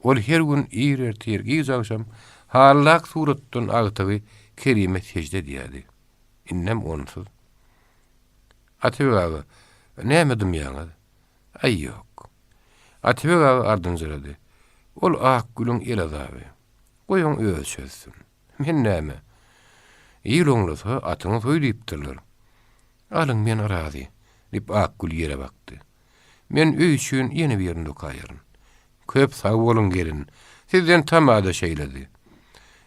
Ol her gün ir ertir, giç agşam. Hallak suratdan agtygy Kerime sežde edýärdi. Indem onsuz. Atabek aga, näme dymýaňyz? Aý, ýok. Atabek aga ardynjyrady. Ol Akgülüň el azaby. Goý oň özi çözsün. Men näme? Il oňlasa, atyňy soý diýipdirler. Alyň, men razy, diýip, Akgül ýere bakdy. Men öý üçin ýene birini dokaýaryn. Köp sag boluň, gelin. Sizden tama-da şeýledi.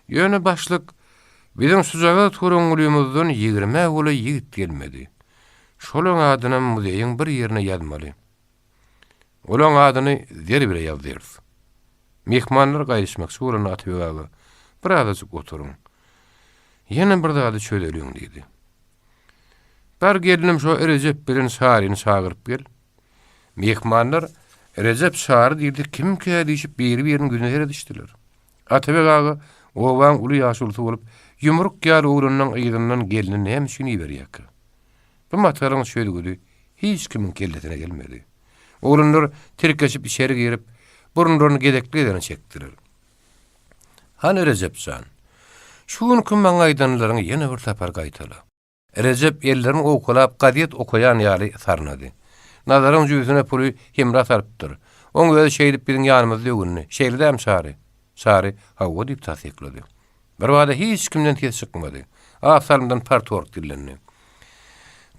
Ýöne başlyk, biziň şujagaz Toraňňulymyzdan ýigrimä golaý ýigit gelmedi. Şolaň adynam muzeýiň bir ýerine ýazmaly. Olaň adyny zer bile ýazdyrys. Myhmanlar gaýdyşmakçy bolanda Atabek aga, Birazajyk oturyň. Ýene bir zady çözeliň diýdi. Bar gelnim şo Rejep bilen Çaryny çagyryp gel. Myhmanlar Rejep Çary diýdi kimkä diýşip biri-biriniň ýüzüne seredişdiler. Atabek aga obaň uly ýaşulusy bolup, ýumruk ýaly oglanyň yzyndan gelnini näme üçin iberýärkä? Bu matalyň çözgüdi hiç kimiň kellesine gelmedi. Oglanlar tirkeşip içeri girip, burunlaryny gezekli-gezegine çekdiler. Hany Rejep jan, şu günki maňa aýdanlaryňy ýene bir sapar gaýtala. Rejep ellerini owkalap gazet okaýan ýaly sarnady. Nazaryň jübüsine puly Hemra salypdyr. Oň özi şeýdip biziň ýanymyzda öwündi. Şeýle dämi Çary? Çary, Hawa diýip tassyklady. Birbada hiç kimden ses çykmady. Az salymdan partorg dillendi.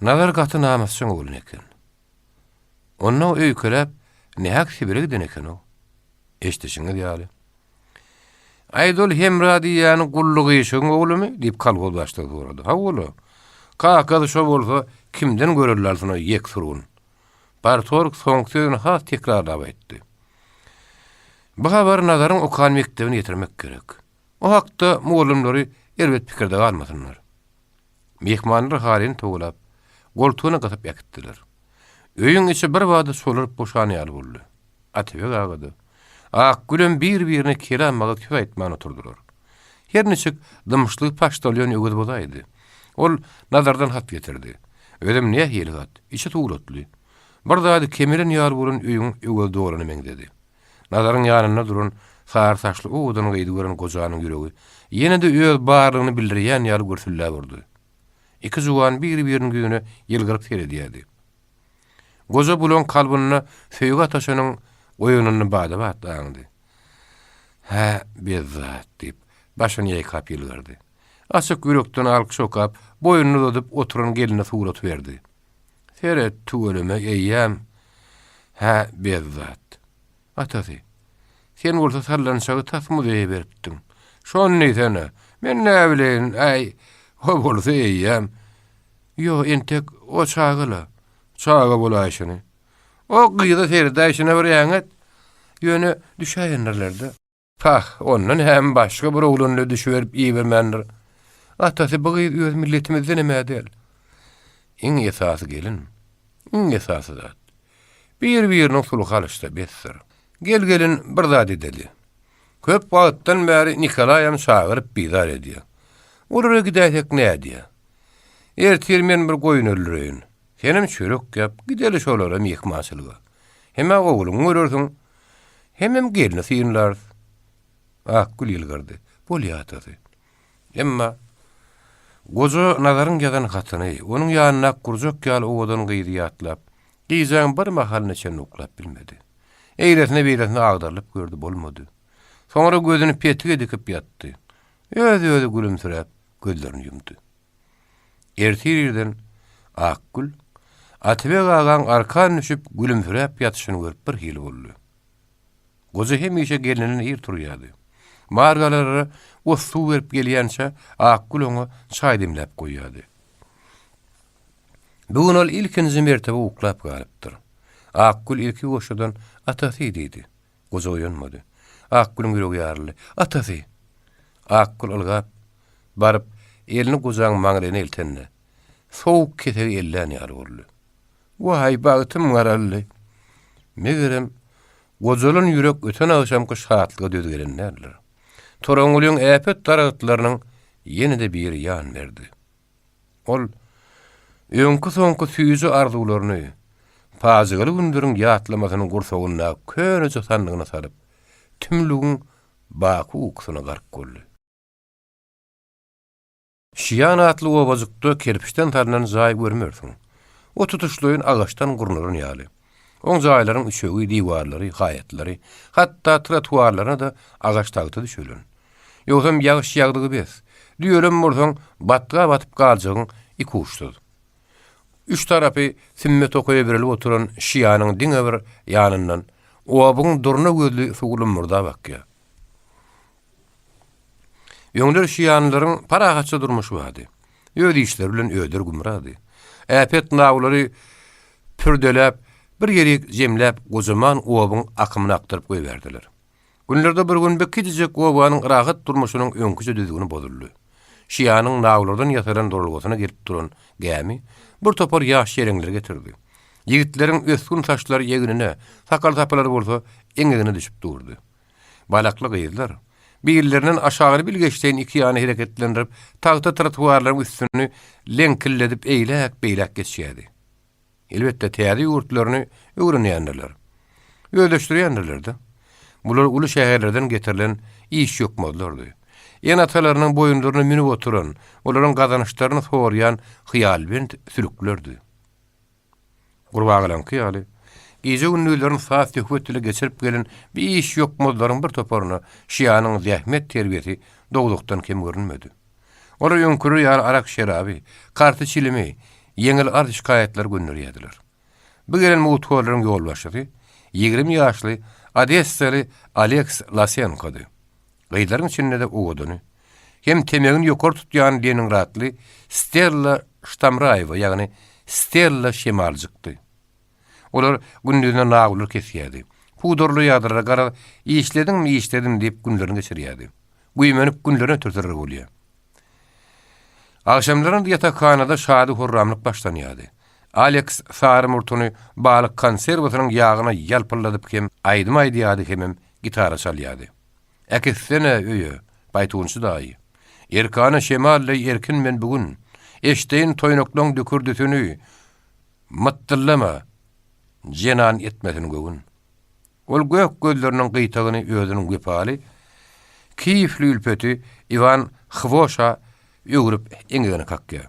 Nazar gaty namysjaň oglan eken. Onda öýkeläp, nähak Sibire giden eken-ow. Eşidişiňiz ýaly. Aýt ol Hemra diýýäni Gully gyşygyň oglumy? diýip kolhoz başlygy sorady. Hawa-la. Kakasy şo bolsa, kimden görelde alsyn o ýeksurun. Partorg soňky sözüni has tekrarlap aýtdy. Bu habary Nazaryň okan mekdebine ýetirmek gerek. O hakda mugallymlary erbet pikirde galmasynlar. Myhmanlar halyny towlap, goltugyna gysyp äkitdiler. Öýüň içi birbada çolaryp boşan ýaly boldy. Atabek aga-da, Akgülem bir-birine kelam-agyz söz aýtman oturdylar. Her niçik dymyşlygy paştalýon Öwez bozaýdy. Ol Nazardan hat getirdi. Özem nähili hat, içi suratly. Bir zady kemelen ýaly bolan öýüň Öwez dolana meňzedi. Nazaryň ýanynda duran sary saçly owadan gyzy gören gojanyň ýüregi ýene-de öz barlygyny bildirýän ýaly gürsülläp urdy. Iki juwan bir-biriniň ýüzüne ýylgyryp seredýärdi. Goja bulaň kalbynda söýgi ataşynyň oýanyny bada-bat aňdy. Hä, bezzat, diýip, başyny ýaýkap ýylgyrdy. Açyk ýürekden alkyş okap, boýnuny uzadyp oturan gelne suraty berdi. Seret, tüweleme, eýýäm, hä, bezzat. Atasy, sen bolsa sallançagy tas muzeýe beripdiň. Şony diýsene. Men näbileýin, äý, o bolsa eýýäm. Ýok, entek o çaga-la. Çaga bolaýşyny. O gyza seredäýşine bir äňet. Ýöne düşäýendirler-de. Pah, ondan hem başga bir oglanla düşüberip ibermändir. Atasy bu gyz öz milletimizdenem-ä däl. Iň esasy gelin. Iň esasy zat. Bir-biriniň sulhy alyşsa besdir. Gel gelin bir zat edeli. Köp wagtdan bäri Nikolaýam çagyryp bizar edýär. Olara gidäýsek nädýär? Ertir men bir goýun öldüreýin. Senem çörek ýap, gideli şolara myhmançylyga. Hem-ä ogluňy görersiň, hemem gelni synlarys. Akgül ýylgyrdy. Bolýa, atasy. Emma goja Nazaryň ýazan hatyny, onuň ýanyndaky gurjak ýaly owadan gyzy ýatlap, gijäň bir mahalyna çenli uklap bilmedi. Eýlesine-beýlesine agdarylyp gördi, bolmady. Soňra gözüni petige dikip ýatdy. Öz-özi gülümsiräp, gözlerini ýumdy. Ertir irden Akgül Atabek agaň arkan düşüp, gülümsiräp ýatyşyny görüp birhili boldy. Goja hemişe gelninden ir turýardy. Margalara ot-suw berip gelýänçä Akgül oňa çaý demläp goýýardy. Bu gün ol ilkinji mertebe uklap galypdyr. Akgül ilki ýuwaşjadan Atasy diýdi. Goja oýanmady. Akgülüň ýüregi ýaryldy. Atasy! Akgül ylgap, baryp, elini gojaň maňlaýyna eltende, sowuk kesegi ellän ýaly boldy. Waý, bagtym garaldy! Megerem, gojalan ýürek öten agşamky şatlyga döz gelen däldir. Toraňňulyň äpet daragtlarynyň ýene-de biri ýan berdi. Ol öňki-soňky süýji arzuwlaryny, pajygaly günleriň ýatlamasyny gursagyndaky köneje sandygyna salyp, tümlügiň baky ukusyna gark boldy. Şian atly obajykda kerpiçden salnan jaý görmersiň. O tutuşlaýyn agaçdan gurnalan ýaly. Oň jaýlaryň üçegi, diwarlary, haýatlary, hatda trotuarlaryna-da agaç tagta düşelen. Ýogsam ýagyş ýagdygy bes. Düýelem bolsaň, batga batyp galjagyň ikuçsuz. Üç tarapy sümme tokaýa bürelip oturan Şianyň diňe bir ýanyndan obaň durna gözli suwy lummurdap akýar. Öňler şianlaryň parahatça durmuşy bardy. Öz işleri bilen özleri gümrady. Äpet nawlary pürdeläp, bir ýerik jemläp gojaman obaň akymyny akdyryp goýberdiler. Günlerde bir gün bu kiçijek obanyň rahat durmuşynyň öňküje düzgüni bozuldy. Şianyň nawlardan ýasalan duralgasyna gelip duran gämi bir topar ýaş ýeleňleri getirdi. Ýigitleriň ösgün saçlary egnine, sakal-sapalary bolsa eňegine düşüp durdy. Balakly gyzlar, billerinden aşagyny bilgeşleýin iki ýana hereketlendirip, tagta trotuarlaryň üstüni leňkilledip eýläk-beýläk geçýärdi. Elbetde, täze ýurtlaryny öwrenýändirler. Özleşdirýändirler-de. Bular uly şäherlerden getirilen iş ýokmazlardy. Ene-atalarynyň boýunlaryna münüp oturan, olaryň gazançlaryny sorýan hyýalbent sülüklerdi. Gurbagalaňky ýaly, gije-gündizlerini saz-söhbet bile geçirip gelen bir iş ýokmazlaryň bir toparyna Şianyň zähmet terbiýesi dowzahdan kem görünmedi. Olar öňküler ýaly arak-şeraby, karty-çilimi, ýeňil arz-şikaýatlary gönderýärdiler. Bu gelen mugthorlaryň ýolbaşçysy 20 ýaşly odessaly Aleks Lasenkody. Gyzlaryň içinde-de owadany, hem temegini ýokary tutýan leningradly Stella Ştamraýewa, ýagny Stella Şemaljykdy. Olar gündizine nawlar kesýärdi. Pudarlaýardylar, garaz, işlediňmi, işledim diýip günlerini geçirýärdi. Güýmenip günlerini ötürseler bolýar. Agşamlaryna ýatakhanada şady-horramlyk başlanýardy. Aleks sary murtuny balyk konserwasynyň ýagyna ýalpyldadyp hem aýdym aýdýardy hemem gitara çalýardy. Äkitsene öýe, paýtunçy daýy. Erkana şemal deý erkin men bu gün. Eşdeýin toýnaklaň dükürdisini, Mytdyllama, jenan etmesin göwün. Ol gök gözleriniň gyýtagyny özüniň wepaly Kiýewli ülpeti Iwan Hwoşa öwrüp eňegine kakýar.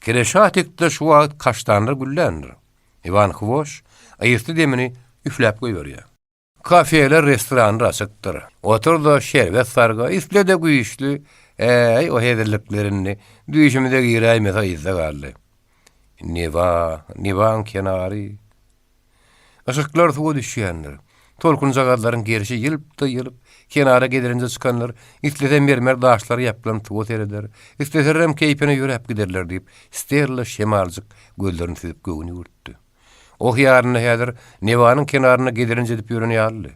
Kreşatikde şu wagt kaştanlar gülländir. Iwan Hwoş yzky demini üfläp goýberýär. Kafeler, restoranlar açykdyr. Otur-da, şerbet sarga, isle-de güýçli. Äý, o hezillikler indi düýşümize giräýmese yzda galdy. Newa, Newaň kenary. Yşyklar suwa düşýändir. Tolkunjagazlaryň gerşi ýylp-da-ýylp, kenara gezelenje çykanlar islese mermer daşlara ýapylan suwa sereder, isleselerem keýpine ýöräp giderler diýip, Stella şemaljyk gözlerini süzüp göwün ýüwürtdi. O hyýalynda häzir Newanyň kenarynda gezelenç edip ýören ýalydy.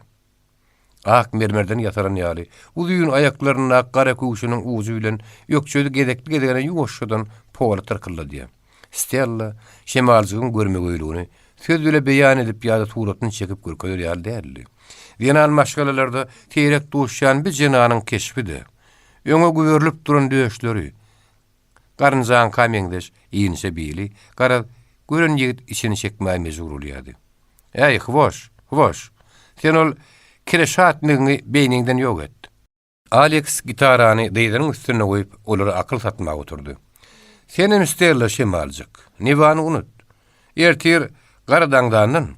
Ak mermerden ýasalan ýaly, uzyn aýaklaryndaky gara köwşüniň ujy bilen ökjesi gezekli-gezegine ýuwaşjadan pola tyrkylladýar. Stella şemaljygyň görmegöýlügini söz bile beýan edip ýa-da suratyny çekip görkezer ýaly däldi. Zenan maşgalalarda seýrek duşýan bir jenanyň keşbi-de, öňe güberilip duran döşleri, Garynjaňka meňzeş inçe bili, garaz, gören ýigit içini çekmäge mejbur bolýardy. Äý, Hwoş, Hwoş! Sen ol kireşatnigiňi beýniňden ýok et. Aleks gitarany dyzynyň üstünde goýup, olara akyl satmaga oturdy. Senem Stella şemaljyk, Newany unut. Ertir gara daňdandan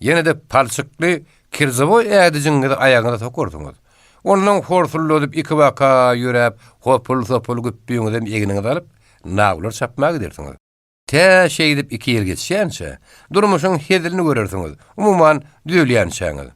ýene-de palçykly kirzowoý ädijiňizi aýagyňyza sokarsyňyz. Ondan horsulladyp ikibaka ýöräp, hopul-sopul güpbiňizem egniňize alyp, nawlar çapmaga gidersiňiz. Tä şeýdip iki ýyl geçýänçä, durmuşyň hezilini görersiňiz, umuman, düzelýänçäňiz.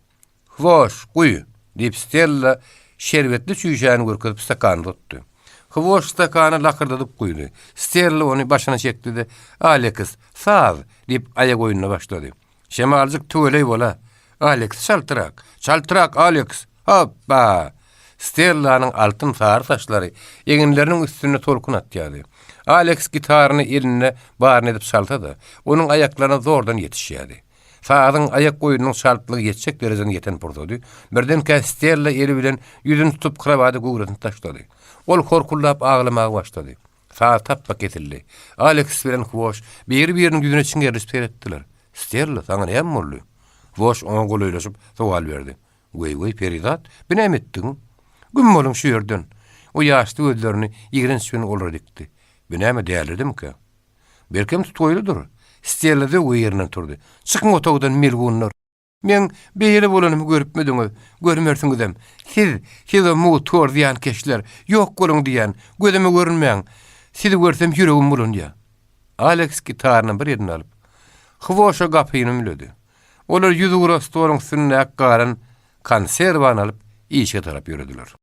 Hwoş, guý! diýip, Stella şerbetli çüýşäni görkezip stakany tutdy. Hwoş stakany lakyrdadyp guýdy. Stella ony başyna çekdi-de, Aleks, saz! diýip, aýak oýnuna başlady. Şemaljyk tüweleý bol-a! Aleks, çaltrak! Çaltrak, Aleks! Hopba! Stellanyň altyn sary saçlary eginleriniň üstünde tolkun atýardy. Aleks gitaryny elinde baryny edip çalsa-da, onuň aýaklaryna zordan ýetişýärdi. Sazyň aýak oýnunyň çaltlygy ýetjek derejeden ýeten pursady, birdenkä Stella eli bilen ýüzüni tutup krowada göwresini taşlady. Ol horkuldap aglamaga başlady. Saz tapba kesildi. Aleks bilen Hwoş biri-biriniň ýüzüne çiňerilişip seretdiler. Stella, saňa näme boldy? Hwoş oňa golaýlaşyp sowal berdi. Weý-weý, perizat, bu näme etdigiň? Güm boluň şu ýerden! O ýaşly gözlerini ýigrenç bilen olara dikdi. Bu näme dälidimikä? Belkem tutgaýlydyr. Stella zöwwe ýerinden turdy. Çykyň otagdan, melgunlar! Meň beýle bolanymy görüpmidiňiz? Görmersiňizem. Siz, siz o mugthor zyýankeşler, ýok boluň diýýän, gözüme görünmäň. Sizi görsem ýüregim bulanýar. Aleks gitaryny bir eline alyp, Hwoşa gapyny ümledi. Olar ýüzugra stoluň üstündäki galan konserwany alyp, işige tarap ýörediler.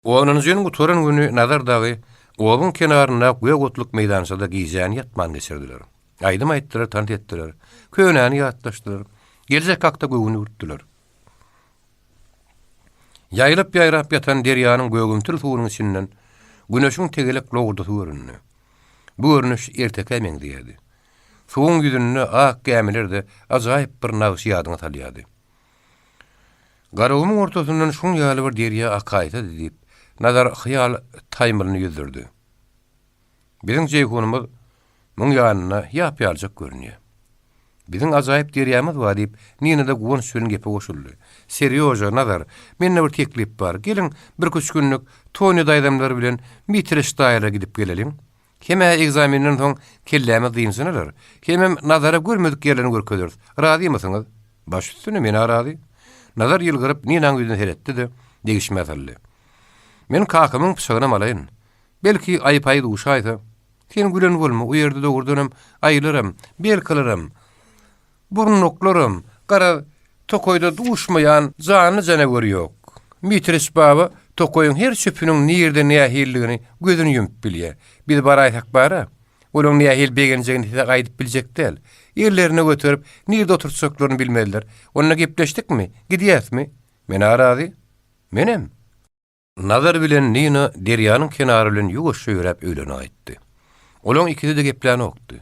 Onunjynyň gutaran güni Nazar dagy obaň kenarynda gök otluk meýdançada gijäni ýatman geçirdiler. Aýdym aýtdylar, tans etdiler. Könäni ýatlaşdylar. Geljek hakda göwün ýüwürtdiler. Ýaýylyp-ýaýrap ýatan derýanyň gögümtil suwunyň içinden Güneşiň tegelek lowurdysy göründi. Bu görnüş ertekä meňzeýärdi. Suwuň ýüzünde ak gämiler-de ajaýyp bir nagyşy ýadyňa salýardy. Garagumuň ortasyndan şuň ýaly bir derýa akaýsady diýip, Nazar hyýal taýmylyny ýüzdürdi. Biziň Jeýhunymyz muň ýanynda ýap-ýaljak görünýär. Biziň ajaýyp derýamyz bar diýip, Nina-da guwanç bilen gepe goşuldy. Serýoža, Nazar, mende bir teklip bar. Geliň, birküç günlük Tonýa daýzamlar bilen Mitreş daýylara gidip geleliň. Hem-ä ekzamenden soň kellämiz dynjyny alar, hemem Nazara görmedik ýerlerini görkezeris. Razymysyňyz? Baş üstüne, men-ä razy. Nazar ýylgyryp, Ninaň ýüzüne seretdi-de, degişmä saldy. Men kakamyň pyçagynam alaýyn. Belki, aýy-paýy duşaýsa. Sen gülen bolma, o ýerde dogrudanam aýylaram, belkalaram, Burunlyklaram, garaz, tokaýda duşmaýan janly-janawer ýok. Mitriç baba tokaýyň her çöpüniň nirde nähilidigini gözüni ýumup bilýär. Biz baraýsak bar-a, olaň nähili begenjegini size aýdyp biljek däl. Ellerine göterip, nirde oturtjaklaryny bilmezler. Onda gepleşdikmi? Gidýäsmi? Men-ä razy. Menem. Nazar bilen Nina derýanyň kenary bilen ýuwaşja ýöräp öýlerine gaýtdy. Olaň ikisi-de geplänokdy.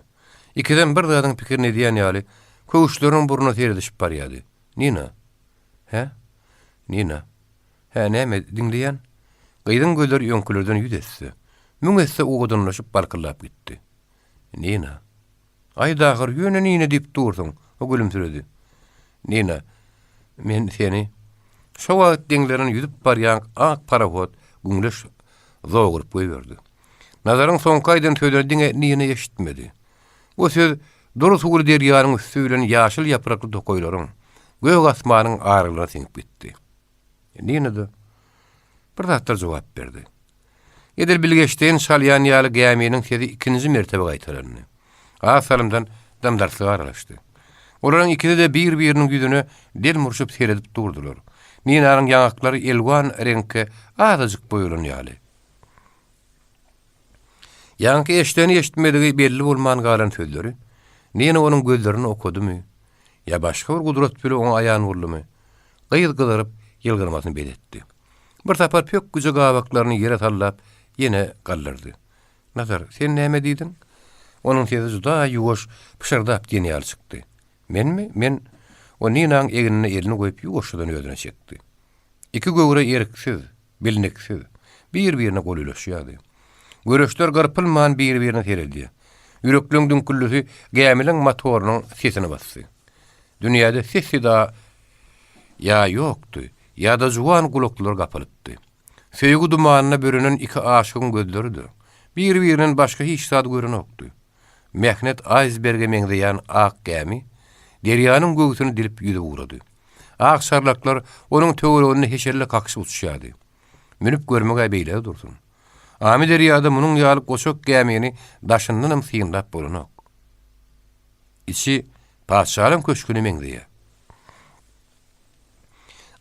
Ikisem bir zadyň pikirini edýän ýaly, köwüşleriniň burnuna seredişip barýardy. Nina. Hä? Nina. Hä, näme, diňleýän? Gyzyň gözleri öňkülerden ýüz esse, müň esse owadanlaşyp balkyldap gitdi. Nina. Aýt ahyr, ýöne Nina diýip dursuň, o gülümsiredi. Nina, men seni Şo wagt deňlerinden ýüzüp barýan ak parohod güňleş zoguryp goýberdi. Nazaryň soňky aýdan sözüni diňe Nina eşitmedi. O söz dury suwly derýanyň üsti bilen ýaşyl ýaprakly tokaýlaryň, gök asmanyň aralygyna siňip gitdi. Nina-da bir zatlar jogap berdi. Edil bilgeşleýin çalýan ýaly gäminiň sesi ikinji mertebe gaýtalandy. Az salymdan dym-dyrslyk aralaşdy. Olaryň ikisi-de bir-biriniň ýüzüne delmurşyp seredip durdular. Ninanyň ýaňaklary elwan reňke azajyk boýalan ýaly. Ýaňky eşideni-eşitmedigi belli bolman galan sözleri Nina onuň gözlerinde okadymy ýa başga bir gudrat bile oňa aýan boldumy, gyz gyzaryp ýylgyrmasyny bes etdi. Bir sapar pökgüje gabaklaryny ýere sallap, ýene galdyrdy. Nazar, sen näme diýdiň? Onuň sesi juda ýuwaş, pyşyrdap diýen ýaly çykdy. Menmi? Men O Ninaň egnine elini goýup ýuwaşjadan özüne çekdi. Iki göwre erksiz, bilniksiz, bir-birine gol ulaşýardy. Göreçler gyrpylman bir-birine seredýär. Ýürekleň düňküldisi gämileň motorynyň sesini basdy. Dünýäde ses-seda Ýa ýokdy, ýa-da juwan gulaklar gapylypdy. Söýgi dumanyna bürenen iki aşygyň gözleri-de, bir-birinden başga hiç zat görenokdy. Mähnet aýsberge meňzeýän ak gämi derýanyň göwsüni dilip ýüzüp ugrady. Ak şarlaklar onuň töwereginde heşelle kakyşyp uçuşýardy. Münüp görmek-ä beýle dursun. Amyderýada munuň ýaly goçak gämini daşyndanam synlap bolanok. Içi patyşalaň köşgüne meňzeýär.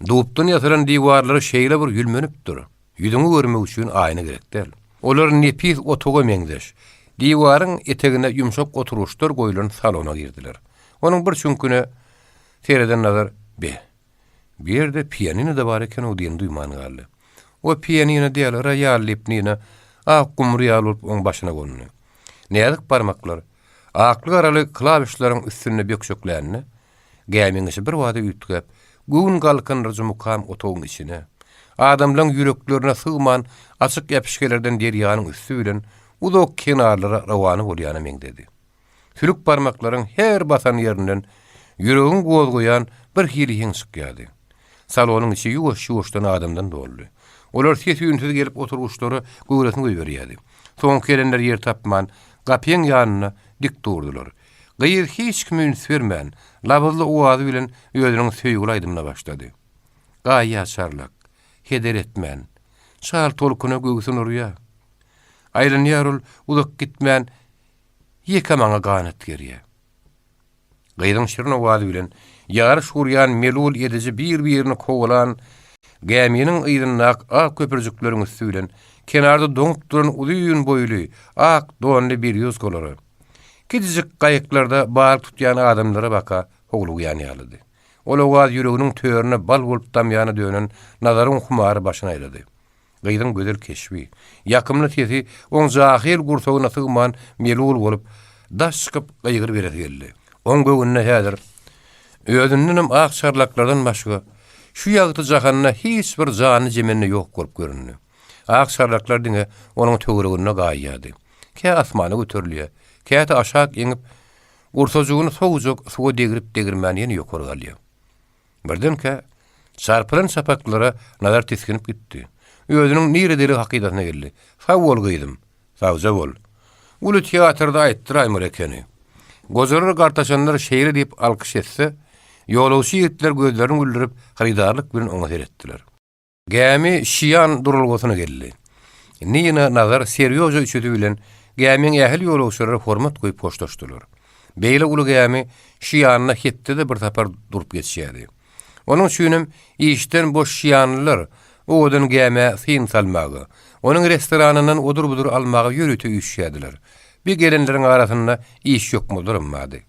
Dubdan ýasalan diwarlary şeýle bir ýülmenipdir, ýüzüňi görmek üçin aýna gerek däl. Olar nepis otaga meňzeş, diwaryň etegine ýumşak oturgyçlar goýlan salona girdiler. Onuň bir çüňküne sereden Nazar, Be, bu ýerde pianino-da bar eken-ow diýeni duýman galdy. O pianino däl, roýal diýip Nina ak gumry ýaly bolup oň başyna gondy. Näzik barmaklar akly-garaly klawişleriň üstünde bökjeklände, Gämiň içi birbada üýtgäp, göwün galkyndyryjy mukam otagyň içine, adamlaň ýüreklerine sygman açyk äpişgelerden derýanyň üsti bilen uzak kenarlara rowana bolýana meňzedi. Sülük barmaklaryň her basan ýerinden ýüregiňi gozgaýan bir hili heň çykýardy. Salonyň içi ýuwaş-ýuwaşdan adamdan doldy. Olar ses-üýnsüz gelip oturgyçlara göwresini goýberýärdi. Soňky gelenler ýer tapman, gapyň ýanynda dik durdular. Gyz hiç kime üns bermän, labyzly owazy bilen özüniň söýgüli aýdymyna başlady. Gaýa çarlak, heder etmän, çal tolkuna göwsün urýar. Aýlanýar ol uzak gitmän, ýeke maňa ganat gerýär. Gyzyň şirin owazy bilen ýaryş gurýan melul ediji bir-birini kowalan gäminiň yzyndaky ak köpürjikleriň üsti bilen kenarda doňup duran uzyn boýly, ak donly berýozkalara, kiçijik gaýyklarda balyk tutýan adamlara baka howlugýan ýalydy. Ol owaz ýüreginiň törüne bal bolup damýana dönen Nazaryň humary başyna aýlady. Gyzyň gözel keşbi, ýakymly sesi oň jahyl gursagyna sygman melul bolup, daş çykyp gygyryberesi geldi. Oň göwnüne häzir özündenem ak çarlaklardan başga şu ýagty jahanda hiç bir janly-jemende ýok bolup göründi. Ak çarlaklar diňe onuň töwereginde gaýýardy. Kä asmana göterilýär, käte aşak eňip, gursajygyny sowujak suwa degrip-degirmän ýene ýokary galýar. Birdenkä, çarpylan çapaklara Nazar tisginip gitdi. Özüniň niredeligi hakydasyna geldi. Sag bol, gyzym! Sagja bol! Uly teatrda aýtdyraýmaly ekeni. Gojalar gartaşanlar şeýle diýip alkyş etse, ýolagçy ýigitler gözlerini güldürip, hyrydarlyk bilen oňa seretdiler. Gämi Şian duralgasyna geldi. Nina, Nazar, Serýoža üçüsi bilen gämiň ähli ýolagçylary hormat goýup hoşlaşdylar. Beýle uly gämi Şianda hepdede bir sapar durup geçýärdi. Onuň üçinem işden boş şianlylar owadan gämä syn salmaga, onuň restoranyndan odur-budur almaga ýörite üýşýärdiler. Bir gelenleriň arasynda iş ýokmazlaram bardy.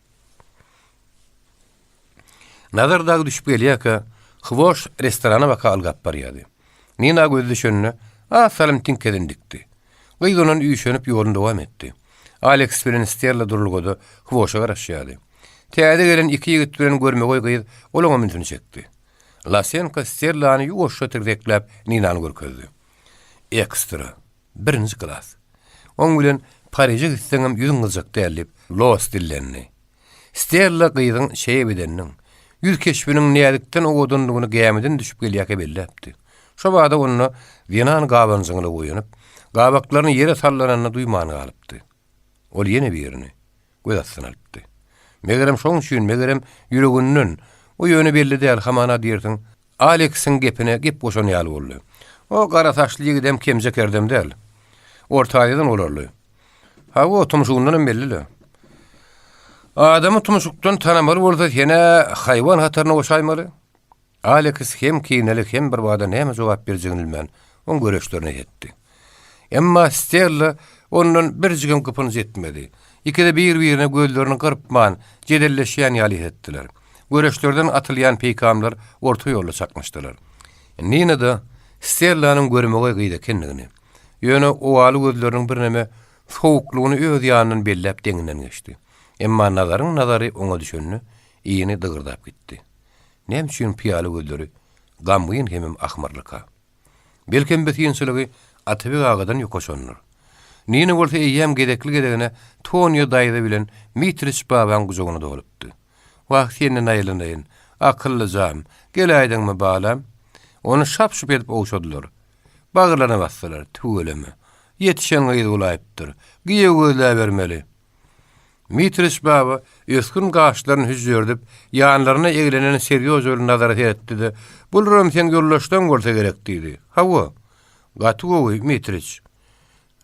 Nazar dagy düşüp gelýärkä, Hwoş restorana baka ylgap barýardy. Nina gözi düşende, az salym tiňkesini dikdi. Gyz ondan üýşenip ýoluny dowam etdi. Aleks bilen Stella duralgada Hwoşa garaşýardy. Täze gelen iki ýigit bilen görmegeý gyz olaňam ünsüni çekdi. Lasenko Stellany ýuwaşja tirsekläp Ninany görkezdi. Ekstra. Birinji klas. Oň bilen Pariže gitseňem ýüzüň gyzjak däl diýip, Los dillendi. Stella gyzyň şeýe bedeniniň, ýüz keşbiniň näzikden owadanlygyny gämiden düşüp gelýärkä belläpdi. Şo bada onda zenan gabanjyňlygy oýanyp, gabaklaryny ýere sallananyny duýman galypdy. Ol ýene birini göz astyna alypdy. Megerem şoň üçin, megerem ýüreginden, o ýöne belli däl, hamana diýersiň, Aleksiň gepine gep goşan ýaly boldy. O gara saçly ýigidem kemje kerdem däl. Orta Aziýadan bolarly. Hawa, tumşugyndanam belli-le. Adamy tumşukdan tanamaly bolsa sen-ä haýwan hataryna goşaýmaly. Aleks hem kineli hem birbada näme jogap berjegini bilmän, oň göreçlerine ýetdi. Emma Stella ondan birjigem gypynç etmedi. Ikisi bir-birine gözlerini gyrpman, jedelleşýän ýaly etdiler. Göreçlerden atylýan peýkamlar orta ýolda çaknyşdylar. Nina-da Stellanyň görmegeý gyz ekenligini, ýöne owaly gözleriniň birneme sowuklygyny öz ýanyndan belläp deňinden geçdi. Emma Nazaryň nazary oňa düşende, ini dygyrdap gitdi. Näme üçin pyýala gözleri gamgyn hemem ahmyrlyka? Belkem bu synçylygy Atabeg agadan ýokaşandyr. Nina bolsa eýýäm gezekli-gezegine Tonýa daýza bilen Mitriç babaň gujagyna dolupdy. Wah, senden aýlanaýyn, akyllyjam, geläýdiňmi, balam? Ony şap-şup edip ogşadylar. Bagyrlaryna basdylar, tüweleme, ýetişen gyz bolaýypdyr, giýew gözläbermeli. Mitriç baba ösgün gaşlaryny hüžžerdip, ýanlaryna eglenen Serýoža bilen Nazara seretdi-de, Bularam seň ýoldaşlaň bolsa gerek diýdi. Hawa. Gaty gowy, Mitriç.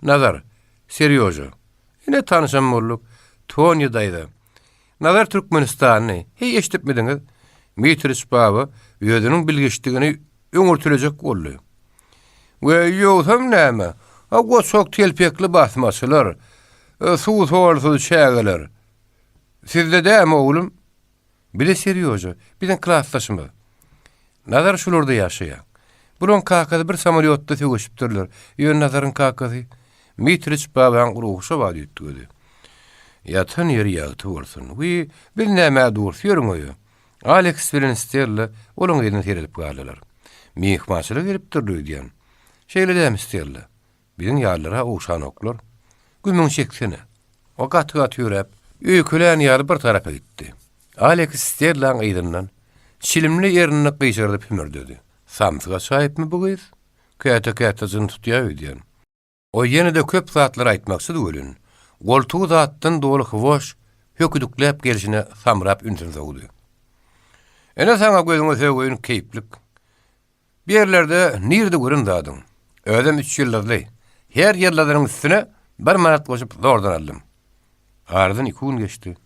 Nazar, Serýoža. Ine tanyşam bolduk. Tonýa daýza. Nazar türkmenistanly. Heý eşidipmidiňiz? Mitriç baba özüniň bilgiçdigini öňürtilejek boldy. We ýogsam näme? A goçak telpekli basmaçylar, suw-solsuz çägeler. Sizde dämi, oglum? Bile Serýoža, biziň klasdaşymyz. Nazar şularda ýaşaýar. Bulaň kakasy bir samolýotda söweşipdirler. Ýöne Nazaryň kakasy Mitriç babaň ruhy şo bada üýtgedi. Ýatan ýeri ýagty bolsun. Wiý, biz nämä durus, ýörüň öýe. Aleks bilen Stella olaň yzyna seredip galdylar. Myhmançylyga gelipdirler öýdýän. Şeýle dämi, Stella? Biziň ýalylar-a ogşanoklar. Gümüňi çeksene. O gaty-gaty ýöräp, öýkelän ýaly bir tarapa gitdi. Aleks Stellaň yzyndan, çilimli ernini gyşardyp hümürdedi. Samsyga çaýypmy bu gyz? Käte-käte jyn tutýar öýdýän. O ýene-de köp zatlar aýtmakçydy welin, goltugy zatdan doly Hwoş höküdikläp gelşine samrap ünsüni sowdy. Ine saňa gözüňe söweýin keýplik. Bu ýerlerde nirde gören zadyň? Özem üç ýyldyzly. Her ýyldyzynyň üstüne bir manat goşup zordan aldym. Aradan iki gün geçdi.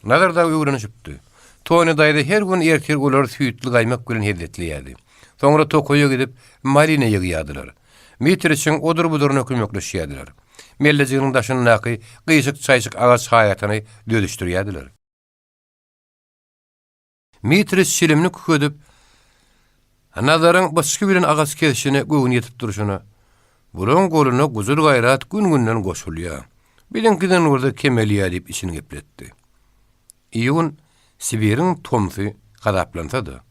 Nazar dagy öwrenişipdi. Tony daýza her gün ertir olary süýtli gaýmak bilen hezzetleýärdi. Soňra tokaýa gidip, malina ýygýardylar. Mitriçiň odur-buduryna kömekleşýärdiler. Mellejiginiň daşyndaky gyşyk-çaýşyk agaç haýatyny düzüşdirýärdiler. Mitriç çilimini kükedip, Nazaryň byçgy bilen agaç kesişine göwni ýetip durşuna, Bulaň goluna gujur-gaýrat gün-günden goşulýar. Biziňkiden bolsa kemelýär diýip içini gepletdi. Iýun Sibiriň tomsy hasaplansa-da,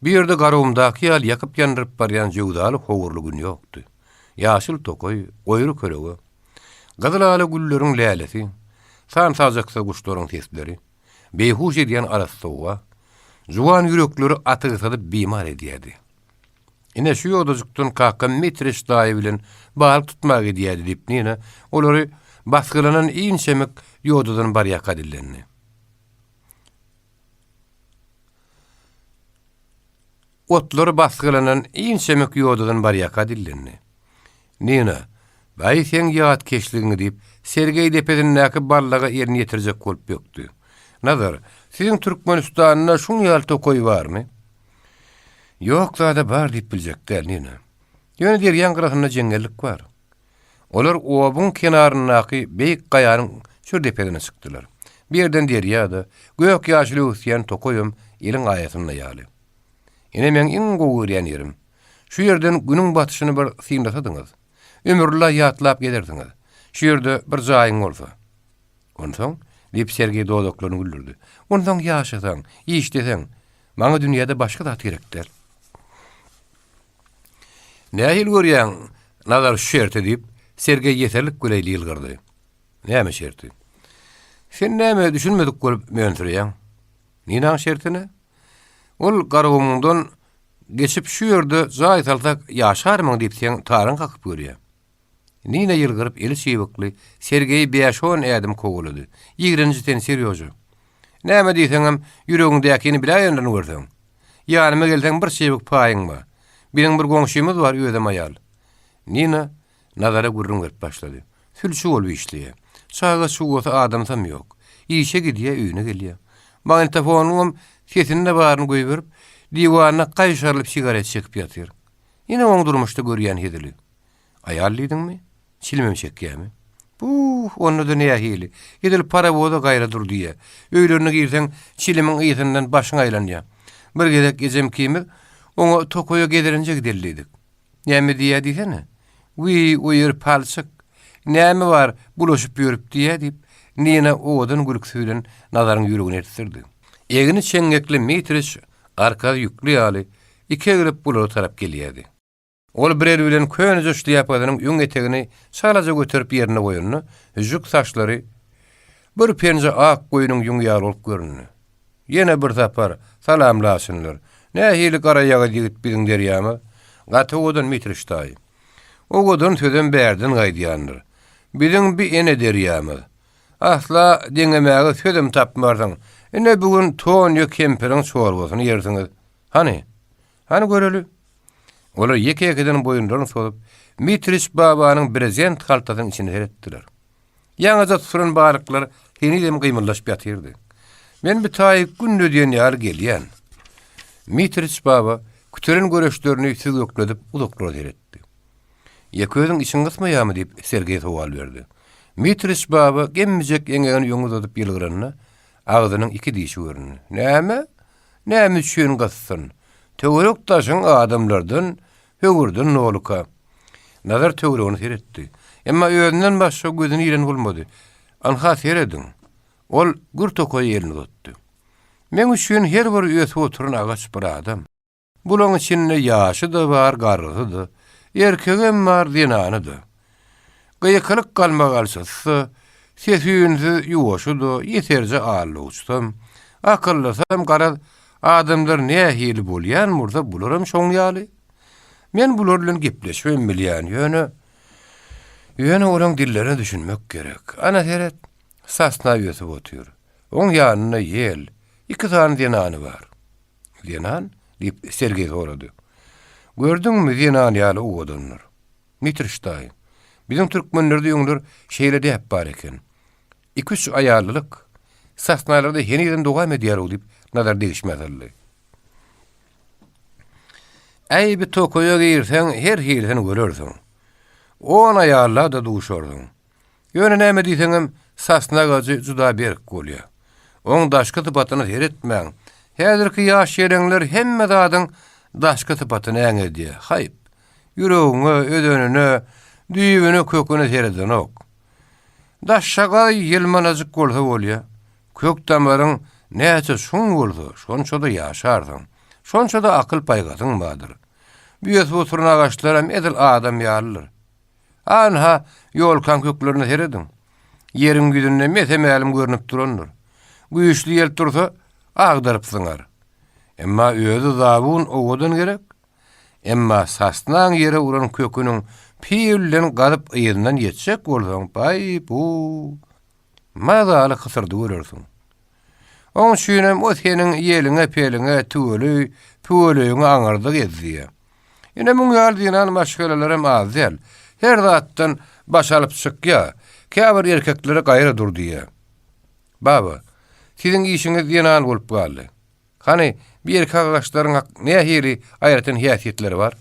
bu ýerde Garagumdaky ýaly ýakyp-ýandyryp barýan jöwzaly howurly gün ýokdy. Ýaşyl tokaý, goýry kölege, gyzyl-ala gülleriň lälesi, san-sajaksyz guşlaryň sesleri, beýhuş edýän arassa howa, juwan ýürekleri atygsadyp bimar edýärdi. Ine, şu ýodajykdan kakam Mitreş daýy bilen balyk tutmaga gidýärdi diýip, Nina olary basgylanan inçemik ýodadan barýarka dillendi. Otlary basgylanan inçemik ýodadan barýarka dillendi. Nina, Baý seň ýatkeşligiňi diýip, Sergeý depesindäki ballaga elini ýetirjek bolup bökdi. Nazar, siziň Türkmenistanda şuň ýaly tokaý barmy? Ýok zada bar diýip biljek däl, Nina. Ýöne derýaň gyrasynda jeňňellik bar. Olar obuň kenaryndaky beýik gaýanyň çür depesine çykdylar. Bu ýerden derýa-da, gök-ýaşyl öwüsýän tokaýam eliň aýasynda ýaly. Ine meň iň gowy görýän ýerim. Şu ýerden günüň batyşyny bir synlasadyňyz. Ömürlla ýatlap gezersiňiz. Şu ýerde bir jaýyň bolsa. Onsoň? diýip, Sergeý dodaklaryny güldürdi. Onsoň ýaşasaň, işleseň, maňa dünýäde başga zat gerek däl. Nähili görýäň, Nazar şu şerti, diýip, Sergeý ýeserlik bilen ýylgyrdy. Näme şerti? Sen näme düşünmedik bolup mönsüreýäň? Ninaň şertine? Ol Garagumuňdan geçip şu ýerde jaý salsak ýaşarmyň diýip seň taryň kakyp görýär. Nina ýylgyryp eli çybykly Sergeýi bäş-on ädim kowalady. Ýigrenji sen, Serýoža. Näme diýseňem, ýüregiňdäkini biläýenlerini görseň. Ýanyma gelseň bir çybyk paýyň bar. Biziň bir goňşymyz bar, özem aýal. Nina Nazara gürrüň berip başlady. Sülçi bolup işleýär. Çaga-çugasy adamsam ýok. Işe gidýär, öýüne gelýär. Magnitofonyňam sesini-de baryny goýberip, diwanda gaýşarylyp sigaret çekip ýatyr. Ine oň durmuşda görýän hezili. Aýal diýdiňmi? Çilimem çekýärmi? Buh, onda-da nähili. Edil parawoza gaýra dur diýýär. Öýlerine girseň, çilimiň ysyndan başyň aýlanýar. Bir gezek ejem ikimiz oňa tokaýa gezelenje gideli diýdik. Näme diýýär diýsene? Wiý, o ýer palçyk. Näme bar, bulaşyp ýörüp diýýär diýip, Nina owadan gülküsi bilen Nazaryň ýüregini ersdirdi. Egni çeňňekli Mitriç arkasy ýükli ýaly, iki egrip bulara tarap gelýärdi. Ol bir eli bilen köneje şlýapasynyň öň etegini çalaja göterip ýerine goýanda, hüžžük saçlary bir penje ak goýnuň ýüňi ýaly bolup göründi. Ýene bir sapar, Salam laçynlar! Nähili garaýagyz ýigit biziň derýamyz? Gaty owadan Mitriç daýy. Owadan sözem bärden gaýdýandyr. Biziň bi ene derýamyz. Asla deňemäge sözem tapmarsyň. Ine bu gün Tonýa kempiriň çorbasyny ýersiňiz. Hany? Hany göreli? Olar ýeke-ýekeden boýunlaryny sozup, Mitriç babanyň brezent haltasynyň içine seretdiler. Ýaňyja tutulan balyklar henizem gymyldaşyp ýatyrdy. Men bu taýy günde diýen ýaly gelýän. Mitriç baba kütelen göreçlerini süzgekledip uzaklara seretdi. Ýeke özüň içiň gysmaýarmy diýip, Sergeý sowal berdi. Mitriç baba gemmijek eňegini öňe uzadyp ýylgyranda, agzynyň iki dişi göründi. Näme? Näme üçin gyssyn? Töwerek-daşyň adamlardan, höwürden doluka. Nazar töweregine seretdi. Emma özünden başga gözüni iren bolmady. Anha, serediň! Ol gür tokaýa elini uzatdy. Meň üçin her bir ösüp oturan agaç bir adam. Bulaň içinde ýaşy-da bar, garrysy-da, erkegem bar, zenany-da. Gykylyk galmagalçysy-da, sesi-üýnsüz ýuwaşy-da, ýeserje allawçysam, akyllysam, garaz, adamlar nähili bolýan bolsa, bularam şoň ýaly. Men bular bilen gepleşibem bilýän, ýöne, ýöne olaň dillerine düşünmek gerek. Ana seret, sosna ösüp otyr. Oň ýanynda ýel, iki sany zenany bar. Zenan? diýip, Sergeý sorady. Gördüňmi, zenan ýaly owadandyr. Mitriş daýy, biziň türkmenlerde öňler şeýle däp bar eken. Iki-üç aýallylyk sasnalarda henizem dowam edýär-ow diýip, Nazar degişmä saldy. Äý, bi tokaýa girseň, her hilisini görersiň. On aýalla-da duşarsyň. Ýöne näme diýseňem, sosna agajy juda berk bolýar. Oň daşky sypatyna seretmäň. Häzirki ýaş-ýeleňler hemme zadyň daşky sypatyny äňedýär. Haýp! Ýüregiňe, özenine, düýbüne, köküne seredenok. Daşşagaý ýylmanajyk bolsa bolýar. Kök damaryň näçe çuň bolsa, şonça-da ýaşarsyň. Şonça-da akyl-paýhasyň bardyr. Bu ösüp oturan agaçlaram edil adam ýalydyr. Anha, ýolkaň köklerine serediň. Ýeriň ýüzünde mese-mälim görnüp durandyr. Güýçli ýel tursa, agdaryp zyňar. Emma özi zabun owadan gerek. Emma sosnaň ýere uran köküniň pil bilen gazyp yzyndan ýetjek bolsaň, paý-pu! Mazaly hysyrdy görersiň. Oň üçinem o seniň ýeliňe-peliňe, tüweleý, püweleýiňe aňyrda gezdiýä. Ine muň ýaly zenan maşgalalaram az däl. Her zatdan baş alyp çykýa, käbir erkeklere gaýra dur diýýä. Baba, siziň işiňiz zenan bolup galdy. Hany, bu erkek agaçlaryň hak nähili aýratyn häsiýetleri bar?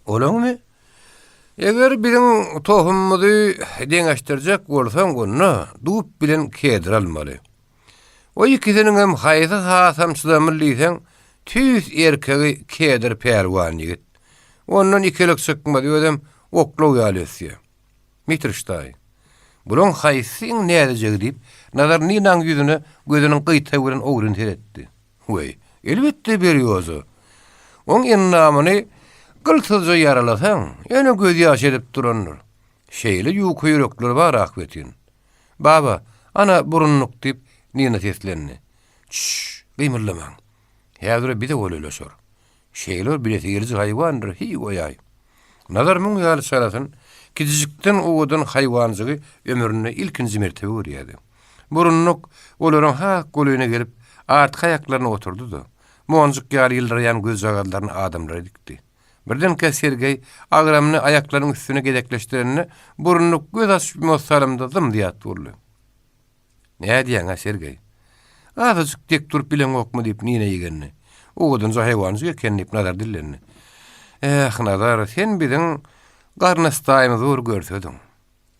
Olaňmy? Eger biziň tohumymyzy deňeşdirjek bolsaň, onda dub bilen kedr almaly. O ikisiniňem haýsy hasam çydamly diýseň, tüýs erkegi kedr pälwan ýigit. Ondan ikilik çykmaz, özem oklaw ýaly ösýär. Mitriş daýy, bulaň haýsysy iň näzijegi diýip, Nazar Ninaň ýüzüne gözüniň gyýtagy bilen ogryn seretdi. Weý, elbetde Berýoza. Oň endamyny gyltyzja ýaralasaň, ýöne gözýaş edip durandyr. Şeýle ýuka ýürekleri bar ahbetin. Baba, ana, burunlyk, diýip, Nina seslendi. Çşş, gymyldamaň. Häzir bize golaýlaşar. Şeýle bir bilesigeliji haýwandyr, hiý goýaý. Nazar muň ýaly çalasyn, kiçijikden owadan haýwanjygy ömründe ilkinji mertebe görýärdi. Burunluk olaryň has golaýyna gelip, artky aýaklaryna oturdy-da, monjuk ýaly ýyldyraýan gözjagazlaryny adamlara dikdi. Birdenkä Sergeý agramyny aýaklarynyň üstüne gezekleşdirende, Burunluk göz açyp-ýumasy salymda zym-zyýat boldy. Nädýäň-ä, Sergeý? Azajyk dek durup bileňokmy? diýip, Nina igendi. Owadanja haýwanjyk eken, diýip, Nazar dillendi. Eh, Nazar, sen biziň garnastaýymyzy bir görsediň.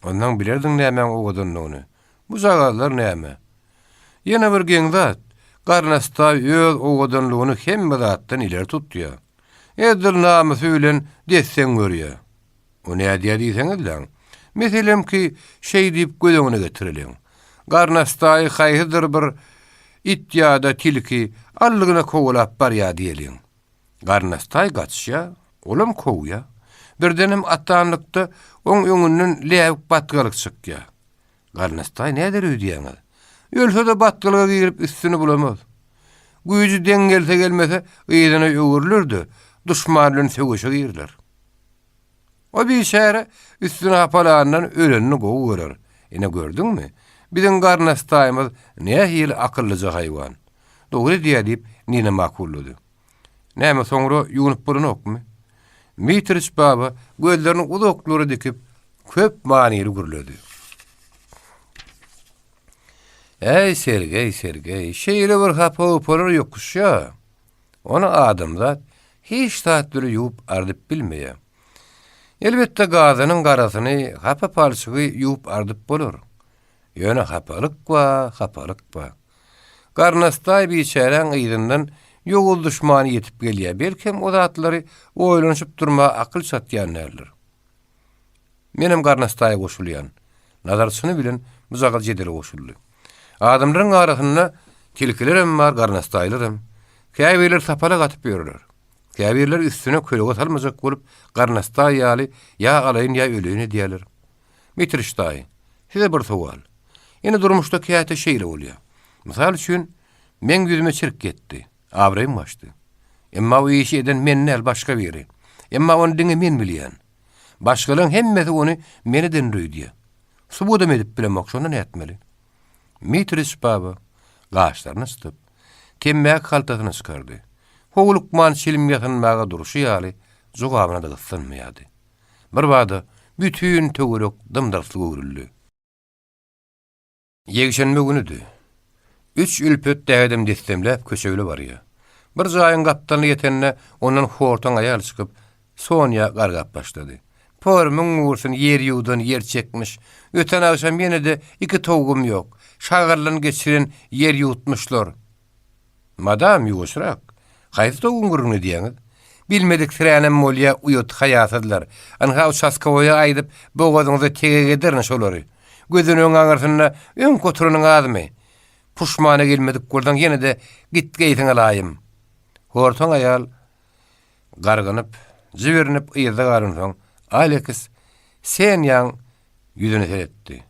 Onnoň bilerdiň nämäň owadanlygyny. Bujagazlar näme? Ýene bir geň zat, garnastaý öz owadanlygyny hemme zatdan ileri tutýar. Edil namysy bilen des-deň görýär. O nädýär diýseňizläň. Meselem ki, şeý diýip göz öňüne getireliň. Garnastaýy haýsydyr bir it ýa-da tilki allygyna kowalap barýar diýeliň. Garnastaý gaçýar, olam kowýar. Birdenem atanlykda oň öňünden läbik batgalyk çykýar. Garnastaý näder öýdýäňiz? Ölse-de batgalyga girip üstüni bulamaz. Güýji deň gelse-gelmese yzyna öwrüler-de, duşman bilen söweşe giriler. O biçäre üstüni hapalandan ölenini gowy görer. Ine gördüňmi, biziň garnastaýymyz nähili akyllyja haýwan. Dogry edýär diýip, Nina makullady. Näme soňra ýuwnup bolanokmy? Mitriç baba gözlerini uzaklara dikip, köp manyly gürledi. Äý, Sergeý, Sergeý, şeýle bir hapa-hupalar ýokuşýa. Ony adamzat hiç zat bile ýuwup ardyp bilmeýär. Elbetde gazynyň garasyny, hapa palçygy ýuwup ardyp bolar. Ýöne hapalyk ba, hapalyk ba. Garnastaý biçäräň yzyndan ýowuz duşmany ýetip gelýär, belkem o zatlary oýlanyşyp durmaga akyl çatýan däldir. Menem Garnastaýa goşulýan. Nazar çyny bilen bu jagal jedele goşuldy. Adamlaryň arasynda tilkilerem bar, garnastaýlaram. Käbirleri sapalak atyp ýörler. Käbirleri üstüne kölege salmajak bolup, garnastaý ýaly ýa alaýyn, ýa öleýin edýärler. Mitriş daýy, size bir sowal. Ine durmuşda käte şeýle bolýar. Mysal üçin, meň ýüzüme çirk ýetdi. Abraýym gaçdy. Emma o işi eden men däl, başga biri. Emma ony diňe men bilýän. Başgalaryň hemmesi ony men edendir öýdýär. Subudam edip bilemok, şonda nätmeli? Mitriç baba gaşlaryny çytyp, temmäki haltasyny çykardy. Howlukman çilim ýasynmaga durşy ýaly jogabyna-da gyssanmaýardy. Birbada bütin töwerek dym-dyrslyga öwrüldi. Ýekşenbe günüdi. Üç ülpet dädem dessemläp köçegle barýar. Bir jaýyň gapdalyna ýetende, ondan hortaň aýal çykyp, Sonýa gargap başlady. Pormuň gursun, ýer ýuwdan ýer çekmiş. Öten agşam ýene-de iki towugym ýok. Şagaldan geçiren ýer ýuwutmyşlar. Madam, ýuwaşrak. Haýsy towugyň gürrüňini edýäňiz? Bilmedik siränem bolýa, uýat-haýasyzlar. Ynha uçastkowoýa aýdyp, bogazyňyza tegek ederin şolary. Gözenegiň aňyrsynda öňki oturanyň azmy? Puşmana gelmedik bolsaň ýene-de gitgeýsiň alaýym. Hortaň aýal gargynyp, jibrinip yzda galansoň, Aleks Senýaň ýüzüne seretdi.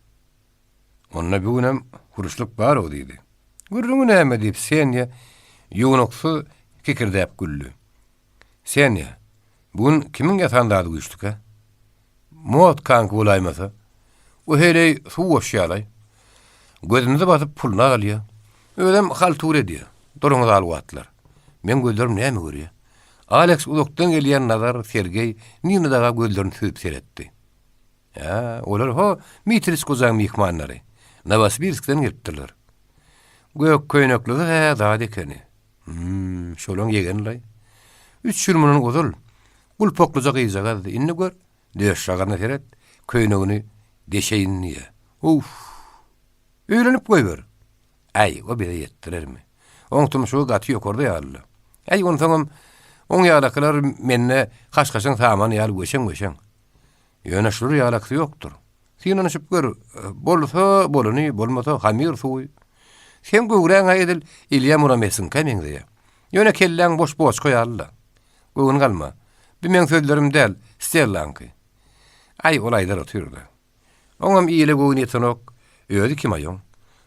Onda bu günem huruşlyk bar-ow diýdi. Gürrüňi näme diýip, Senýa ýuwnuksyz kikirdäp güldi. Senýa, bu gün kimiň ýasan zady güýçlükä? Motkaňky bolaýmasa. O heleý suw goşýalaý. Gözümizi basyp puluny alýa. Özem haltura edýä. Duruňyz alwatlar. Meň gözlerim näme görýä? Aleks uzakdan gelýän Nazar, Sergeý, Nina daga gözlerini süzüp seretdi. Hä, olar ho Mitriç gojaň myhmanlary. Nowosibirskden gelipdirler. Gök köýneklisi-hä zat ekeni. Hüm, şolaň ýegeni-laý. Üç ýyl mundan ozal gulpaklyja gyzjagazdy. Indi gör, döşjagazyna seret, köýnegini deşeýin diýýä. Uff! Öýlenip goýber. Äý, o bize ýetdirermi? Oň tumşugy gaty ýokarda ýaly-la. Äý, onsoňam oň ýalakylar mende haşhaşyň samany ýaly weşeň-weşeň. Ýöne şular ýalaksy ýokdur. Synanyşyp gör, bolsa bolany, bolmasa hamyr suwy. Seň göwräň-ä edil Ilýa Muromesiňkä meňzeýär. Ýöne kelläň boş boçka ýaly-la. Göwün galma. Bu meň sözlerim däl, Stellaňky. Aý, ol aýdar otyr-da. Oňam ile göwni ýetenok. Özi kim aýoň?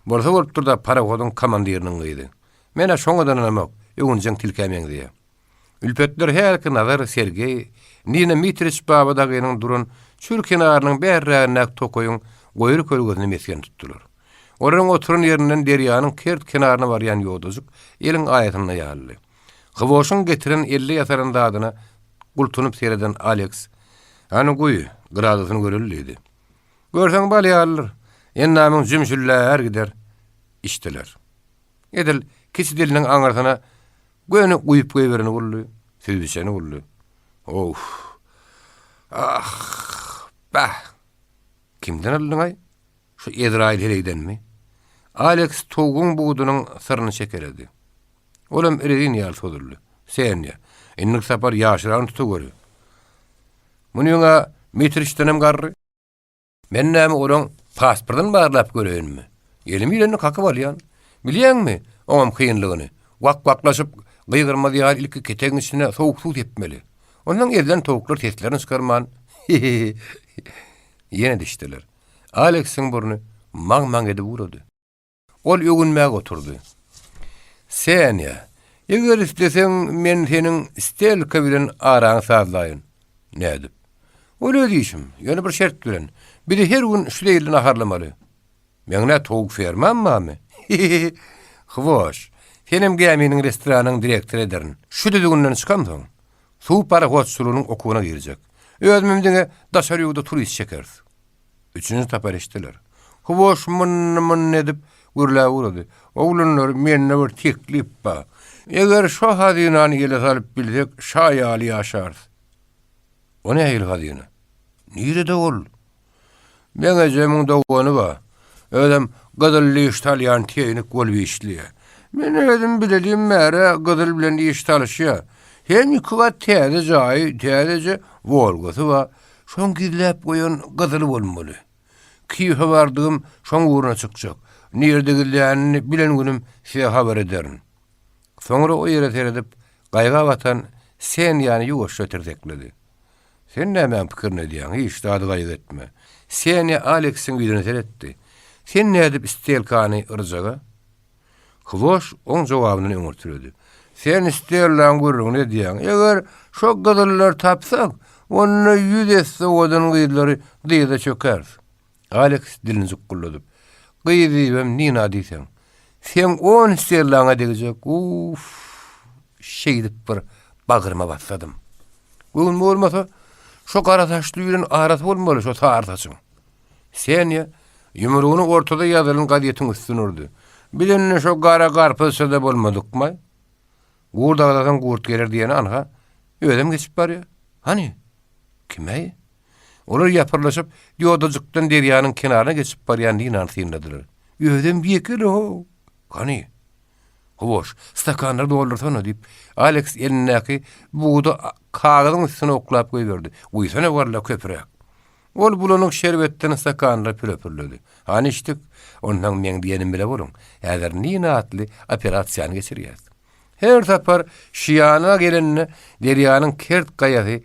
Bolsa bolupdyr-da parohodyň komandiriniň gyzy. Men-ä şoňa-da ynanamok, öwünjeň tilkä meňzeýär. Ülpetler hälki Nazar, Sergeý, Nina Mitriç baba dagynyň duran çür kenarynyň bärrägindäki tokaýyň goýry kölgesini mesgen tutdular. Olaryň oturan ýerinden derýanyň kert kenaryna barýan ýodajyk eliň aýasynda ýalydy. Hywoşyň getiren elde ýasalan zadyna gultunyp sereden Aleks, Hany guý, gradusyny göreli diýdi. Görseň bal ýalydyr. Endamyň jümşüllär gider. Içdiler. Edil kiçi diliniň aňyrsyna Göni guýup goýbereni boldy, süzüşeni boldy. Of! Ah! Bah! Kimden aldyň-aý? Şu Ezraýyl heleýdenmi? Aleks towugyň budunyň syryny çekeledi. Olam rezin ýaly sozuldy. Senýa, indiki sapar ýaşragyny tutaweri. Munyň-a Mitriçdenem garry. Men näme olaň pasportyny barlap göreýinmi? Elim ilenini kakyp alýan. Bilýäňmi, oňam kynlygyny? Wak-waklaşyp gygyrmaz ýaly ilki ketegiň içine sowuk suw sepmeli. Onsoň ezilen towuklar seslerini çykarman, hi-hi-hi, ýene dişdiler. Aleksiň burny maň-maň edip ugrady. Ol öwünmäge oturdy. Senýa, eger isleseň, men seniň Stelka bilen araňy sazlaýyn. Nädip? Ol öz işim, ýöne bir şert bilen. Bizi her gün şu zeýilli naharlamaly. Meň nä towuk fermam barmy? Hi-hi-hi. Hwoş, senem gäminiň restoranynyň direktory ederin. Şu düzgünden çykamsoň, suw parohodçylygynyň okuwyna girjek. Özümem diňe daşary ýurda turist çekeris. Üçünji sapar eşitdiler. Huboş mynny-mynny edip, gürläp ugrady. Oglanlar, mende bir teklip bar. Eger şo hazynany ele salyp bilsek, şa ýaly ýaşarys. O nähili hazyna? Nirede ol? Meň ejemiň dogany bar. Özem gyzyl diş salýan tehnik bolup işleýär. Men özüm bilelim bäri gyzyl bilen iş salyşýar. Hem iki gat täze jaýy, täzeje Wolgasy bar. Şoň gizläp goýan gyzyly bolmaly. Kiýewe bardygym şoň ugruna çykjak. Nirede gizlänini bilen günüm size habar ederin. Soňra o ýere seredip, gaýga batan Senýany ýuwaşja tirsekledi. Sen nämäň pikirini edýäň, hiç zady gaýgy etme. Senýa Aleksiň ýüzüne seretdi. Sen nädip Stelkany yrjaga? Hwoş oň jogabyndan öňürtiledi. Sen Stellaň gürrüňini edýäň. Eger şo gyzyllary tapsak, onda ýüz esse owadan gyzlary dyza çökeris. Aleks dilini jukguldadyp. Gyz diýibem Nina diýseň. Seň on Stellaňa degjek, uff! Şeýdip bir bagryma bassadym. Göwün bolmasa, şo gara saçly bilen arasy bolmaly şo sary saçyň. Senýa ýumrugyny ortada ýazylan gazetiň üstüne urdy. Biz indi şo gara garpyzça-da bolmadykmaý? Gurt aglasaň gurt geler diýeni anha, özem geçip barýar. Hany? Kim-äý? Olar ýapyrlaşyp, ýodajykdan derýanyň kenaryna geçip barýan Ninany synladylar. Özem ýekeli-how! Hany? Hoş, stakanlary doldursana, diýip, Aleks elindäki budy kagyzyň üstüne oklap goýberdi. Guýsana walla köpüräk. Ol bulanyk şerbetden stakanlary püre-pürledi. Hany içdik? Onsoň meň diýenim bile boluň. Häzir Nina atly operasiýany geçirýäs. Her sapar Şiana gelende derýanyň kert gaýasy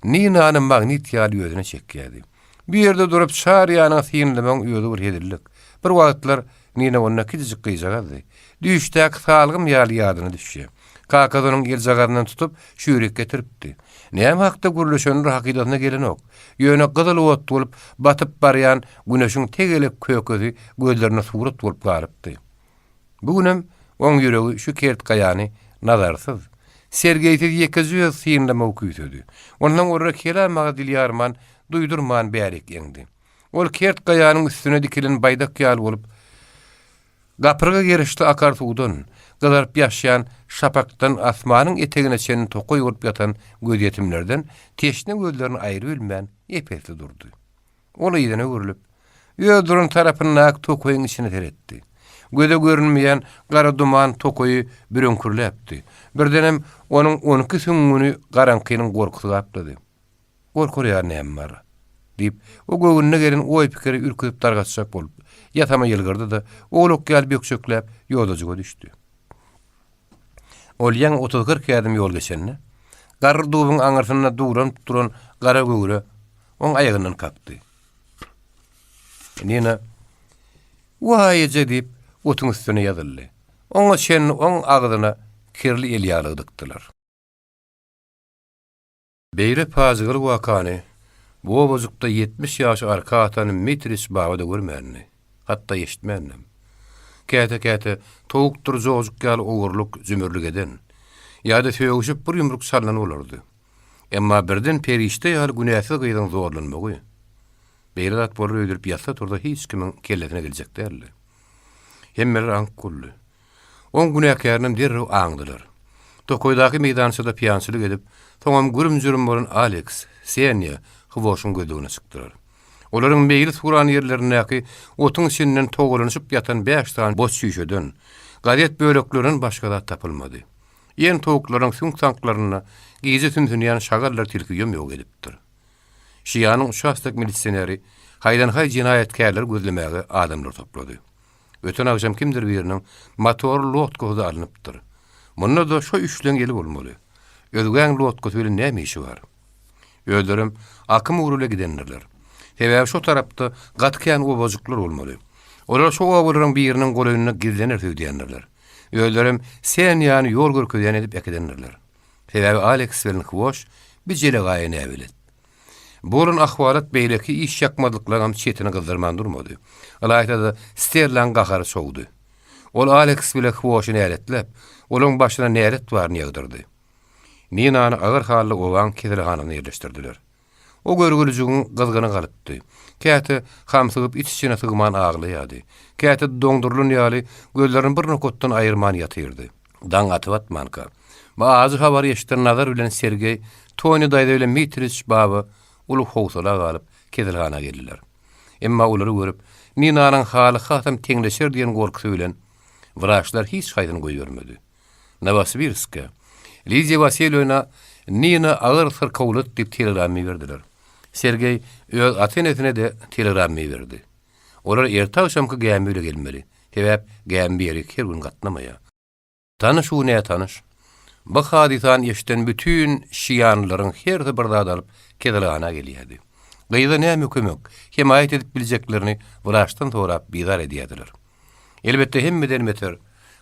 Ninany magnit ýaly özüne çekýärdi. Bu ýerde durup çar ýanyňy synlamagyň özi bir hezillik. Bir wagtlar Nina onda kiçijik gyzjagazdy. Düýşdäki salgym ýaly ýadyna düşýär. Kakasy onuň eljagazyndan tutup, şüýrek getiripdi. Näme hakda gürleşenleri hakydasyna gelenok. Ýöne gyzyl ot bolup batyp barýan güneşiň tegelek kökesi gözlerinde surat bolup galypdy. Bu günem oň ýüregi şu kert gaýany nazarsyz, Sergeýsiz ýekeje öz synlamagy küýsedi. Onsoň olara kelam agyz dil ýarman, duýdurman bärik eňdi. Ol kert gaýanyň üstüne dikilen baýdak ýaly bolup, gapyrga gerişli akar suwdan, gyzaryp ýaşýan şapakdan asmanyň etegine çenli tokaý bolup ýatan gözýetimlerden teşne gözlerini aýrybilmän ep-esli durdy. Ol yzyna öwrülip, öz duran tarapyndaky tokaýyň içine seretdi. Göze görünmeýän gara duman tokaýy büreňkürläpdi. Birdenem onuň on iki süňňüni garaňkynyň gorkusy gaplady. Gorkar ýaly näme bar? diýip, o göwnüne gelen oý-pikiri ürküzip dargatjak bolup, ýasama ýylgyrdy-da, owlak ýaly bökjekläp, ýodajyga düşdi. Ol ýaňy otuz-kyrk ädim ýol geçende, garry dubuň aňyrsynda duwlanyp duran gara göwre oň aýagyndan kakdy. Nina, Waý eje diýip, otuň üstüne ýazyldy. Oňa çenli oň agzyna kirli elýaglygy dykdylar. Beýle pajygaly wakany bu obajykda 70 ýaşy arka atan Mitriç baba-da görmändi, hatda eşitmändem. Käte-käte towukdyr jojuk ýaly ogurlyk, jümürlik eden, ýa-da sögüşip bir ýumruk çalnan bolardy. Emma birden perişde ýaly günäsiz gyzyň zorlanmagy, beýle zat bolar öýdülip ýatsa-tursa hiç kimiň kellesine geljek däldi. Hemmeler aňk boldy. Oň günäkärinem derrew aňdylar. Tokaýdaky meýdançada piýançylyk edip, soňam gürüm-jürüm bolan Aleks, Senýa Hwoşyň gözlegine çykdylar. Olaryň meýlis guran ýerlerindäki otuň içinden togalanyşyp ýatan bäş sany boş çüýşeden, gazet böleklerinden başga zat tapylmady. Iýen towuklaryň süňk-saňklarynda gije sümsünýän şagallar tilki ýom-ýok edipdir. Şiýanyň uçastok milisioneri haýdan-haý jenaýatkärleri gözlemäge adamlar toplady. Öten agşam kimdir biriniň motorly lodkasy-da alnypdyr. Munda-da şo üçleň eli bolmaly. Özgäň lodkasy bilen näme işi bar? Özlerem akym ugry bile gidendirler. Sebäbi şo tarapda gaty kän obajyklar bolmaly. Olar şo obalaryň biriniň golaýynda gizleneris öýdýändirler. Özlerem Senýany ýol görkezýän edip äkidendirler. Sebäbi Aleks bilen Hwoş bi jelegaýa näbelet. Bolan ahwalat beýleki iş ýakmazlyklaryňam çetini gyzdyrman durmady. Ylaýta-da Stellaň gahary çogdy. Ol Aleks bile Hwoşy näletläp, olaň başyna nälet baryny ýagdyrdy. Ninany agyr halda obaň keselhanasyna ýerleşdirdiler. O görgülijigiň gyzgyny galypdy. Käte hamsygyp iç-içine sygman aglaýardy. Käte doňdurylan ýaly gözlerini bir nokatdan aýyrman ýatyrdy. Daň atyp-atmanka, bu ajy habary eşiden Nazar bilen Sergeý Toni daýza bilen Mitriç baba uly howsala galyp, keselhana geldiler. Emma olary görüp, Ninanyň haly hasam teňleşer diýen gorkusy bilen, wraçlar hiç haýsyny goýbermedi. Nowosibirske Lidiýa Wasilýewna Nina agyr syrkawlady diýip telegramma iberdiler. Sergeý öz ata-enesine-de telegramma iberdi. Olar erte agşamky gämi bile gelmeli. Sebäp gämi bir ýerik her gün gatnamaýar. Tanyş-u nätanyş, bu hadysany eşiden bütin şianlylaryň hersi bir zat alyp keselhana gelýärdi. Gyza näme kömek, hemaýat edip biljeklerini wraçdan sorap bizar edýärdiler. Elbetde hemmeden beter,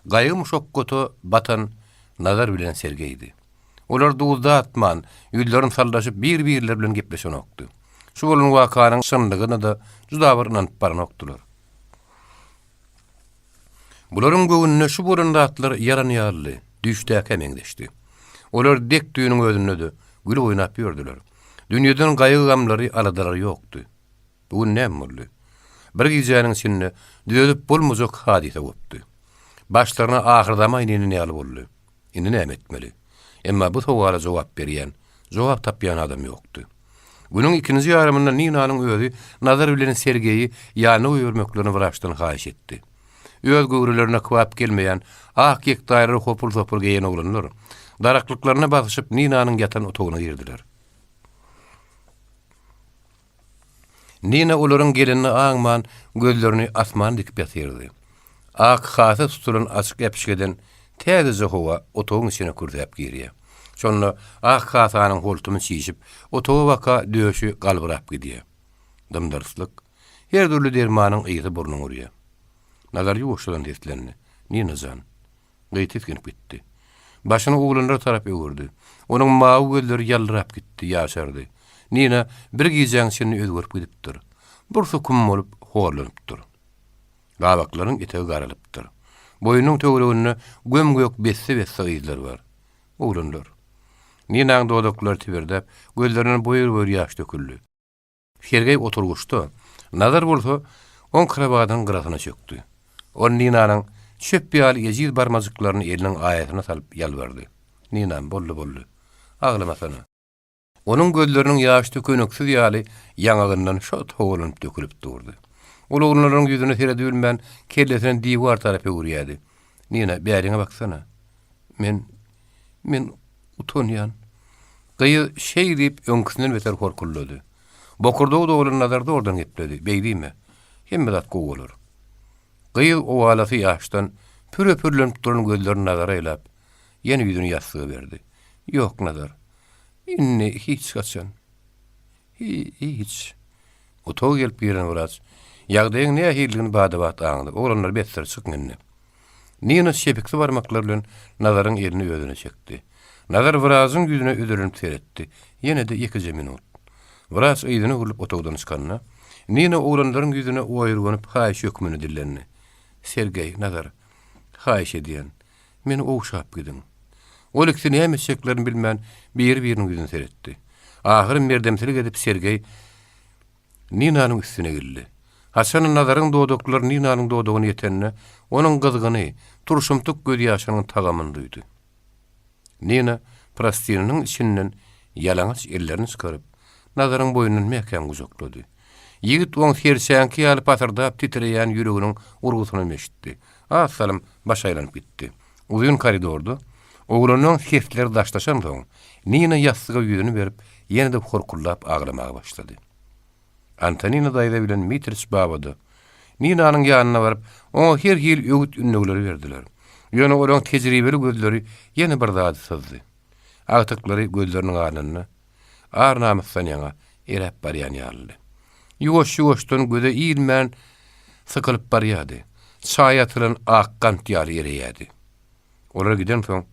gaýgy-muşakgata batan. Nazar bilen Sergeýdi. Olar duz datman, ýüzlerini saldaşyp bir-birleri bilen gepleşenokdy. Şu bolan wakanyň çynlygyna-da juda bir ynanyp baranokdylar. Bularyň göwnüne şu bolan zatlar ýalan ýalydy, düýşdäkä meňzeşdi. Olar dek düýnüň özünde-de gülüp oýnap ýördüler. Dünýeden gaýgy-gamlary, aladalary ýokdy. Bu gün näme boldy? Bir gijäniň içinde düzedip bolmajak hadysa gopdy. Başlaryna ahyrzaman inen ýaly boldy. Indi näme etmeli? Emma bu sowala jogap berýän, jogap tapýan adam ýokdy. Günüň ikinji ýarymynda Ninanyň özi Nazar bilen Sergeýi ýanyna goýbermeklerini wraçdan haýyş etdi. Öz göwrelerine kybap gelmeýän ak ýektaýlary hopul-sopul geýen oglanlar, daraklyklaryna basyşyp Ninanyň ýatan otagyna girdiler. Nina olaryň gelenini aňman, gözlerini asmana dikip ýatyrdy. Ak hasa tutulan açyk äpişgeden täzeje howa otagyň içine kürsäp girýär. Şonda ak hasanyň holtumy çişip, otaga baka döşi galbyrap gidýär. Dym-dyrslyk. Her dürli dermanyň ysy burnuňa urýar. Nazar ýuwaşjadan seslendi, Nina jan. Gyz tisginip gitdi. Başyny oglanlara tarap öwürdi. Onuň mawy gözleri ýaldyrap gitdi, ýaşardy. Nina bir gijäň içinde özgerip gidipdir. Bir sukum bolup horlanypdyr. Gabaklarynyň etegi garalypdyr. Boýnunyň töwereginde göm-gök besse-besse yzlar bar. Oglanlar. Ninaň dodaklary tibirdäp, gözlerinden boýur-boýur ýaş döküldi. Sergeý oturgyçda, Nazar bolsa oň krowadynyň gyrasyna çökdi. Ol Ninanyň çöp ýaly ejiz barmajyklaryny eliniň aýasyna salyp ýalbardy. Ninam, boldy, boldy. Aglamasana. Onuň gözleriniň ýaşy tükeniksiz ýaly ýaňagyndan şo togalanyp dökülip durdy. Ol oglanlaryň ýüzüne seredibilmän, kellesini diwar tarap öwürýärdi. Nina, bäriňe baksana. Men, men utanýan. Gyz şeý diýip, öňküsinden beter horkuldady. Bokurdagy dolan Nazar zordan gepledi, Beý diýme. Hemme zat gowy bolar. Gyz owalasy ýaşdan püre-pürlenip duran gözlerini Nazara aýlap, ýene ýüzüni ýassyga berdi. Ýok, Nazar. Indi hiç haçan. Hi-hiç. Otaga gelip giren wraç, ýagdaýyň nähilidigini bada-bat aňdy. Oglanlar besdir, çykyň indi. Nina çepiksi barmaklary bilen Nazaryň elini özüne çekdi. Nazar wraçyň ýüzüne özelenip seretdi. Ýene-de ýekeje minut. Wraç yzyna öwrülip otagdan çykanda, Nina oglanlaryň ýüzüne oýurganyp haýyş hökmünde dillendi. Sergeý, Nazar, haýyş edýän, meni ogşap gidiň. Ol ikisi näme etjeklerini bilmän, biri-biriniň ýüzüne seretdi. Ahyry merdemsilik edip Sergeý Ninanyň üstüne egildi. Haçan-da Nazaryň dodaklary Ninanyň dodagyna ýetende, onuň gyzgyny, turşumtyk gözýaşynyň tagamyny duýdy. Nina prostynynyň içinden ýalaňaç ellerini çykaryp, Nazaryň boýnundan mäkäm gujaklady. Ýigit oň serçäňki ýaly pasyrdap titreýän ýüreginiň urgusynam eşitdi. Az salym baş aýlanyp gitdi. Uzyn koridorda oglanlaryň sesleri daşlaşansoň, Nina ýassyga ýüzüni berip, ýene-de horkuldap aglamaga başlady. Antonina daýza bilen Mitriç baba-da Ninanyň ýanyna baryp, oňa her hili öwüt-ündewleri berdiler. Ýöne olaryň tejribeli gözleri ýene bir zady syzdy. Agtyklary gözleriniň alnynda ar-namysdan ýaňa eräp barýan ýalydy. Ýuwaş-ýuwaşdan göze ilmän sykylyp barýardy. Çaýa atylan ak gant ýaly ereýärdi. Olar gidensoň,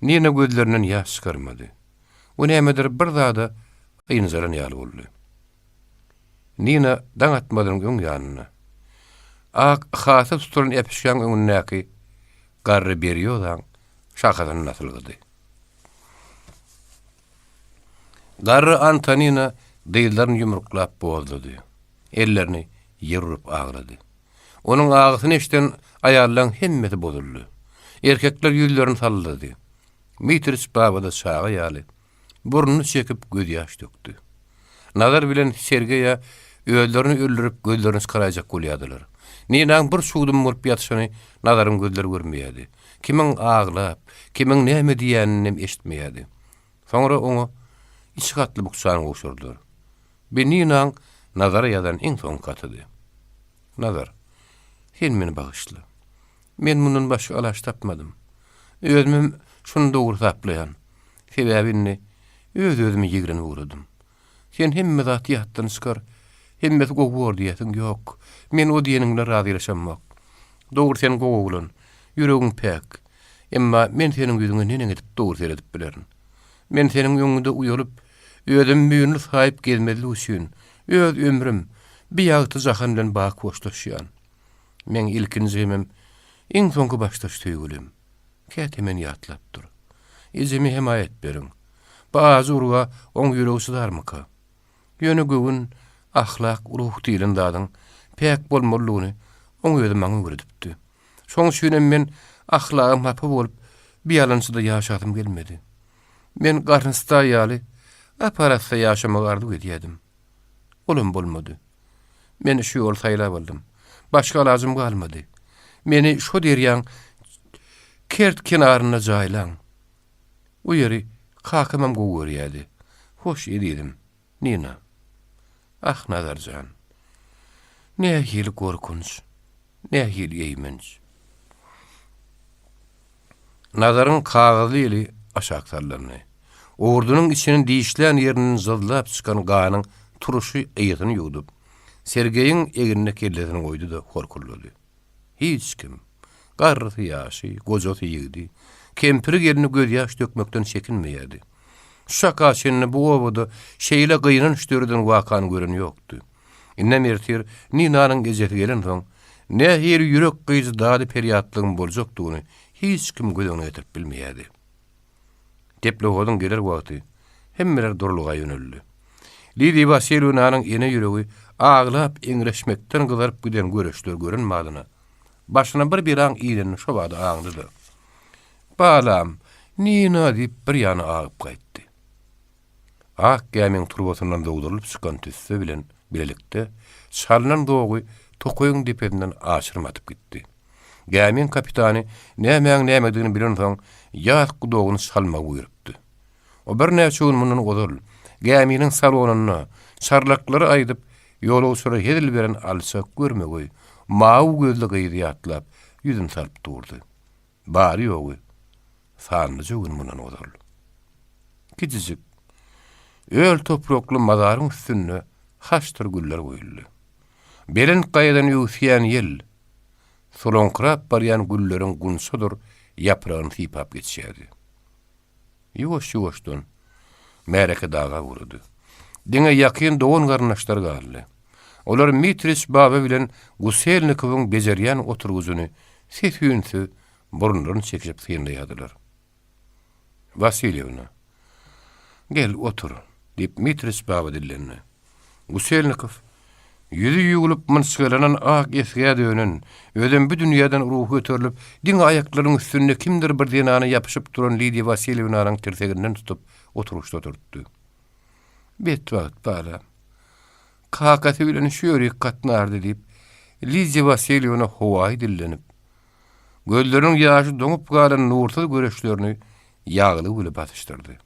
Nina gözlerinden ýaş çykarmady. O nämedir bir zada ynjalan ýaly boldy. Nina daň atmazynyň öň ýanynda, ak hasa tutulan äpişgäň öňündäki garry berýozaň şahasynda asylgydy. Garry Antonina dyzlaryny ýumruklap bozlady. Ellerini ýer urup aglady. Onuň agysyny eşiden aýallaryň hemmesi bozuldy. Erkekler ýüzlerini sallady. Mitriç baba-da çaga ýaly, burnuny çekip gözýaş dökdi. Nazar bilen Sergeý-ä özlerini öldürip gözlerini çykaraýjak bolýardylar. Ninaň bir çugdum bolup ýatyşyny Nazaryň gözleri görmeýärdi. Kimiň aglap, kimiň näme diýýäninem eşitmeýärdi. Soňra oňa içi hatly bukjany gowşurdylar. Bi Ninaň Nazara ýazan iň soňky hatydy. Nazar, sen meni bagyşla. Men mundan başga alaç tapmadym. Özümem şuny dogry hasaplaýan. Sebäbi indi öz-özümi ýigrenip ugradym. Sen hemme zat ýatdan çykar, hemmesi gowy bor diýýäsiň, ýok, men o diýeniň bilen razylaşamok. Dogry sen gowy oglan, ýüregiň päk. Emma men seniň ýüzüňe neneň edip dogry seredip bilerin? Men seniň öňüňde uýalyp, özümi müýnli saýyp gezmezlik üçin, öz ömrüm, bi ýagty jahan bilen baky hoşlaşýan. Meň ilkinji hemem iň soňky başdaş söýgülim. Käte meni ýatlap dur. Ejeme hemaýat beriň. Bu ajy urga oň ýüregi çydarmyka? Ýöne göwün, ahlak, ruh diýlen zadyň päk bolmalydygyny oň özi maňa öwredipdi. Şoň üçinem men ahlagym hapa bolup, bir ýalançyda ýaşasym gelmedi. Men garnystaý ýaly ap-arassa ýaşamagy arzuw edýärdim. Olam bolmady. Men şu ýoly saýlap aldym. Başga alajym galmady. Meni şo derýaň kert kenarynda jaýlaň. O ýeri kakamam gowy görýärdi. Hoş, ezizim, Nina. Ah, Nazar jan. Nähili gorkunç, nähili eýmenç. Nazaryň kagyzly eli aşak sallandy. Owurdynyň içini dişlän ýerinden jyzlap çykan ganyň turşy ysyny ýuwdup, Sergeýiň egnine kellesini goýdy-da horkullady. Hiç kim, garrysy-ýaşy, gojasy-ýigidi, kempiri-gelni gözýaş dökmekden çekinmeýärdi. Şu çaka çenli bu obada şeýle gynanç döreden wakany gören ýokdy. Indem ertir Ninanyň ejesi gelensoň, nähili ýürek gyýyjy dady-perýatlygyň boljakdygyny hiç kim göz öňüne getirip bilmeýärdi. Teplohodyň geler wagty hemmeler duralga ýöneldi. Lidiýa Wasilýewnanyň ene ýüregi aglap-eňreşmekden gyzaryp giden göreçleri gören badyna, başyna bir belaň inenini şo bada aňdy-da, Balam, Nina diýip bir ýana agyp gaýtdy. Ak gämiň turbasyndan zogdurylyp çykan tüsse bilen bilelikde çalnan dogy tokaýyň depesinden aşyrym atyp gitdi. Gämiň kapitany nämäň nämedigini bilensoň, ýaz gudogyny çalmagy buýrupdy. O birnäçe gün mundan ozal gäminiň salonynda çarlaklary aýdyp, ýolagçylara hezil beren alçak, görmegeý, mawy gözli gyzy ýatlap, ýüzüni salyp durdy. Bary-ýogy sanlyja gün mundan ozal. Kiçijik, öl toprakly mazaryň üstünde haçdyr güller goýuldy. Belent gaýadan öwüsýän ýel, solaňkyrap barýan gülleriň gunçadyr ýapragyny sypap geçýärdi. Ýuwaş-ýuwaşdan märeke daga ugrady. Diňe ýakyn dogan-garyndaşlar galdy. Olar Mitriç baba bilen Guselnikowyň bejerýän oturgyjyny ses-üýnsüz burunlaryny çekişip synlaýardylar. Wasilýewna, gel, otur, diýip, Mitriç baba dillendi. Guselnikow, ýüzi ýuwlup mynçgalanan ak esgä dönen, özem bu dünýäden ruhy göterilip, diňe aýaklarynyň üstünde kimdir bir zenana ýapyşyp duran Lidiýa Wasilýewnanyň tirseginden tutup, oturgyçda oturtdy. Betbagt balam. Kakasy bilen şu ýerik gatnardy, diýip, Lidiýa Wasilýewna howaýy dillenip, gözleriniň ýaşy doňup galan nursyz göreçlerini ýagly güle basyşdyrdy.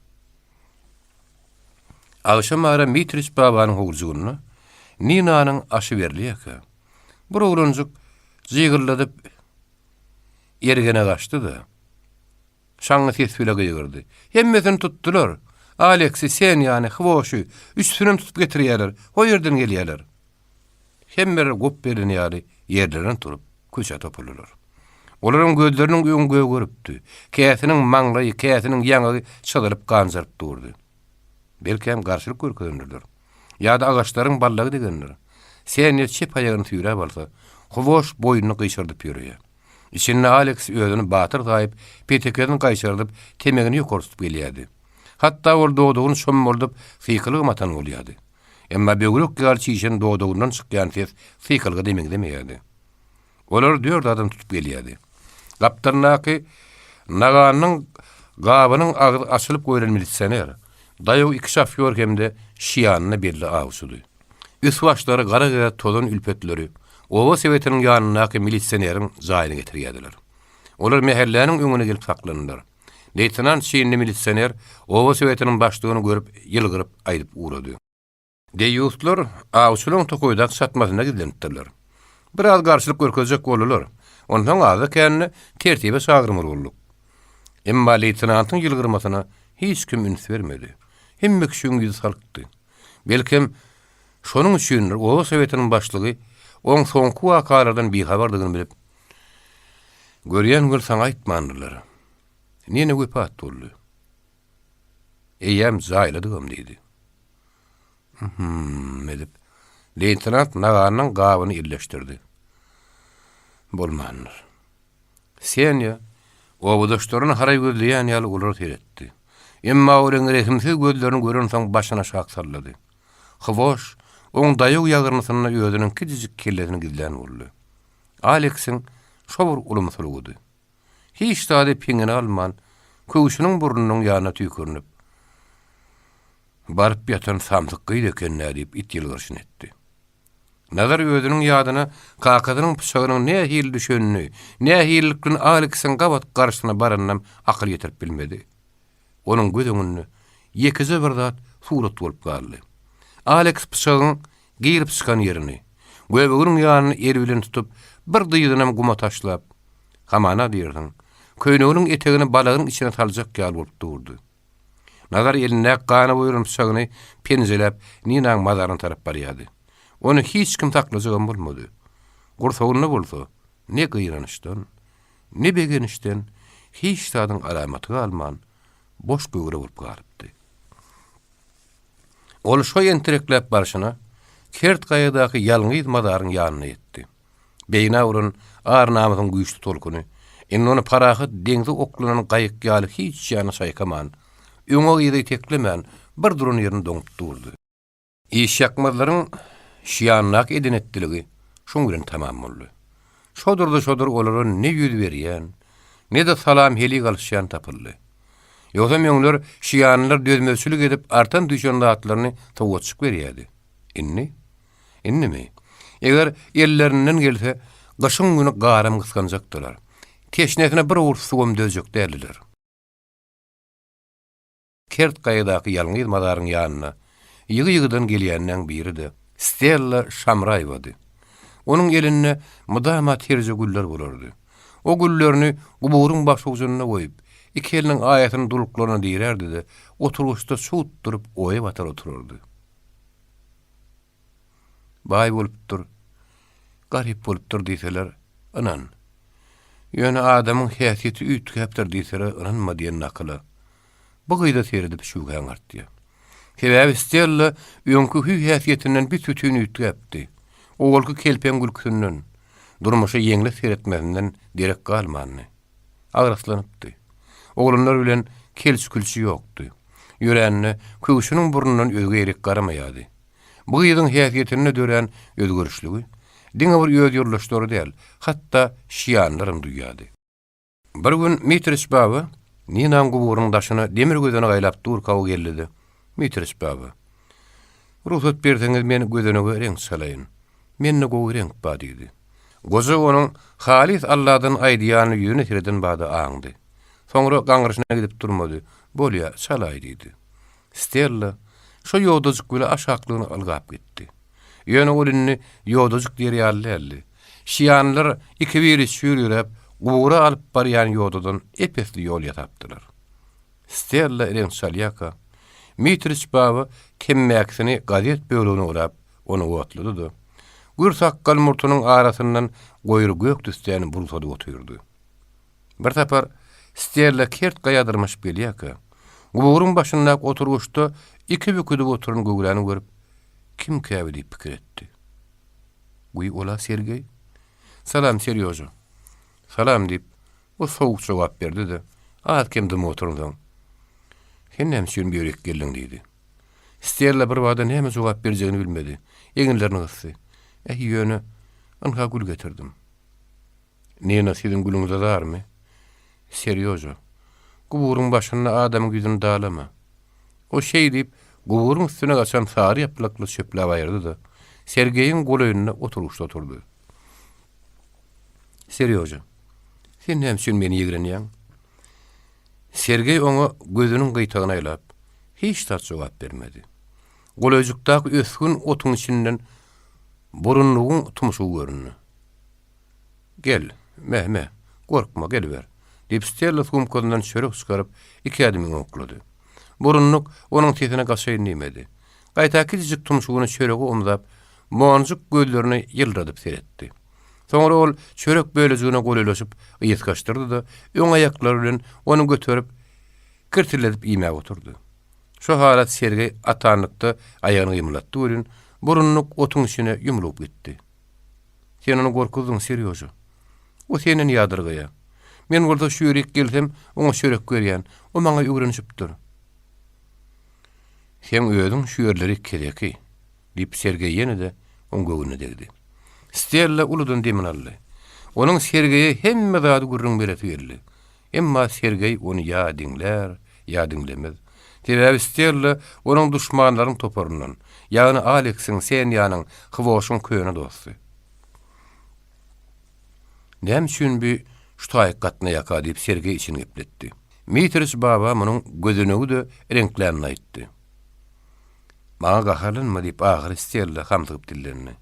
Agşamara Mitriç babanyň howlujygynda Ninanyň aşy berilýärkä, bir oglanjyk jygylladyp ergene gaçdy-da, şaňňy ses bile gygyrdy. Hemmesini tutdular! Aleksi, Senýany, Hwoşy, üçüsinem tutup getirýärler, o ýerden gelýärler. Hemmeler gop beren ýaly ýerlerinden turup, köçä topuldylar. Olaryň gözleriniň öňi gögeripdi. Käsiniň maňlaýy, käsiniň ýaňagy çyzylyp ganjaryp durdy. Belkäm garşylyk görkezendirler. Ýa-da agaçlaryň ballagy degendir. Senýa çep aýagyny süýräp alsa, Huwoş boýnuny gyşardyp ýöreýär. Içinde Aleks özüni batyr saýyp, petekesini gaýşardyp, temegini ýokary tutup gelýärdi. Hatda ol dodagyny çommaldyp, sykylygam atan bolýardy. Emma böwrek ýaly çişen dodagyndan çykýan ses sykalga-da meňzemeýärdi. Olary dört adam tutup gelýärdi. Gapdalyndaky naganyň gabynyň agzy açylyp goýlan milisioner, daýaw iki şofýor hem-de şiýanyna belli awçydy. Üst-başlary gara-gara tozan ülpetleri oba sowetiniň ýanyndaky milisioneriň jaýyna getirýärdiler. Olar mähelläniň öňüne gelip saklandylar. Leýtenant çinli milisioner oba sowetiniň başlygyny görüp, ýylgyryp aýdyp ugrady. Deýýuslar awçylaryň tokaýdaky çatmasynda gizlenipdirler. Biraz garşylyk görkezjek boldular. Onsoň azda-kände tertibe çagyrmaly bolduk. Emma leýtenantyň ýylgyrmasyna hiç kim üns bermedi. Hemme kişiň ýüzi salykdy. Belkem, şonuň üçindir, oba sowetiniň başlygy oň soňky wakalardan bihabardygyny bilip, Görýän gün saňa aýtmandyrlar. Nina wepat boldy. Eýýäm jaýladygam diýdi. Hum edip, leýtenant naganynyň gabyny elleşdirdi. Bolmandyr. Senýa obadaşlaryny haraý gözleýän ýaly olara seretdi. Emma olaryň rehimsiz gözlerini görensoň başyny aşak sallady. Hwoş oň daýaw ýagyrnysynda özüniň kiçijik kellesini gizlän boldy. Aleksiň şo bir ulumsylygydy. Hiç zady piňine alman, köwşüniň burnunyň ýanyna tüýkürinip, Baryp ýatan samsyk gyz eken-dä diýip it ýylgyryşyny etdi. Nazar özüniň ýadyna kakasynyň pyçagynyň nähili düşenini, nähililik bilen Aleksiň gabat garşysyna baranynam akyl ýetirip bilmedi. Onuň göz öňünde ýekeje bir zat surat bolup galdy. Aleks pyçagyň girip çykan ýerini, göbeginiň ýanyny eli bilen tutup, bir dyzynam guma taşlap, hamana diýersiň, köýneginiň etegini balagynyň içine saljak ýaly bolup durdy. Nazar elindäki gana boýalan pyçagyny penjeläp, Ninaň mazaryna tarap barýardy. Ony hiç kim saklajagam bolmady. Gursagynda bolsa, ne gynanyşdan, ne begenişden hiç zadyň alamaty galman, boş göwre bolup galypdy. Ol şo entirekläp barşyna, kert gaýadaky ýalňyz mazaryň ýanyna ýetdi. Beýnä uran ar-namysyň güýçli tolkuny, indi ony parahat deňze oklanan gaýyk ýaly hiç ýana çaýkaman, öňe-yza iteklemän, bir duran ýerinde doňup durdy. Işýakmazlaryň Şiandaky eden-etdiligi şoň bilen tamam boldy. Şodur-da-şodur olara ne ýüz berýän, ne-de salam-helik alyşýan tapyldy. Ýogsam öňler şianlylar dözmezçilik edip artan-düşen zatlaryny sowgatjyk berýärdi. Indi? Indimi? Eger ellerinden gelse, gyşyň güni garam gysganjakdylar. Teşnesine bir owurt suwam dözjek däldiler. Kert gaýadaky ýalňyz mazaryň ýanyna ýygy-ýygydan gelýänleň biri-de Stella Şamraýewady. Onuň elinde mydama terje güller bolardy. O güllerini guburyň başujunda goýup, iki eliniň aýasyny duluklaryna dirärdi-de, oturgyçda çut durup oýa batar oturardy. Baý bolupdyr, garyp bolupdyr diýseler, ynan. Ýöne adamyň häsiýeti üýtgäpdir diýseler, ynanma diýen nakyla. Bu gyza seredip şübhäň artýar. Sebäbi Stella öňki hüý-häsiýetinden büs-bütin üýtgäpdi. Owalky kelpeň gülküsinden, durmuşa ýeňles seretmesinden derek galmandy. Agraslanypdy. Oglanlar bilen kelç-külçi ýokdy. Ýörände, köwşüniň burnundan özge ýerik garamaýardy. Bu gyzyň häsiýetinde dörän özgerişligi diňe bir öz ýoldaşlary däl, hatda şianlaram duýýardy. Bir gün Mitriç baba Ninaň guburynyň daşyna demir gözenek aýlap durka o geldi-de, Mitriç baba, rugsat berseňiz men gözenege reňk çalaýyn. Mende gowy reňk bar diýdi. Goja onuň halys Alladan aýdýanyny ýüzüne sereden bada aňdy. Soňra gaňryşyna gidip durmady, Bolýa, çalaý diýdi. Stella şo ýodajyk bile aşaklygyna ylgap gitdi. Ýöne ol indi ýodajyk diýer ýaly däldi. Şianlar ikibiri çüýr ýöräp, gubura alyp barýan ýodadan ep-esli ýol ýasapdylar. Stella reňk çalýarka, Mitriç baba temmäkisini gazet bölegine orap, ony otlady-da, gür sakgal-murtunyň arasyndan goýry gök tüssäni bulsadyp otyrdy. Bir sapar Stella kert gaýa dyrmaşyp gelýärkä, guburyň başyndaky oturgyçda iki büküdip oturan göwräni görüp, Kimkä bu diýip pikir etdi. Wiý, ol-a Sergeý. Salam, Serýoža. Salam, diýip, o sowuk jogap berdi-de, az-kem dymyp oturansoň, Sen näme üçin bu ýerik geldiň? diýdi. Stella birbada näme jogap berjegini bilmedi. Eginlerini gysdy. Äý, ýöne, ynha gül getirdim. Nina siziň gülüňize zarmy? Serýoža, guburyň başynda adamyň ýüzüni dalama. O şeý diýip, guburyň üstüne gaçan sary ýaplakly çöpläp aýyrdy-da, Sergeýiň golaýynda oturgyçda oturdy. Serýoža, sen näme üçin meni ýigrenýäň? Sergeý oňa gözüniň gyýtagyny aýlap, hiç zat jogap bermedi. Golaýjykdaky ösgün otuň içinden burunlygyň tumşugy göründi. Gel, me, me, gorkma, geliber, diýip, Stella sumkasyndan çörek çykaryp, iki ädim öňe oklady. Burunlyk onuň sesine gaçaýyn diýmedi. Gaýta kiçijik tumşugyny çörege omzap, monjuk gözlerini ýyldyradyp seretdi. Soňra ol çörek bölejigine golaýlaşyp ysgaşdyrdy-da, öň aýaklary bilen ony göterip, kirtilledip iýmäge oturdy. Şo halat Sergeý atanlykda aýagyny gymyldatdy welin, burunlyk otuň içine ýumlugyp gitdi. Sen ony gorkuzdyň, Serýoža. O senden ýadyrgaýar. Men bolsa şu ýerik gelsem, oňa çörek berýän. O maňa öwrenişipdir. Seň özüň şu ýerleri keseki, diýip, Sergeý ýene-de oň göwnüne degdi. Stella uludan demini aldy. Onuň Sergeýe hemme zady gürrüň beresi geldi. Emma Sergeý ony ýa diňlär, ýa diňlemez. Sebäbi Stella onuň duşmanlaryň toparyndan, ýagny Aleksiň, Senýanyň, Hwoşyň köne dosty. Näme üçin bi şu taýyk gatnaýaka diýip Sergeý içini gepletdi. Mitriç baba munuň gözenegi-de reňklänini aýtdy. Maňa gaharlanma diýip ahyry Stella hamsygyp dillendi.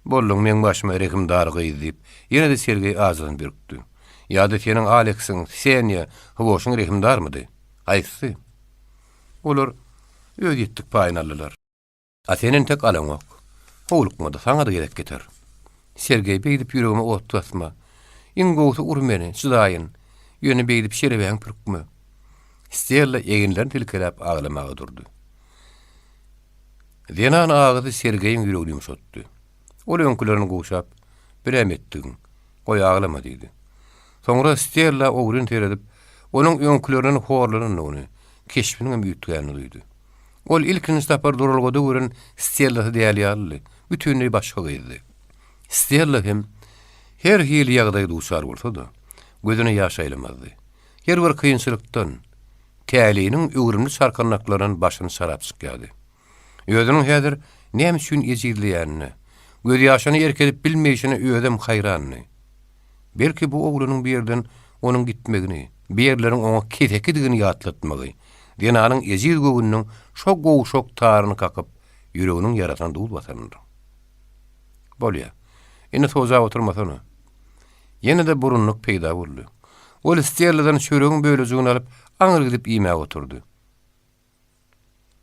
Bolduň meň başyma rehimdar gyz diýip, ýene-de Sergeý ajydan bürkdi. Ýa-da seniň Aleksiň, Ksenýa, Hwoşyň rehimdarmydy? Haýsysy? Olar öz ýetdik paýyny aldylar. A sen entek alaňok. Howlukma-da, saňa-da gezek geter. Sergeý, beýdip ýüregime ot basma. Iň gowusy ur meni, çydaýyn. Ýöne beýdip şerebäňi pürkme. Stella eginlerini silkeläp aglamaga durdy. Zenan agysy Sergeýiň ýüregini ýumşatdy. Ol öňkülerini guşap, Birem etdigiň. Goý, aglama diýdi. Soňra Stella ogryn seredip, onuň öňkülerinden horlanandygyny, keşbiniňem üýtgänini duýdy. Ol ilkinji sapar duralgada gören Stellasy däl ýalydy, bütinleý başga gyzdy. Stella hem her hili ýagdaýa duçar bolsa-da, gözüne ýaş aýlamazdy. Her bir kynçylykdan, Täleýiniň öwrümli çarkandaklaryndan başyny çarap çykýardy. Özüniň häzir näme üçin ejizleýänine, gözýaşyna erk edip bilmeýşine özem haýrandy. Belki bu oglanyň bu ýerden onuň gitmegini, bu ýerleriň oňa kesekidigini ýatlatmagy, zenanyň ejiz göwnüniň şo gowşak taryny kakyp, ýüreginiň ýarasyna duz basandyr. Bolýa. Indi sojap oturmasana. Ýene-de burunlyk peýda boldy. Ol Stelladan çöregiň bölejigini alyp, aňry gidip iýmäge oturdy.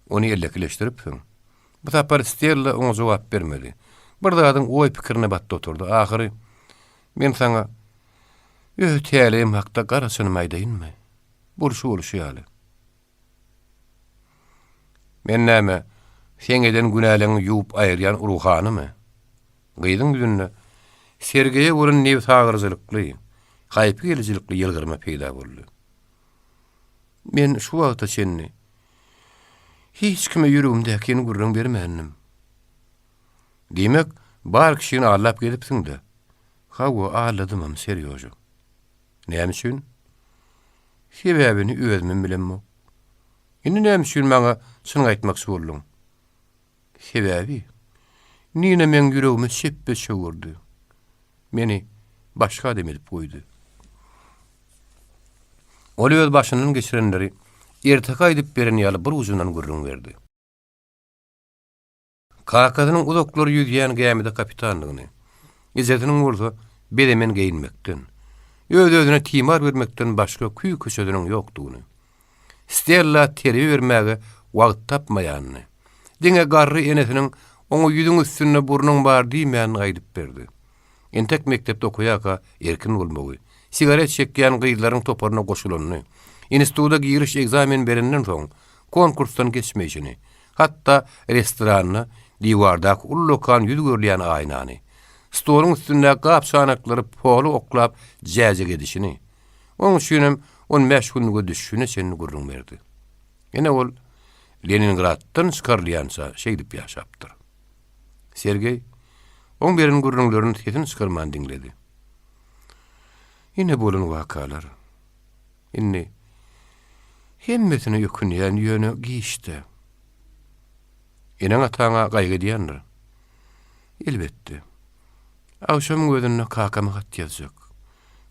Ony ellekileşdiripsiň. Bu sapar Stella oňa jogap bermedi. Bir zadyň oý-pikirine batdy oturdy. Ahyry, Men saňa öz täleýim hakda gara çynymy aýdaýynmy? Bolşy bolşy ýaly. Men näme, seň eden günäleňi ýuwup aýyrýan ruhanymy? Gyzyň ýüzünde Sergeýe bolan nebsagyryjylykly, haýpy gelijilikli ýylgyrma peýda boldy. Men şu wagta çenli hiç kime ýüregimdäkini gürrüň bermändim. Diýmek, bar kişini aldap gezipsiň-dä? Hawa, aldadymam, Serýoža. Näme üçin? Sebäbini özümem bilemok. Indi näme üçin maňa çynyňy aýtmakçy bolduň? Sebäbi, Nina meň ýüregimi şepbe çöwürdi. Meni başga adam edip goýdy. Ol öz başyndan geçirenleri erteki aýdyp beren ýaly bir ujundan gürrüň berdi. Kakasynyň uzaklara ýüzýän gämide kapitandygyny, ejesiniň bolsa bezemen geýinmekden, öz-özüne timar bermekden başga küý-köçesiniň ýokdugyny, Stella terbiýe bermäge wagt tapmaýanyny, diňe garry enesiniň oňa ýüzüň üstünde burnuň bar diýmänini aýdyp berdi. Entek mekdepde okaýarka erkin bolmagy, sigaret çekýän gyzlaryň toparyna goşulanyny, instituta giriş ekzamen berenden soň konkursdan geçmeýşini, hatda restoranda diwardaky ullakan ýüz görülýän aýnany, stoluň üstündäki gap-çanaklary pola oklap jäjek edişini, onuň üçinem on bäş günlüge düşüşine çenli gürrüň berdi. Ine ol Leningraddan çykarylýança şeýdip ýaşapdyr. Sergeý oň beren gürrüňlerini sesini çykarman diňledi. Ine bolan wakalar. Indi hemmesine ökünýän ýöne giçde. Eneň-ataň-a gaýgy edýändir. Elbetde. Agşamyň özünde kakama hat ýazjak.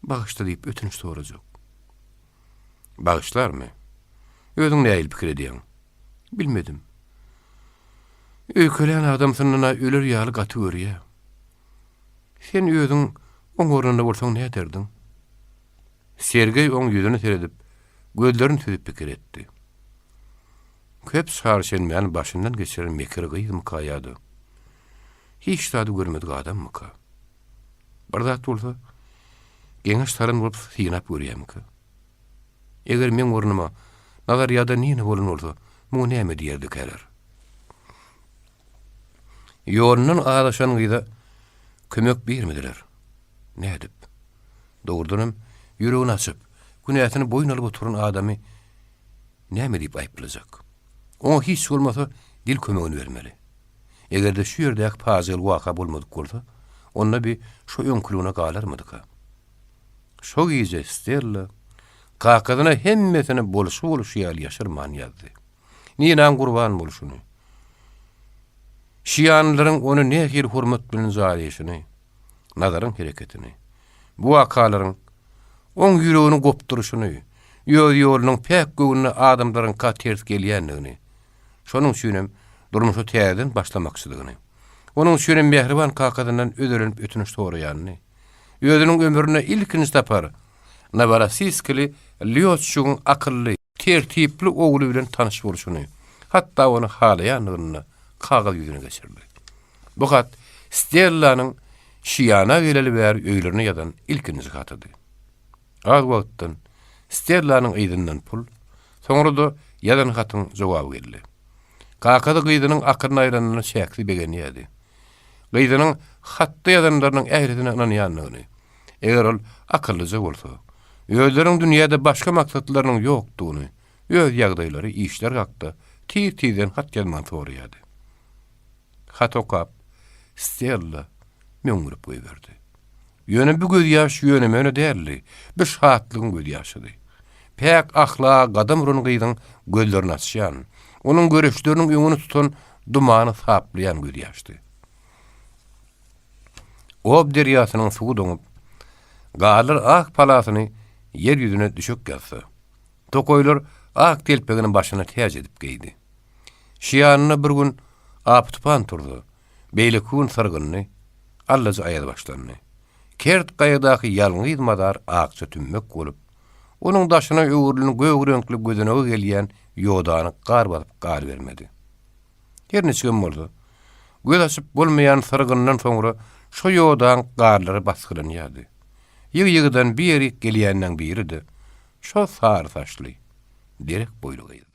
Bagyşla diýip ötünç sorajak. Bagyşlarmy? Özüň nähili pikir edýäň? Bilmedim. Öýkelän adamsyndan-a öler ýaly gaty görýä. Sen özüň oň ornunda bolsaň näderdiň? Sergeý oň ýüzüne seredip, gözlerini süzüp pikir etdi. Köp çarşenbäni başyndan geçiren mekir gyzmyka ýa-da hiç zady görmedik adammyka? Bir zat bolsa, geňeş salan bolup synap görýärmikä? Eger meň ornuma Nazar ýa-da Nina bolan bolsa, muňa näme diýerdikäler? Ýolundan azaşan gyza kömek bermediler. Nädip? Dogrudanam, ýüregini açyp, günäsini boýun alyp oturan adamy näme diýip aýyplajak? Oňa hiç bolmasa dil kömegini bermeli. Eger-de şu ýerdäki pajygaly waka bolmadyk bolsa, onda bi şo öňküligine galarmydyka? Şo gije Stella kakasyna hemmesini bolşy-bolşy ýaly ýaşyrman ýazdy. Ninaň gurban bolşuny, şianlylaryň ony nähili hormat bilen jaýlaýşyny, Nazaryň hereketini, bu wakalaryň oň ýüregini gopduryşyny, öz ýolunyň päk göwünli adamlaryňka ters gelýändigini, şonuň üçinem durmuşa täzeden başlamakçydygyny, onuň üçinem mähriban kakasyndan özelenip ötünç soraýanyny, özüniň ömründe ilkinji sapar noworossiýskili lýotçigiň akylly, tertipli ogly bilen tanyş bolşuny, hatda ony halaýandygyny-da kagyz ýüzüne geçirdi. Bu hat Stellanyň Şiana geleli bäri öýlerine ýazan ilkinji hatydy. Az wagtdan Stellanyň yzyndan pul, soňra-da ýazan hatyň jogaby geldi. Kakasy gyzynyň akylyna aýlanyna çäksiz begenýärdi. Gyzynyň hatda ýazanlarynyň ählisine ynanýandygyny, eger ol akyllyja bolsa, özleriniň dünýäde başga maksatlarynyň ýokdugyny, öz ýagdaýlary, işleri hakda tiz-tizden hat ýazmagyny soraýardy. Hat okap, Stella möňňürip goýberdi. Ýöne bu gözýaş ýöne-möne däldi, bu şatlygyň gözýaşydy. Päk ahlaga gadam uran gyzyň gözlerini açýan, onuň göreçleriniň öňüni tutan dumany saplaýan gözýaşdy. Ob derýasynyň suwy doňup, garlar ak palasyny ýer ýüzüne düşek ýazsa, tokaýlar ak telpegini başyna täç edip geýdi. Şianynda bir gün apy-tupan turdy, beýleki gün syrgyndy, allaja aýaz başlandy. Kert gaýadaky ýalňyz mazar akja tümmek bolup, onuň daşyna öwrülen gök reňkli gözenege gelýän ýodany gar basyp galybermedi. Her niçigem bolsa, göz açyp bolmaýan syrgyndan soňra şo ýodaň garlary basgylanýardy. Ýygy-ýygydan bir ýerik gelýänleň biri-de şo sary saçly, derek boýly gyzdy.